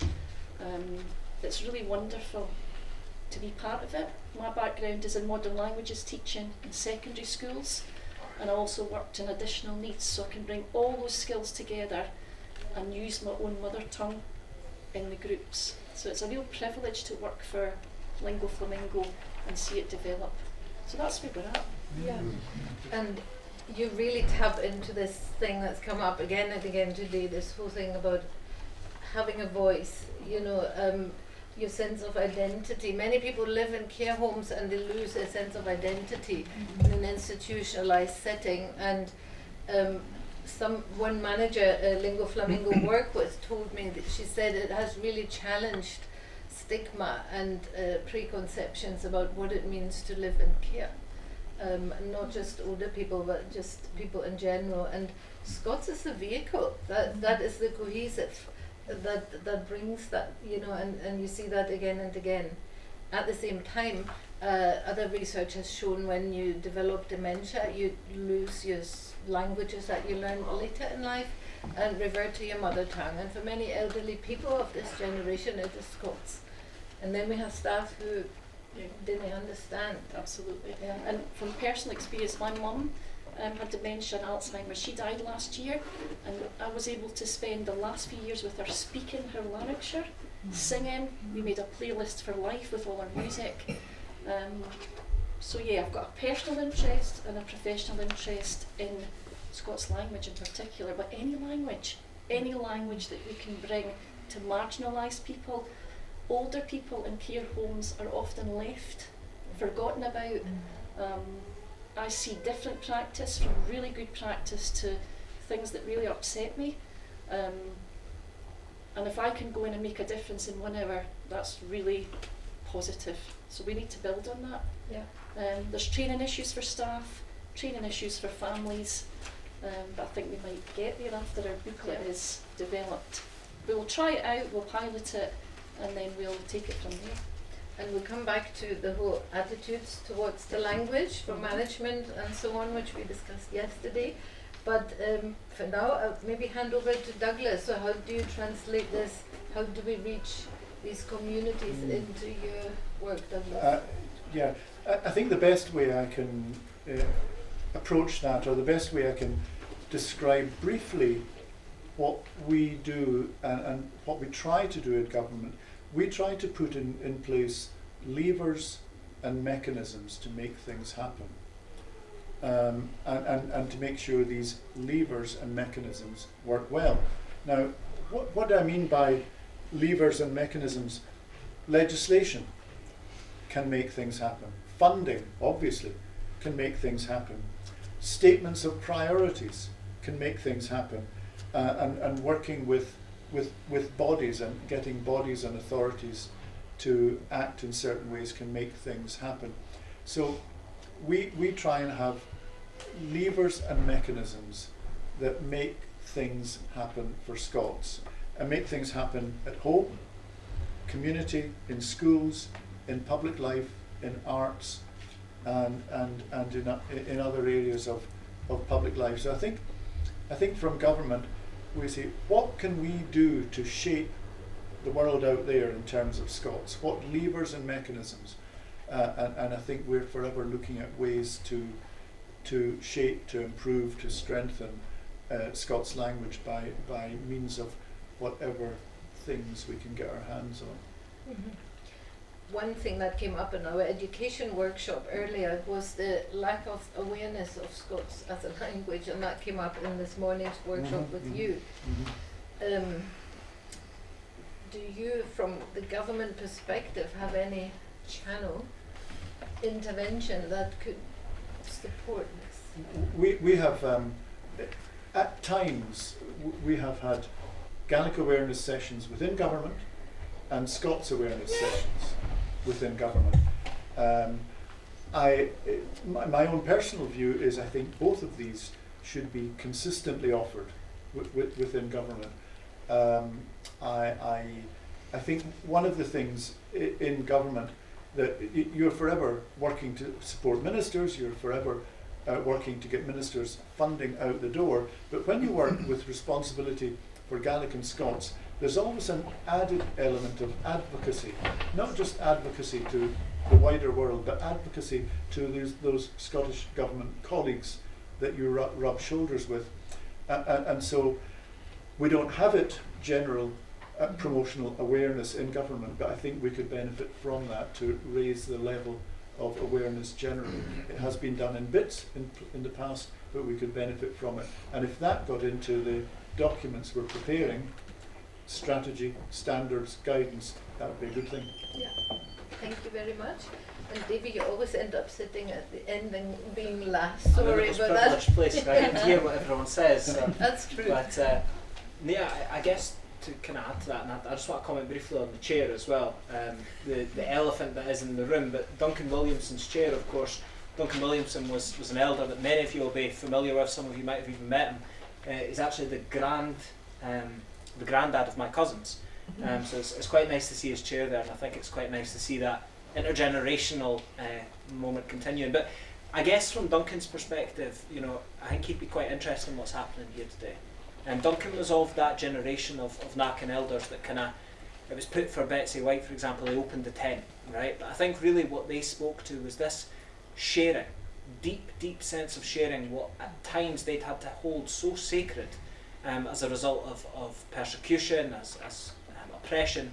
Um, it's really wonderful to be part of it. My background is in modern languages teaching in secondary schools, and I also worked in additional needs, so I can bring all those skills together and use my own mother tongue in the groups. So it's a real privilege to work for Lingo Flamingo and see it develop. So that's where we're at. Yeah. And you really tap into this thing that's come up again and again today, this whole thing about having a voice, you know, um, your sense of identity. Many people live in care homes and they lose their sense of identity in an institutionalized setting. And um, some one manager, uh, Lingo Flamingo work with, told me that she said it has really challenged stigma and uh, preconceptions about what it means to live in care. Um, and not just older people, but just people in general. And Scots is the vehicle that that is the cohesive that that brings that, you know, and, and you see that again and again. At the same time, uh, other research has shown when you develop dementia, you lose your s- languages that you learn later in life and revert to your mother tongue. And for many elderly people of this generation, it is Scots. And then we have staff who didn't understand. Absolutely. Yeah. And from personal experience, my mum um, had dementia and Alzheimer's. She died last year, and I was able to spend the last few years with her speaking her Lanarkshire, singing. We made a playlist for life with all her music. Um, so yeah, I've got a personal interest and a professional interest in Scots language in particular, but any language, any language that we can bring to marginalised people. Older people in care homes are often left, forgotten about. Um, I see different practice, from really good practice to things that really upset me. Um, and if I can go in and make a difference in one hour, that's really positive. So we need to build on that. Yeah. Um, there's training issues for staff, training issues for families, um, but I think we might get there after our booklet Yeah. is developed. We'll try it out, we'll pilot it, and then we'll take it from there. And we'll come back to the whole attitudes towards the language from management and so on, which we discussed yesterday. But um, for now, I'll maybe hand over to Douglas. So how do you translate this? How do we reach these communities Mm. into your work, Douglas? Uh, yeah, I, I think the best way I can uh, approach that, or the best way I can describe briefly what we do and, and what we try to do in government, we try to put in, in place levers and mechanisms to make things happen. Um, and, and, and to make sure these levers and mechanisms work well. Now, what, what do I mean by levers and mechanisms? Legislation can make things happen. Funding, obviously, can make things happen. Statements of priorities can make things happen. Uh, and, and working with, with, with bodies and getting bodies and authorities to act in certain ways can make things happen. So we, we try and have levers and mechanisms that make things happen for Scots and make things happen at home, community, in schools, in public life, in arts, and, and, and in, o- in other areas of, of public life. So I think, I think from government, We say, what can we do to shape the world out there in terms of Scots? What levers and mechanisms? Uh, and, and I think we're forever looking at ways to to shape, to improve, to strengthen uh, Scots language by, by means of whatever things we can get our hands on. Mm-hmm. One thing that came up in our education workshop earlier was the lack of awareness of Scots as a language, and that came up in this morning's workshop mm-hmm. with mm-hmm. you. Mm-hmm. Um, do you, from the government perspective, have any channel intervention that could support this? We, we have, um, at times, we have had Gaelic awareness sessions within government and Scots awareness sessions within government. Um, I, my, my own personal view is I think both of these should be consistently offered within government. Um, I, I, I think one of the things in government that you're forever working to support ministers, you're forever uh, working to get ministers funding out the door, but when you work with responsibility for Gaelic and Scots, there's always an added element of advocacy, not just advocacy to the wider world, but advocacy to those, those Scottish Government colleagues that you rub shoulders with. Uh, and, and so we don't have it general uh, promotional awareness in government, but I think we could benefit from that to raise the level of awareness generally. It has been done in bits in, in the past, but we could benefit from it. And if that got into the documents we're preparing, strategy, standards, guidance, that would be a good thing. Yeah, thank you very much. And Davy, you always end up sitting at the end and being last. Sorry about that. Place, I can hear what everyone says. So. That's true. But uh, yeah, I, I guess to kind of add to that, and I, I just want to comment briefly on the chair as well, um, the, the elephant that is in the room, but Duncan Williamson's chair, of course. Duncan Williamson was, was an elder that many of you will be familiar with, some of you might have even met him. Uh, he's actually the grand, um, the granddad of my cousins. Um, so it's, it's quite nice to see his chair there, and I think it's quite nice to see that intergenerational uh, moment continuing. But I guess from Duncan's perspective, you know, I think he'd be quite interested in what's happening here today. And Duncan was of that generation of, of Knockan elders that kind of, it was put for Betsy Whyte, for example, they opened the tent, right? But I think really what they spoke to was this sharing, deep, deep sense of sharing what at times they'd had to hold so sacred um, as a result of, of persecution, as, as um, oppression,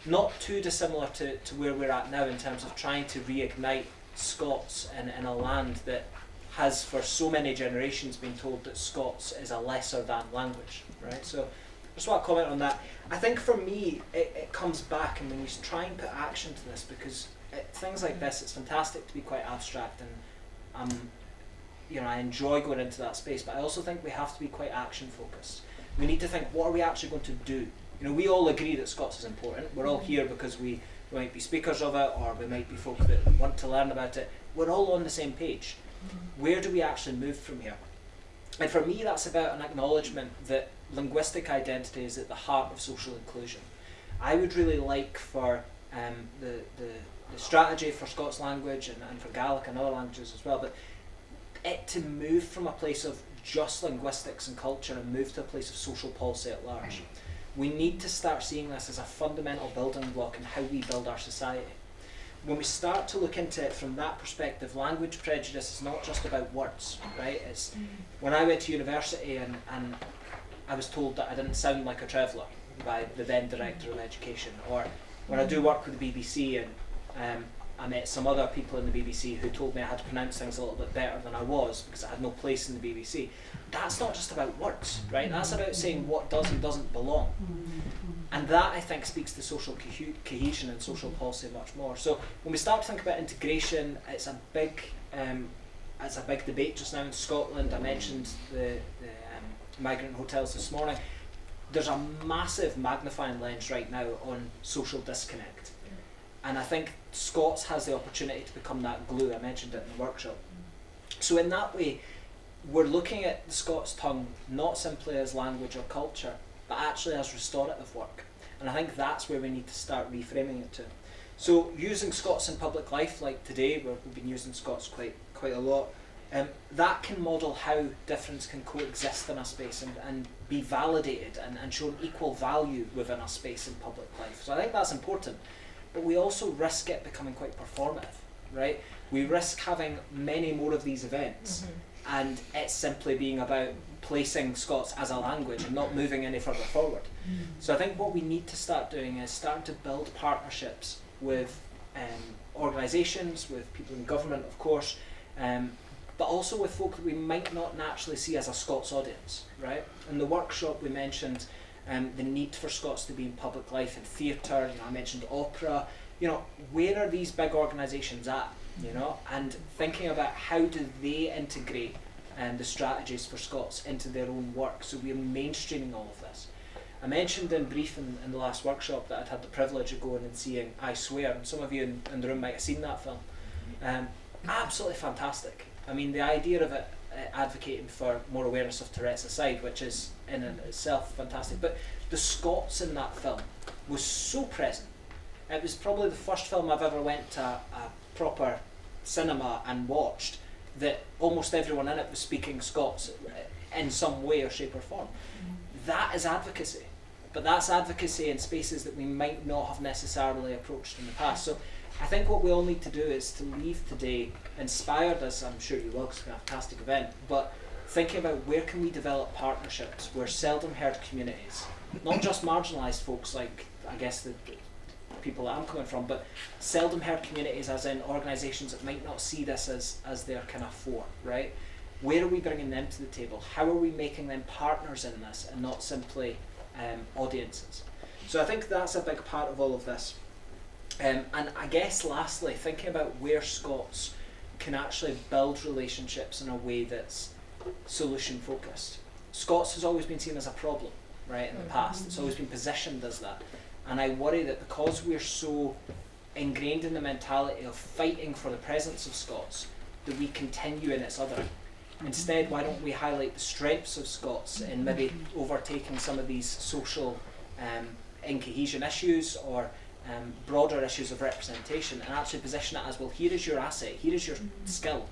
not too dissimilar to, to where we're at now in terms of trying to reignite Scots in, in a land that has for so many generations been told that Scots is a lesser than language, right? So I just want to comment on that. I think for me, it, it comes back, and when you try and put action to this, because it, things like this, it's fantastic to be quite abstract, and um, you know, I enjoy going into that space, but I also think we have to be quite action focused. We need to think, what are we actually going to do? You know, we all agree that Scots is important. We're all here because we, we might be speakers of it, or we might be folk that want to learn about it. We're all on the same page. Where do we actually move from here? And for me, that's about an acknowledgement that linguistic identity is at the heart of social inclusion. I would really like for um, the, the, the strategy for Scots language and, and for Gaelic and other languages as well, but it to move from a place of just linguistics and culture and move to a place of social policy at large. We need to start seeing this as a fundamental building block in how we build our society. When we start to look into it from that perspective, language prejudice is not just about words, right? It's when I went to university and, and I was told that I didn't sound like a Trevler by the then director of education, or when I do work with the B B C and um, I met some other people in the B B C who told me I had to pronounce things a little bit better than I was because I had no place in the B B C. That's not just about words, right? That's about saying what does and doesn't belong. And that, I think, speaks to social co- cohesion and social policy much more. So when we start to think about integration, it's a big, um, it's a big debate just now in Scotland. I mentioned the, the um, migrant hotels this morning. There's a massive magnifying lens right now on social disconnect. And I think Scots has the opportunity to become that glue. I mentioned it in the workshop. So in that way, we're looking at the Scots tongue not simply as language or culture, but actually as restorative work. And I think that's where we need to start reframing it to. So using Scots in public life, like today, we've been using Scots quite quite a lot. Um, that can model how difference can coexist in a space and, and be validated and, and shown equal value within a space in public life. So I think that's important, but we also risk it becoming quite performative, right? We risk having many more of these events, mm-hmm, and it simply being about placing Scots as a language and not moving any further forward. Mm. So I think what we need to start doing is starting to build partnerships with, um, organisations, with people in government, of course, um, but also with folk that we might not naturally see as a Scots audience, right? In the workshop we mentioned, um, the need for Scots to be in public life and theatre, you know, I mentioned opera, you know, where are these big organisations at, you know, and thinking about how do they integrate, um, the strategies for Scots into their own work, so we're mainstreaming all of this. I mentioned in brief in, in the last workshop that I'd had the privilege of going and seeing I Swear, and some of you in, in the room might have seen that film. Um, absolutely fantastic. I mean, the idea of it, uh, advocating for more awareness of Tourette's aside, which is in and itself fantastic, but the Scots in that film was so present. It was probably the first film I've ever went to a proper cinema and watched that almost everyone in it was speaking Scots in some way or shape or form. That is advocacy, but that's advocacy in spaces that we might not have necessarily approached in the past. So I think what we all need to do is to leave today inspired, as I'm sure you will, 'cause it's a fantastic event, but thinking about where can we develop partnerships where seldom heard communities, not just marginalised folks like, I guess, the, the people that I'm coming from, but seldom heard communities as in organisations that might not see this as, as their kind of fore, right? Where are we bringing them to the table? How are we making them partners in this and not simply, um, audiences? So I think that's a big part of all of this. Um, and I guess lastly, thinking about where Scots can actually build relationships in a way that's solution focused. Scots has always been seen as a problem, right, in the past. It's always been positioned as that. And I worry that because we're so ingrained in the mentality of fighting for the presence of Scots, that we continue in its othering. Instead, why don't we highlight the strengths of Scots in maybe overtaking some of these social, um, incohesion issues or, um, broader issues of representation, and actually position it as, well, here is your asset, here is your skill,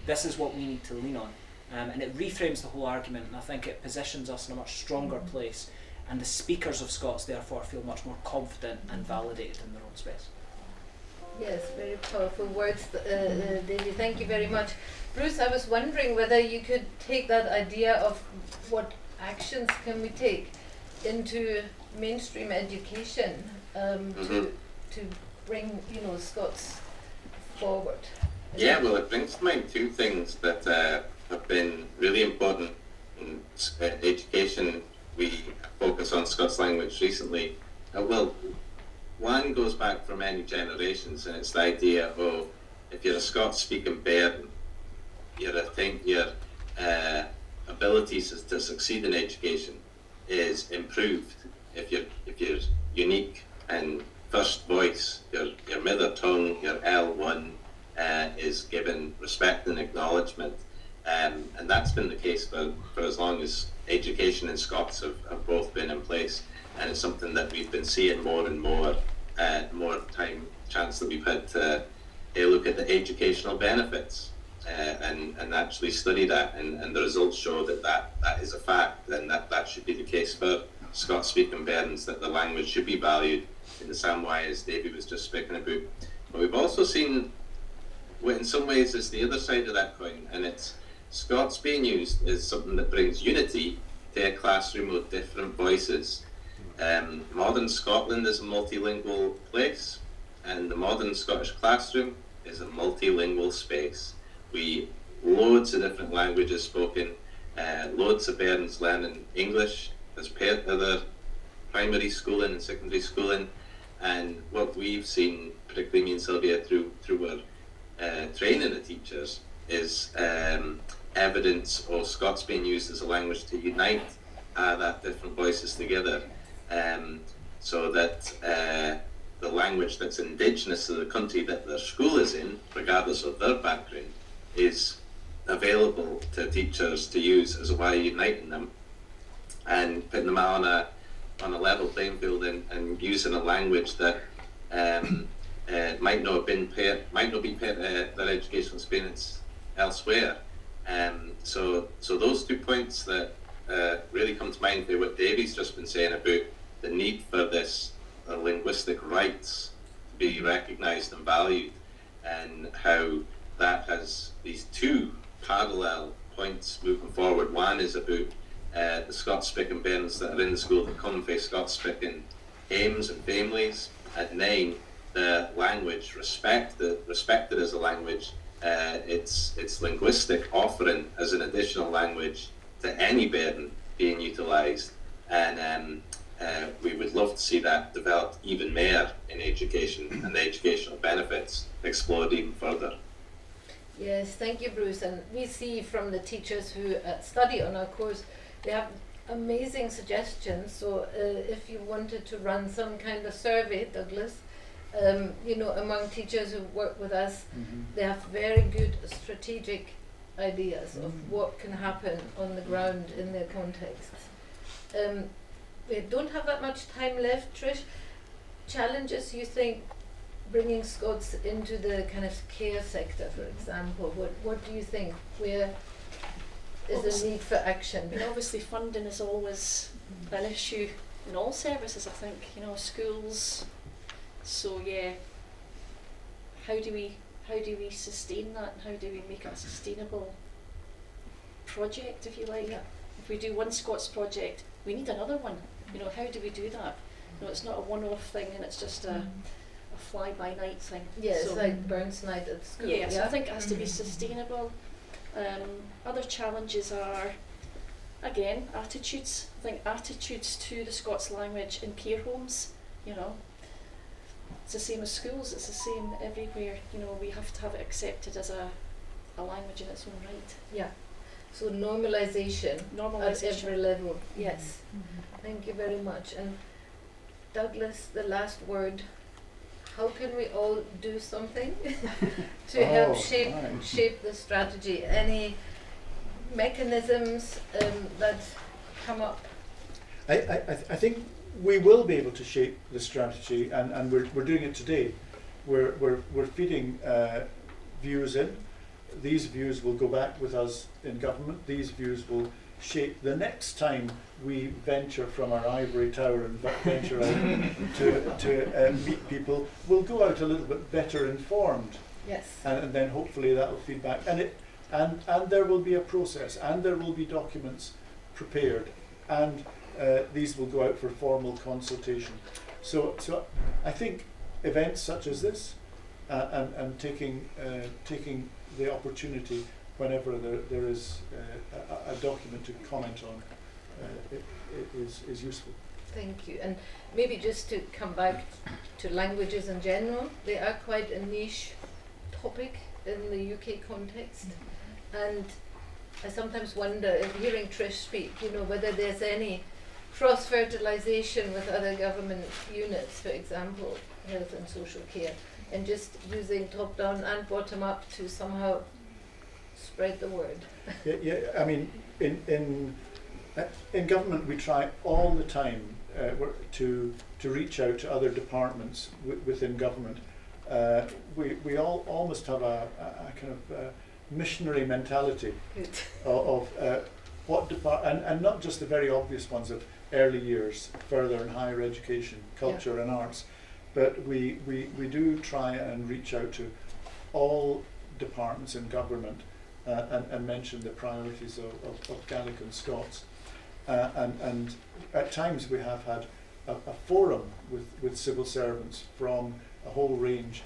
this is what we need to lean on. Um, and it reframes the whole argument, and I think it positions us in a much stronger place, and the speakers of Scots therefore feel much more confident and validated in their own space. Yes, very powerful words, uh, uh, Davy. Thank you very much. Bruce, I was wondering whether you could take that idea of what actions can we take into mainstream education, um, to, to bring, you know, Scots forward. Yeah, well, it brings to mind two things that, uh, have been really important in s-, uh, education. We focus on Scots language recently. Uh, well, one goes back for many generations, and it's the idea of if you're a Scots-speaking bairn, your atten-, your, uh, abilities to succeed in education is improved if your, if your unique and first voice, your, your mother tongue, your L one, uh, is given respect and acknowledgement. Um, and that's been the case for, for as long as education and Scots have, have both been in place. And it's something that we've been seeing more and more, uh, more time, chance that we've had to, uh, look at the educational benefits, uh, and, and actually study that, and, and the results show that, that that is a fact, and that, that should be the case for Scots-speaking bairns, that the language should be valued in the same way as Davy was just speaking about. But we've also seen what in some ways is the other side of that coin, and it's Scots being used is something that brings unity to a classroom with different voices. Um, modern Scotland is a multilingual place, and the modern Scottish classroom is a multilingual space. We loads of different languages spoken, uh, loads of bairns learning English as part of their primary schooling and secondary schooling, and what we've seen, particularly me and Sylvia, through, through our, uh, training of teachers, is, um, evidence of Scots being used as a language to unite, uh, that different voices together, um, so that, uh, the language that's indigenous to the country that their school is in, regardless of their background, is available to teachers to use as a way of uniting them and putting them on a, on a level playing field and, and using a language that, um, uh, might not have been par-, might not be part of their educational experience elsewhere. Um, so, so those two points that, uh, really come to mind for what Davey's just been saying about the need for this, uh, linguistic rights to be recognised and valued, and how that has these two parallel points moving forward. One is about, uh, the Scots-speaking bairns that are in the school that come fae Scots-speaking hames and families, and then the language respect, the, respected as a language, uh, its, its linguistic offering as an additional language to any bairn being utilised, and, um, uh, we would love to see that developed even more in education and the educational benefits explored even further. Yes, thank you, Bruce. And we see from the teachers who, uh, study on our course, they have amazing suggestions. So, uh, if you wanted to run some kind of survey, Douglas, um, you know, among teachers who work with us, they have very good strategic ideas of what can happen on the ground in their contexts. Um, we don't have that much time left, Trish. Challenges, you think, bringing Scots into the kind of care sector, for example? What, what do you think? Where is the need for action? I mean, obviously funding is always an issue in all services, I think, you know, schools. So, yeah, how do we, how do we sustain that, and how do we make it a sustainable project, if you like? Yeah. If we do one Scots project, we need another one. You know, how do we do that? You know, it's not a one-off thing and it's just a, a fly-by-night thing. Yeah, it's like Burns Night at school. Yeah, so I think it has to be sustainable. Um, other challenges are, again, attitudes. I think attitudes to the Scots language in care homes, you know, it's the same as schools, it's the same everywhere. You know, we have to have it accepted as a, a language in its own right. Yeah. So normalisation at every level. Yes. Thank you very much. And Douglas, the last word. How can we all do something to help shape, shape the strategy? Any mechanisms, um, that come up? I, I, I th-, I think we will be able to shape the strategy, and, and we're, we're doing it today. We're, we're, we're feeding, uh, views in. These views will go back with us in government. These views will shape the next time we venture from our ivory tower and ve-, venture out to, to, uh, meet people. We'll go out a little bit better informed. Yes. And, and then hopefully that will feed back. And it, and, and there will be a process, and there will be documents prepared, and, uh, these will go out for formal consultation. So, so I think events such as this, uh, and, and taking, uh, taking the opportunity whenever there, there is, uh, a, a document to comment on, uh, it, it is, is useful. Thank you. And maybe just to come back to languages in general, they are quite a niche topic in the U K context, and I sometimes wonder, in hearing Trish speak, you know, whether there's any cross-fertilisation with other government units, for example, health and social care, and just using top-down and bottom-up to somehow spread the word. Yeah, yeah, I mean, in, in, uh, in government we try all the time, uh, to, to reach out to other departments w-, within government. Uh, we, we all almost have a, a, a kind of, uh, missionary mentality of, of, uh, what depart-, and, and not just the very obvious ones of early years, further and higher education, culture and arts, but we, we, we do try and reach out to all departments in government, uh, and, and mention the priorities of, of, of Gaelic and Scots. Uh, and, and at times we have had a, a forum with, with civil servants from a whole range,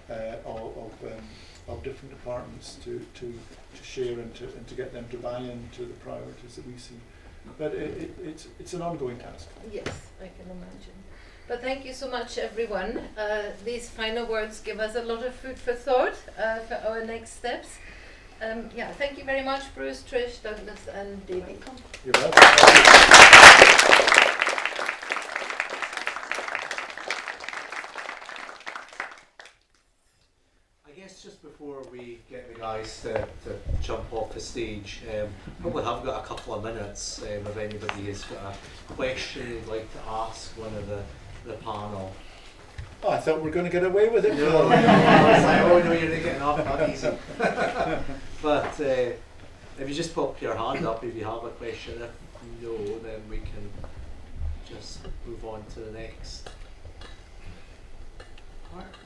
uh, of, of, um, of different departments to, to, to share and to, and to get them to buy into the priorities that we see. But it, it, it's, it's an ongoing task. Yes, I can imagine. But thank you so much, everyone. Uh, these final words give us a lot of food for thought, uh, for our next steps. Um, yeah, thank you very much, Bruce, Trish, Douglas and Davey. You're welcome. I guess just before we get the guys to, to jump off the stage, um, probably have got a couple of minutes, um, if anybody has got a question they'd like to ask one of the, the panel. Oh, I thought we were gonna get away with it. No, no, I was like, "Oh no, you're not getting off that easy." But, uh, If you just pop your hand up if you have a question, if no, then we can just move on to the next.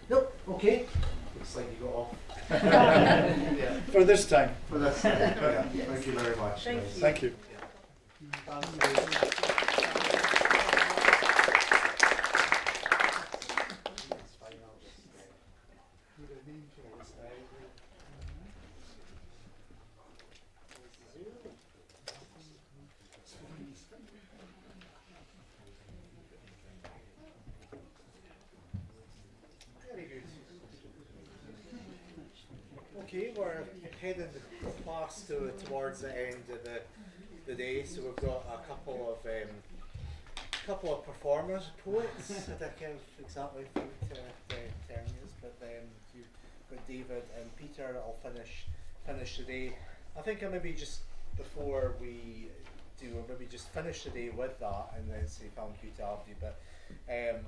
No? Okay. Looks like you got off. Yeah. For this time. For this time. Yeah. Thank you very much, guys. Thank you. Very good. Okay, we're heading past to, towards the end of the, the day, so we've got a couple of, um, couple of performers, poets, I don't know exactly who to, to term is, but, um, you've got David and Peter that'll finish, finish the day. I think I maybe just, before we do, I'll maybe just finish the day with that and then say thank you to everybody, but, um,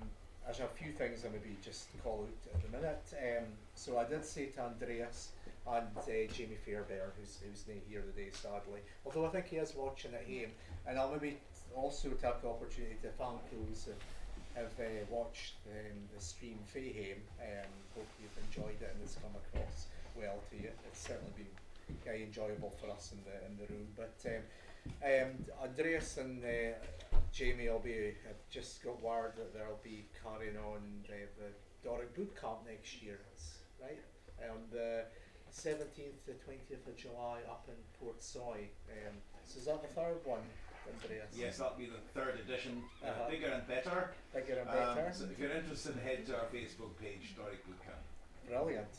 there's a few things I maybe just call out at the minute. Um, so I did say to Andreas and, uh, Jamie Fairbairn, who's, who's nae here today, sadly, although I think he is watching at home, and I'll maybe also take the opportunity to thank those that have, uh, watched, um, the stream fae home. Um, hope you've enjoyed it and it's come across well to you. It's certainly been very enjoyable for us in the, in the room. But, um, um, Andreas and, uh, Jamie will be, have just got word that they'll be carrying on the, the Doric Boot Camp next year, right? On the seventeenth to twentieth of July up in Portsoy. Um, so is that the third one, Andreas? Yes, that'll be the third edition. Uh, bigger and better. Bigger and better. Um, so if you're interested, head to our Facebook page, Doric Boot Camp. Brilliant.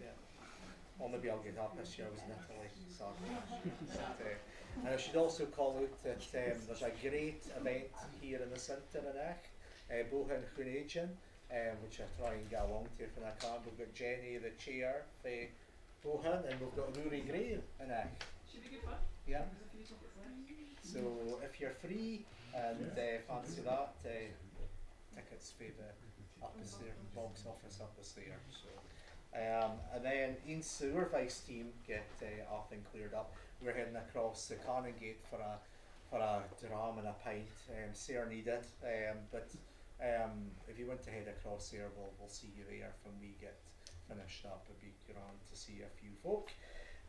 Yeah. Well, maybe I'll get up this year, I was in Italy, so. But, uh, and I should also call out that, um, there's a great event here in the centre in Aich, uh, Bohan Chun Èideann, um, which I try and get along to when I can. We've got Jenny, the chair, fae Bohan, and we've got Rory Gray in Aich. Should be good fun. Yeah. There's a few tickets left. So if you're free and, uh, fancy that, uh, tickets fae the, up is there, box office up is there. So, um, and then ance the Urvice team get, uh, aathing cleared up, we're heading across the Canongate for a, for a dram and a pint, um, sair needed, um, but, um, if you want to head across there, we'll, we'll see you there when we get finished up. It'd be grand to see a few folk.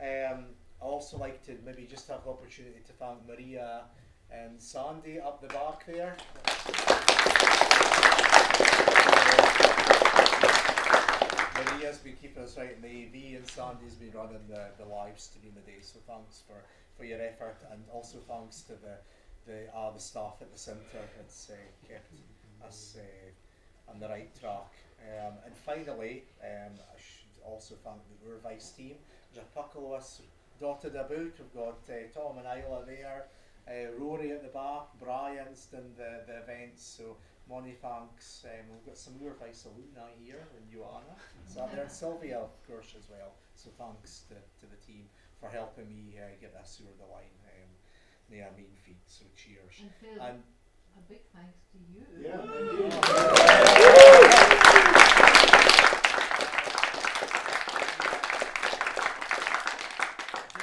Um, I also like to maybe just take the opportunity to thank Maria and Sandy up the back there. Maria's been keeping us right in the A V and Sandy's been running the, the live stream the day, so thanks for, for your effort, and also thanks to the, the, uh, the staff at the centre that's, uh, kept us, uh, on the right track. Um, and finally, um, I should also thank the Urvice team. There's a puckle of us dotted aboot. We've got, uh, Tom and Isla there, uh, Rory at the back, Brian's done the, the events, so mony thanks. Um, we've got some Urvice alumni here, and Joanna, so there, and Sylvia, of course, as well. So thanks to, to the team for helping me, uh, get this over the line. Um, nae a mean feat, so cheers. And Phil, and a big thanks to you. Yeah, thank you.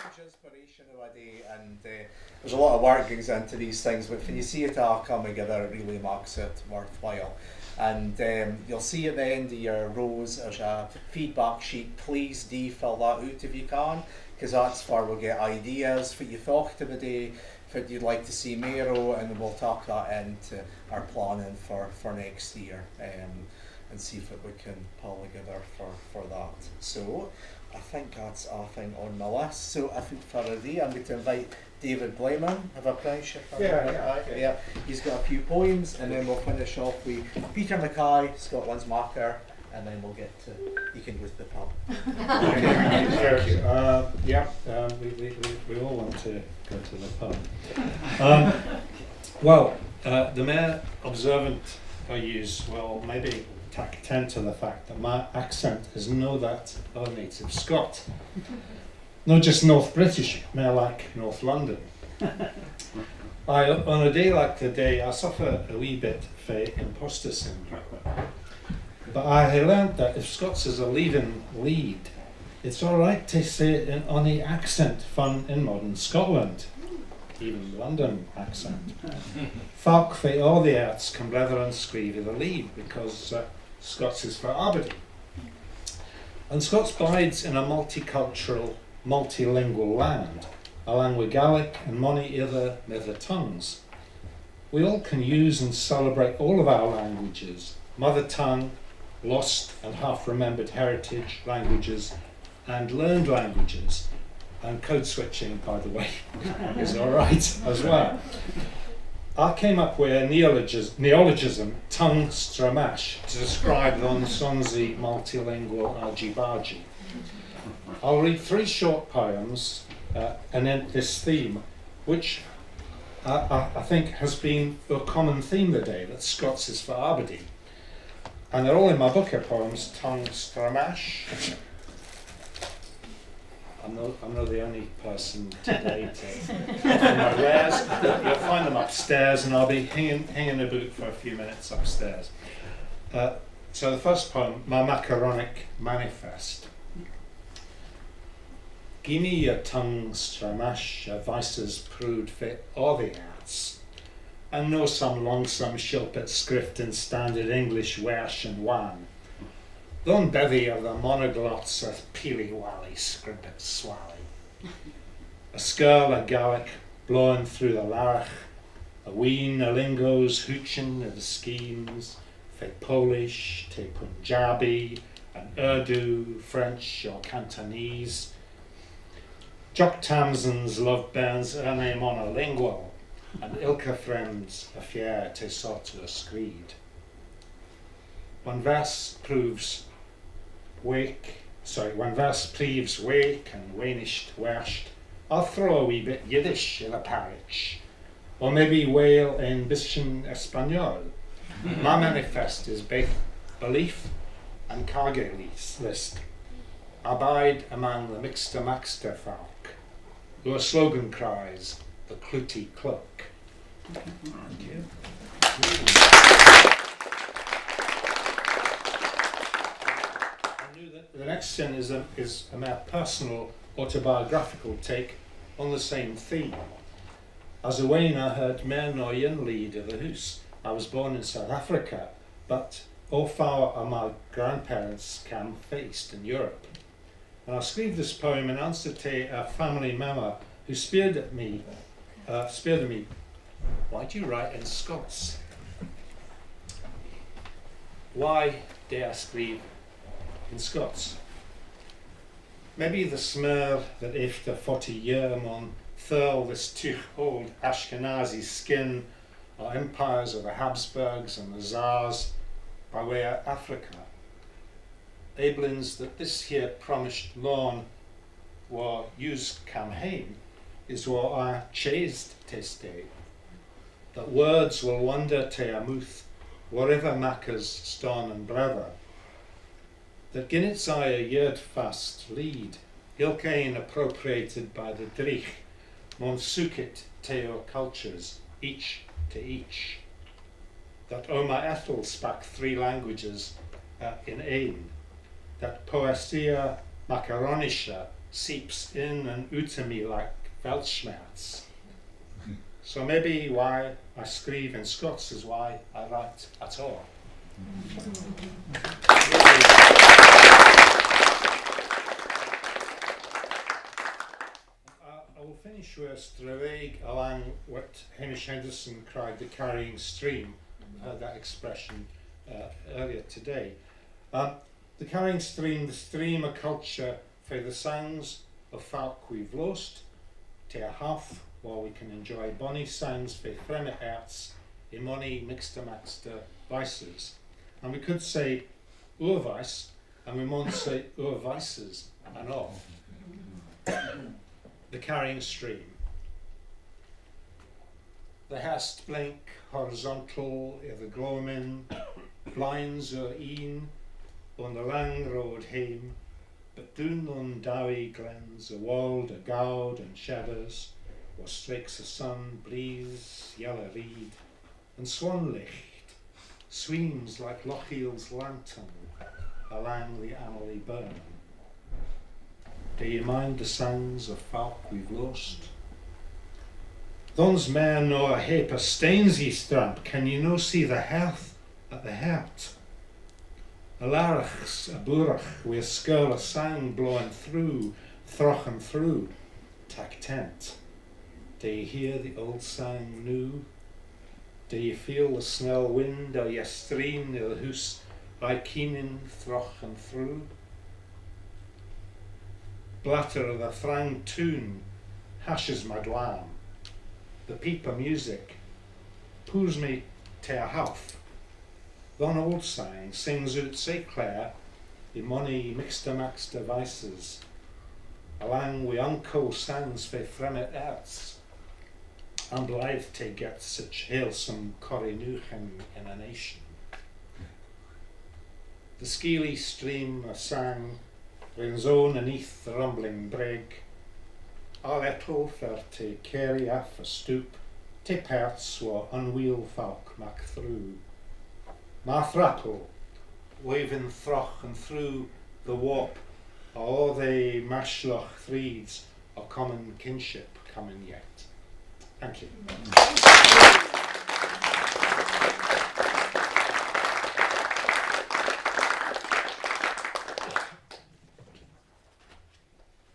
Huge inspiration of a day, and, uh, there's a lot of work goes into these things, but when you see it all come together, it really makes it worthwhile. And, um, you'll see at the end of your rows there's a feedback sheet. Please do fill that out if you can, 'cause that's where we'll get ideas, what you thought of the day, what you'd like to see mair o, and we'll tuck that into our planning for, for next year, um, and see what we can pull together for, for that. So, I think that's aathing on my list. So, withoot further ado, I'm going to invite David Blayman. Have I pronounced your first name? Yeah, yeah, okay. Yeah. He's got a few poems, and then we'll finish off with Peter Mackay, Scotland's Macker, and then we'll get to, you can go to the pub. Okay, thank you. Uh, yeah, um, we, we, we, we all want to go to the pub. Um, well, uh, the mair observant o yous will maybe tak tent to the fact that my accent is no that o a native Scot. No just North British, mair like North London. Aye, on a day like today, I suffer a wee bit fae imposter syndrome. But I hae learnt that if Scots is a leaving lead, It's all right to say it in ony accent fun in modern Scotland, even London accent. Folk fae aa the airts come blether an screeve i the lead because, uh, Scots is fae a'body. And Scots bides in a multicultural, multilingual land, alang wi Gaelic and mony ither mither tongues. We all can use and celebrate all of our languages, mother tongue, lost and half remembered heritage languages, and learned languages, and code switching, by the way, is all right as well. I came up with a neologis-, neologism, tongue stramash, to describe the Onsonsi multilingual argy-bargy. I'll read three short poems, uh, and end this theme, which I, I, I think has been a common theme the day, that Scots is fae a'body. And they're all in my book of poems, Tongue Stramash. I'm no, I'm no the only person today to, to my wares. You'll find them upstairs, and I'll be hinging, hinging aboot for a few minutes upstairs. Uh, so the first poem, My Macaronic Manifest. Gie me your tongue stramash, your vices prood fae aa the airts, and no some longsome shilpit scrift in standard English wersh and wan. Thon bevy o the monoglots o Peely Wally scrimpit swally. A skirl o Gaelic blawin through the larach, a wheen o lingoes hootin o the skeens, fae Polish tae Punjabi and Urdu, French or Cantonese. Jock Tamson's love bairns are nae monolingual, and ilka friend's a fair tae sort o a screed. When verse proves wake, sorry, when verse preeves wake and wanished werst, I'll throw a wee bit Yiddish in a parritch, or maybe whale in Bishan Espanol. My manifest is baith belief and cargo lease list. I bide amang the mixter maxter folk, who a slogan cries, the clooty clook. Thank you. I knew that the next thing is a, is a more personal autobiographical take on the same theme. As a wean I heard mair nor yin lead o the hoose. I was born in South Africa, but aa fower o my grandparents cam fae Eastern Europe. And I screeve this poem in answer tae a family member who speired at me, uh, speired at me, "Why do you write in Scots?" Why do I screeve in Scots? Maybe the smear that efter forty year maun thirl this teuch auld Ashkenazi skin o empires o the Habsburgs and the Tsars by way o Africa. Aiblins that this here promised lawn whaur yous cam hame is whaur I chased tae stay. That words will wander tae a mouth wherever mackers staun and blether. That gin it's aye a yeard fast lead, ilk ane appropriated by the dreich, maun sook it tae oor cultures, each tae each. That o my Ethel spak three languages, uh, in ane. That poesia macaronischer seeps in and oot o me like weltschmerz. So maybe why I screeve in Scots is why I write at all. I, I will finish with a stravaig alang what Hamish Henderson cried the carrying stream. We heard that expression, uh, earlier today. Um, the carrying stream, the stream o culture fae the sangs o folk we've lost, tae a haff, whaur we can enjoy bonny sangs fae fremmit airts i mony mixter maxter vices. And we could say oor vice, and we maun say oor vices and aa. The carrying stream. The hurst blink horizontal i the gloamin blinds oor een on the lang road hame, but doon on dowie glens o wald o gowd and shaders, whaur strakes the sun, breeze, yellow reed, and swan licht sweems like Lochiel's lantern alang the Amelie Burn. Do ye mind the sangs o folk we've lost? Thon's mair nor a heap o stanes ye stramp, can ye no see the hearth at the heart? A larach's a burach wi a skirl o sang blawin through, throch an through, tak tent. Do ye hear the auld sang noo? Do ye feel the snell wind o yestreen i the hoose aye keenin throch an through? Blatter o the thrang toon hashes my dwam. The peep o music poors me tae a half. Thon auld sang sings oot sae clear i mony mixed-a-maxed o vices, alang wi unco sangs fae fremmit airts. I'm blithe tae get sic halesome Corrynuchan in a nation. The skeely stream o sang rins on aneath the rumbling breg, aa ettle for tae cairry aff a stoop tae pairts whaur unweel folk mak through. Ma thrapple, wavin throch an through the wap o aa the mashloch threeds o common kinship comin yet. Thank you.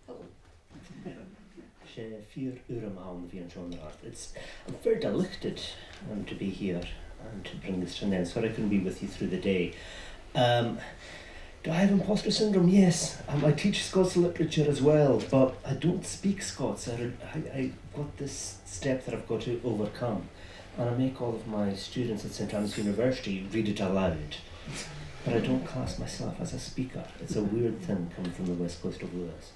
Hello. 'S e fìor urram a th' ann a bhith an seo an-dràsta. It's, I'm very delighted, um, to be here and to bring this to an end. Sorry I couldn't be with you through the day. Um, do I have imposter syndrome? Yes. Um, I teach Scots literature as well, but I don't speak Scots. I, I, I've got this step that I've got to overcome. And I make all of my students at St Anne's University read it aloud. But I don't class myself as a speaker. It's a weird thing coming from the west coast of Lewis.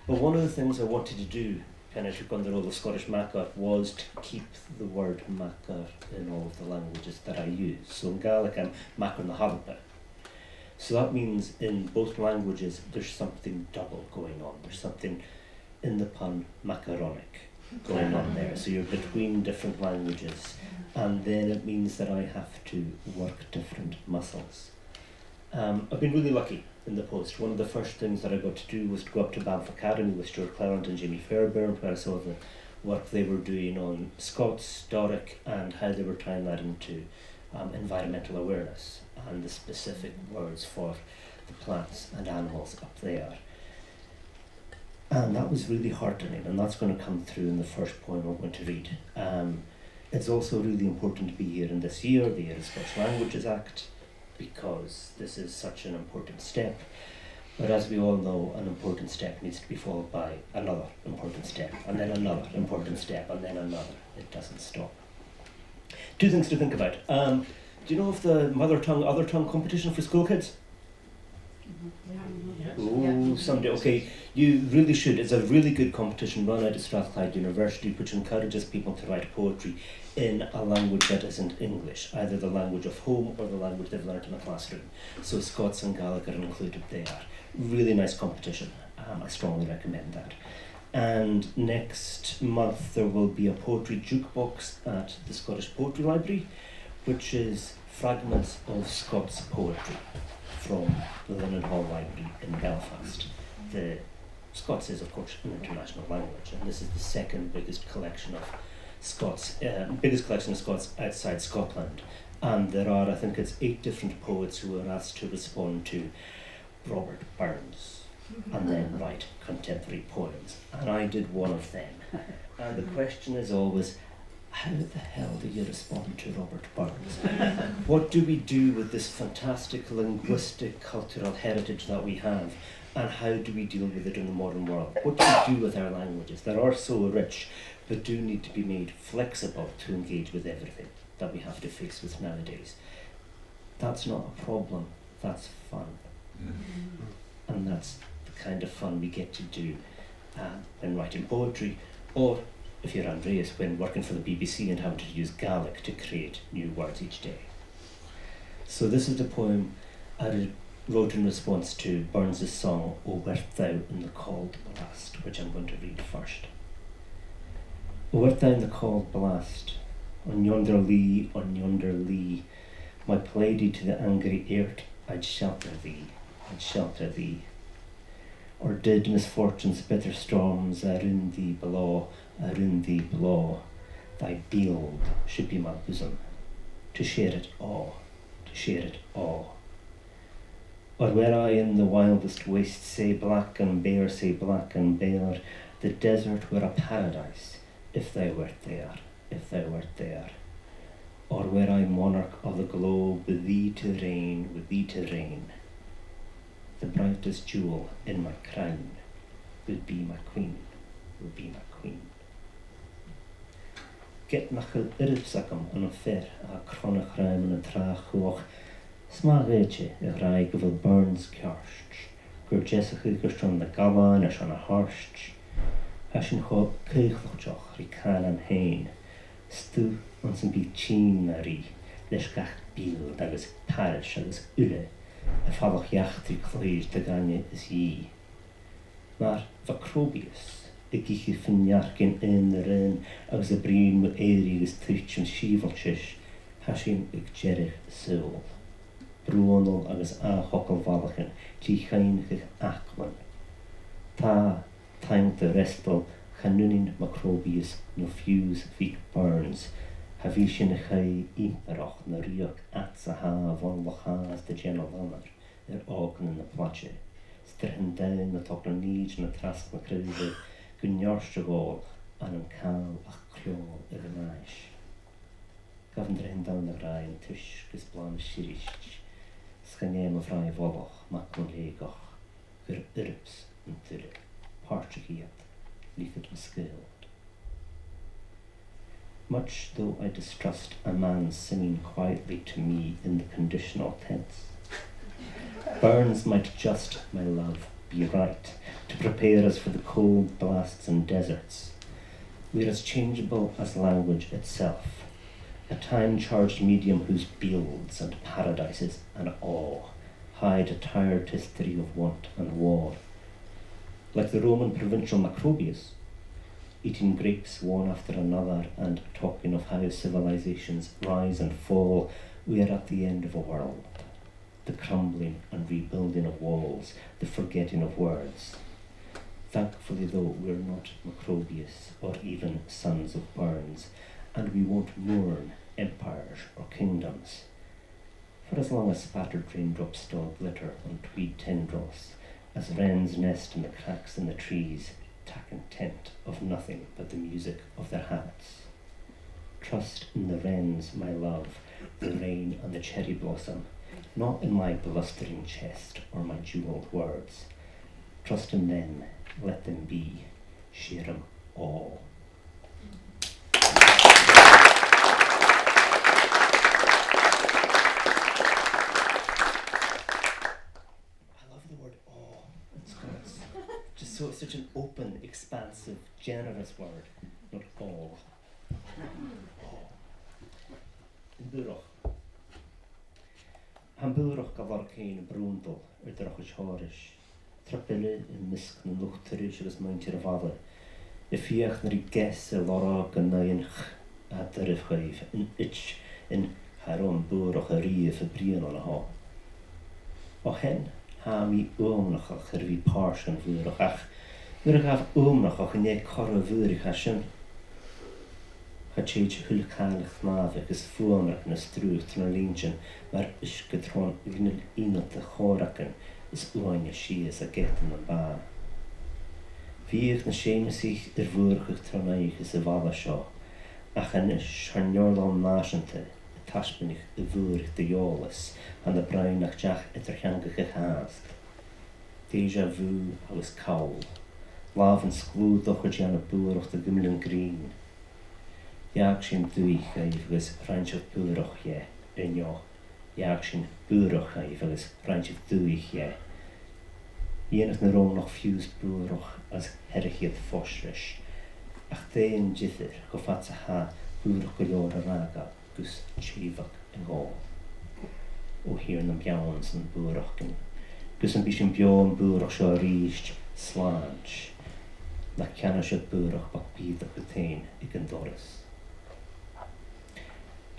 But one of the things I wanted to do when I took on the role of Scottish Macker was to keep the word macker in all of the languages that I use. So in Gaelic, I'm macker na h-Alba. So that means in both languages there's something double going on. There's something in the pun macaronic going on there. So you're between different languages, and then it means that I have to work different muscles. Um, I've been really lucky in the post. One of the first things that I got to do was to go up to Banff Academy with Stuart Cleland and Jamie Fairbairn, where I saw the work they were doing on Scots, Doric, and how they were tying that into, um, environmental awareness and the specific words for the plants and animals up there. And that was really heartening, and that's gonna come through in the first poem I'm going to read. Um, it's also really important to be here in this year, the year of Scots Languages Act, because this is such an important step. But as we all know, an important step needs to be followed by another important step, and then another important step, and then another. It doesn't stop. Two things to think about. Um, do you know of the Mother Tongue, Other Tongue competition for school kids? Oh, someday. Okay, you really should. It's a really good competition run out at Strathclyde University, which encourages people to write poetry in a language that isn't English, either the language of home or the language they've learnt in the classroom. So Scots and Gaelic are included there. Really nice competition. Um, I strongly recommend that. And next month there will be a poetry jukebox at the Scottish Poetry Library, which is fragments of Scots poetry from the Linen Hall Library in Belfast. The Scots is, of course, an international language, and this is the second biggest collection of Scots, uh, biggest collection of Scots outside Scotland. And there are, I think it's eight different poets who were asked to respond to Robert Burns and then write contemporary poems. And I did one of them. And the question is always, how the hell do you respond to Robert Burns? What do we do with this fantastic linguistic cultural heritage that we have? And how do we deal with it in the modern world? What do we do with our languages that are so rich but do need to be made flexible to engage with everything that we have to face with nowadays? That's not a problem, that's fun. And that's the kind of fun we get to do, uh, when writing poetry, or if you're Andreas, when working for the B B C and having to use Gaelic to create new words each day. So this is the poem I wrote in response to Burns's song O Wert Thou in the Cauld Blast, which I'm going to read first. O wert thou in the cauld blast, on yonder lea, on yonder lea, my plaidie to the angry airt, I'd shelter thee, I'd shelter thee. Or did misfortune's bitter storms aroon thee blaw, aroon thee blaw, thy bield should be my bosom, to share it aa, to share it aa. Or were I in the wildest waste, sae black and bare, sae black and bare, the desert were a paradise, if thou wert there, if thou wert there. Or were I monarch o the globe, wi thee to reign, wi thee to reign, the brightest jewel in my crown would be my queen, would be my queen. Get muckle irbs agam on am fear, a chrona chraim an tràth chuach, 's math dhèideag a ràdh gu bheil Burns ceart, gur deasaich e gus an na gabhail is an na h-àird. Tha sin cho caochlachdach ri cànan fhèin, stuth anns am bi tinn na rìgh, leis gach bield agus parish agus uile a' falach eachdraidh clèir de dhaoine is dhìth. Mar Macrobius, ag ithe fin-nearcain aon a rèin agus a' bruidhinn mu èirigh agus tuiteam sìobhaltais, tha sinn aig deireadh saoghal. Bruidhinn agus ath-thogail bhalachan, dìochuimhneachadh acmhainn. Tha, taing do fhreastal, chan ùidh Macrobius no fiù 's Mhic Burns, cha bhi sinn a' chaoidh ìmpireachd no rìoghachd fhad 's a tha a' bhon luchd-fhàs de dhèanamh lànair air ògan na plaide, 's tha an domhan a' togail nìd na trasna craoibhe gu neart a dhol ann an càil ach cleòl a' ghnàthais. Gabh an dreach an domhan a ghràidh an t-uisg is blan a' sirist, 's chan eil mo bhràigh bholach, mac mo lèigeach, gur irbs an tuile, pàirteach iad, lichid na sgaoil. Much though I distrust a man singing quietly to me in the conditional tense, Burns might just, my love, be right to prepare us for the cold blasts and deserts. We're as changeable as language itself, a time-charged medium whose bields and paradises and awe hide a tired history of want and war. Like the Roman provincial Macrobius, eating grapes one after another and talking of how civilizations rise and fall, we are at the end of a world. The crumbling and rebuilding of walls, the forgetting of words. Thankfully, though, we're not Macrobius or even Sons of Burns, and we won't mourn empires or kingdoms. For as long as spattered raindrops dae glitter on tweed tendrils, as wrens nest in the cracks in the trees, tak intent of nothing but the music of their habits. Trust in the wrens, my love, the rain and the cherry blossom, not in my blustering chest or my jewelled words. Trust in them, let them be, share 'em all. I love the word awe in Scots. Just so, it's such an open, expansive, generous word. Not awe. Awe. Am Bùrach. Tha am Bùrach ga lorg fhèin a' bruidhinn air Drochaid Thòrais. Trip eile am measg nan luchd-turais agus muinntir a' bhaile, a' feuchainn ri geas a lorg an aon ch a tha doirbh dhaibh, an itch, an tha am Bùrach a-riamh a' bruidhinn an seo. O chionn, tha mi uamhnachach air a bhith pàirt den Bhùrach, ach mura gabh uamhnachach, an e corra Bhùrach a tha sin? Cha tèid a h-uile càil a chnàmh agus fuaimreagan a' sruthadh tro na linntean mar uisge tron ghnil-ionalta chòmhragan is uaine sìos a' geata nam bàgh. Bhiodh na Seumasaich air Bhùrachadh tron oidhche sa bhaile seo, ach a-nis tha an Leabharlann Nàiseanta a' taisbeanadh a' Bhùrach do dh'eòlas, tha na broinn nach deach eadar-theangachadh fhathast. Déjà vu agus call. Làmhan sgliùdach a' dèanamh bùrach do ghimlean grinn. Dh'fhàg sinn dubhaich dhaibh agus rinn sibh bùrach dheth, an-diugh. Dh'fhàg sinn bùrach dhaibh agus rinn sibh dubhaich dheth. Dhèanadh na Ròmanach fiù 's bùrach agus theirich iad fois ris. Ach dè an diofar cho fad 's a tha bùrach gu leòr a' ràdh gus tèidheadh a' ghàl. O thighearna beann 's na bùrachdan, gus am bi sinn beò am bùrach seo a-rithist, slàinte, nach ceannaich sibh bùrach bog bìodach dhut fhèin aig an doras.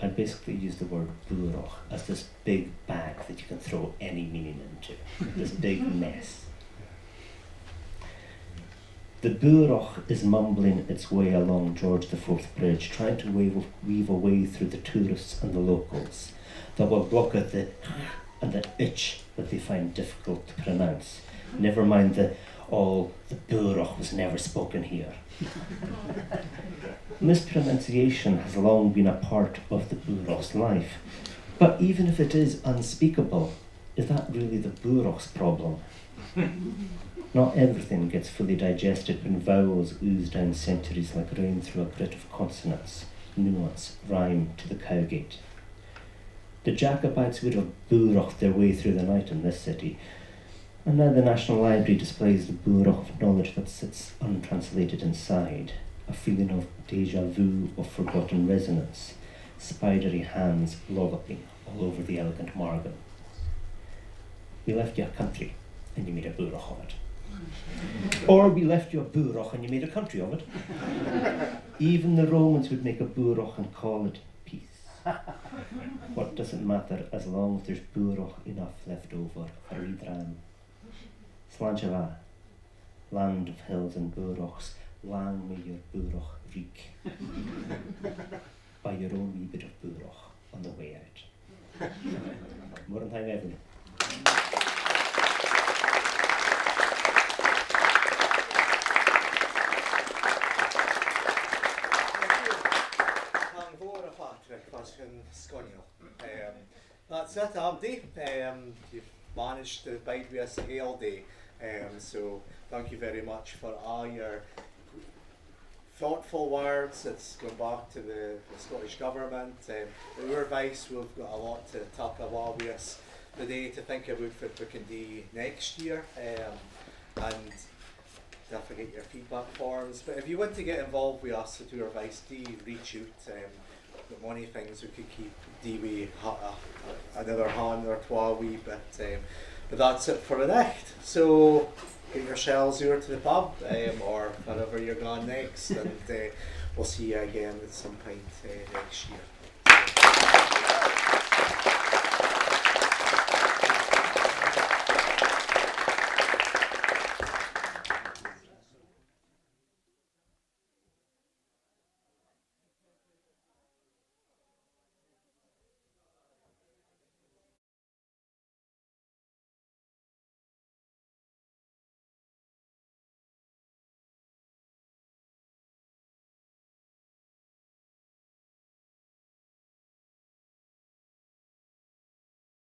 I basically use the word bùrach as this big bag that you can throw any meaning into. This big mess. The Bùrach is mumbling its way along George the Fourth Bridge, trying to wave, weave a way through the tourists and the locals that will gawk at the and the itch that they find difficult to pronounce. Never mind the all the Bùrach was never spoken here. Mispronunciation has long been a part of the Bùrach's life, but even if it is unspeakable, is that really the Bùrach's problem? Not everything gets fully digested when vowels ooze down centuries like rain through a grit of consonants, nuance, rhyme to the cowgate. The Jacobites would have Bùrached their way through the night in this city, and now the National Library displays the Bùrach of knowledge that sits untranslated inside, a feeling of déjà vu of forgotten resonance, spidery hands lolloping all over the elegant margin. We left you a country and you made a Bùrach of it. Or we left you a Bùrach and you made a country of it. Even the Romans would make a Bùrach and call it peace. What does it matter as long as there's Bùrach enough left over for a wee dram? Slàinte mhath, land of hills and Bùrachs, lang may your Bùrach reek. Buy your own wee bit of Bùrach on the way out. Mòran taing, everyone. Thank you. Thank you, Patrick, that's been sgoinneil. Um, that's it, Abdi. Um, you've managed to bide with us the whole day. Um, so thank you very much for all your thoughtful words. It's going back to the, the Scottish Government. Um, at Our Voice, we've got a lot to tak awa with us today to think aboot what we can do next year. Um, and don't forget your feedback forms. But if you want to get involved with us at Our Voice, do reach out. Um, got many things we could keep, do with ha-, uh, another hand or twa wee, but, um, but that's it for the night. So get yourselves over to the pub, um, or wherever you're going next, and, uh, we'll see you again at some point, uh, next year.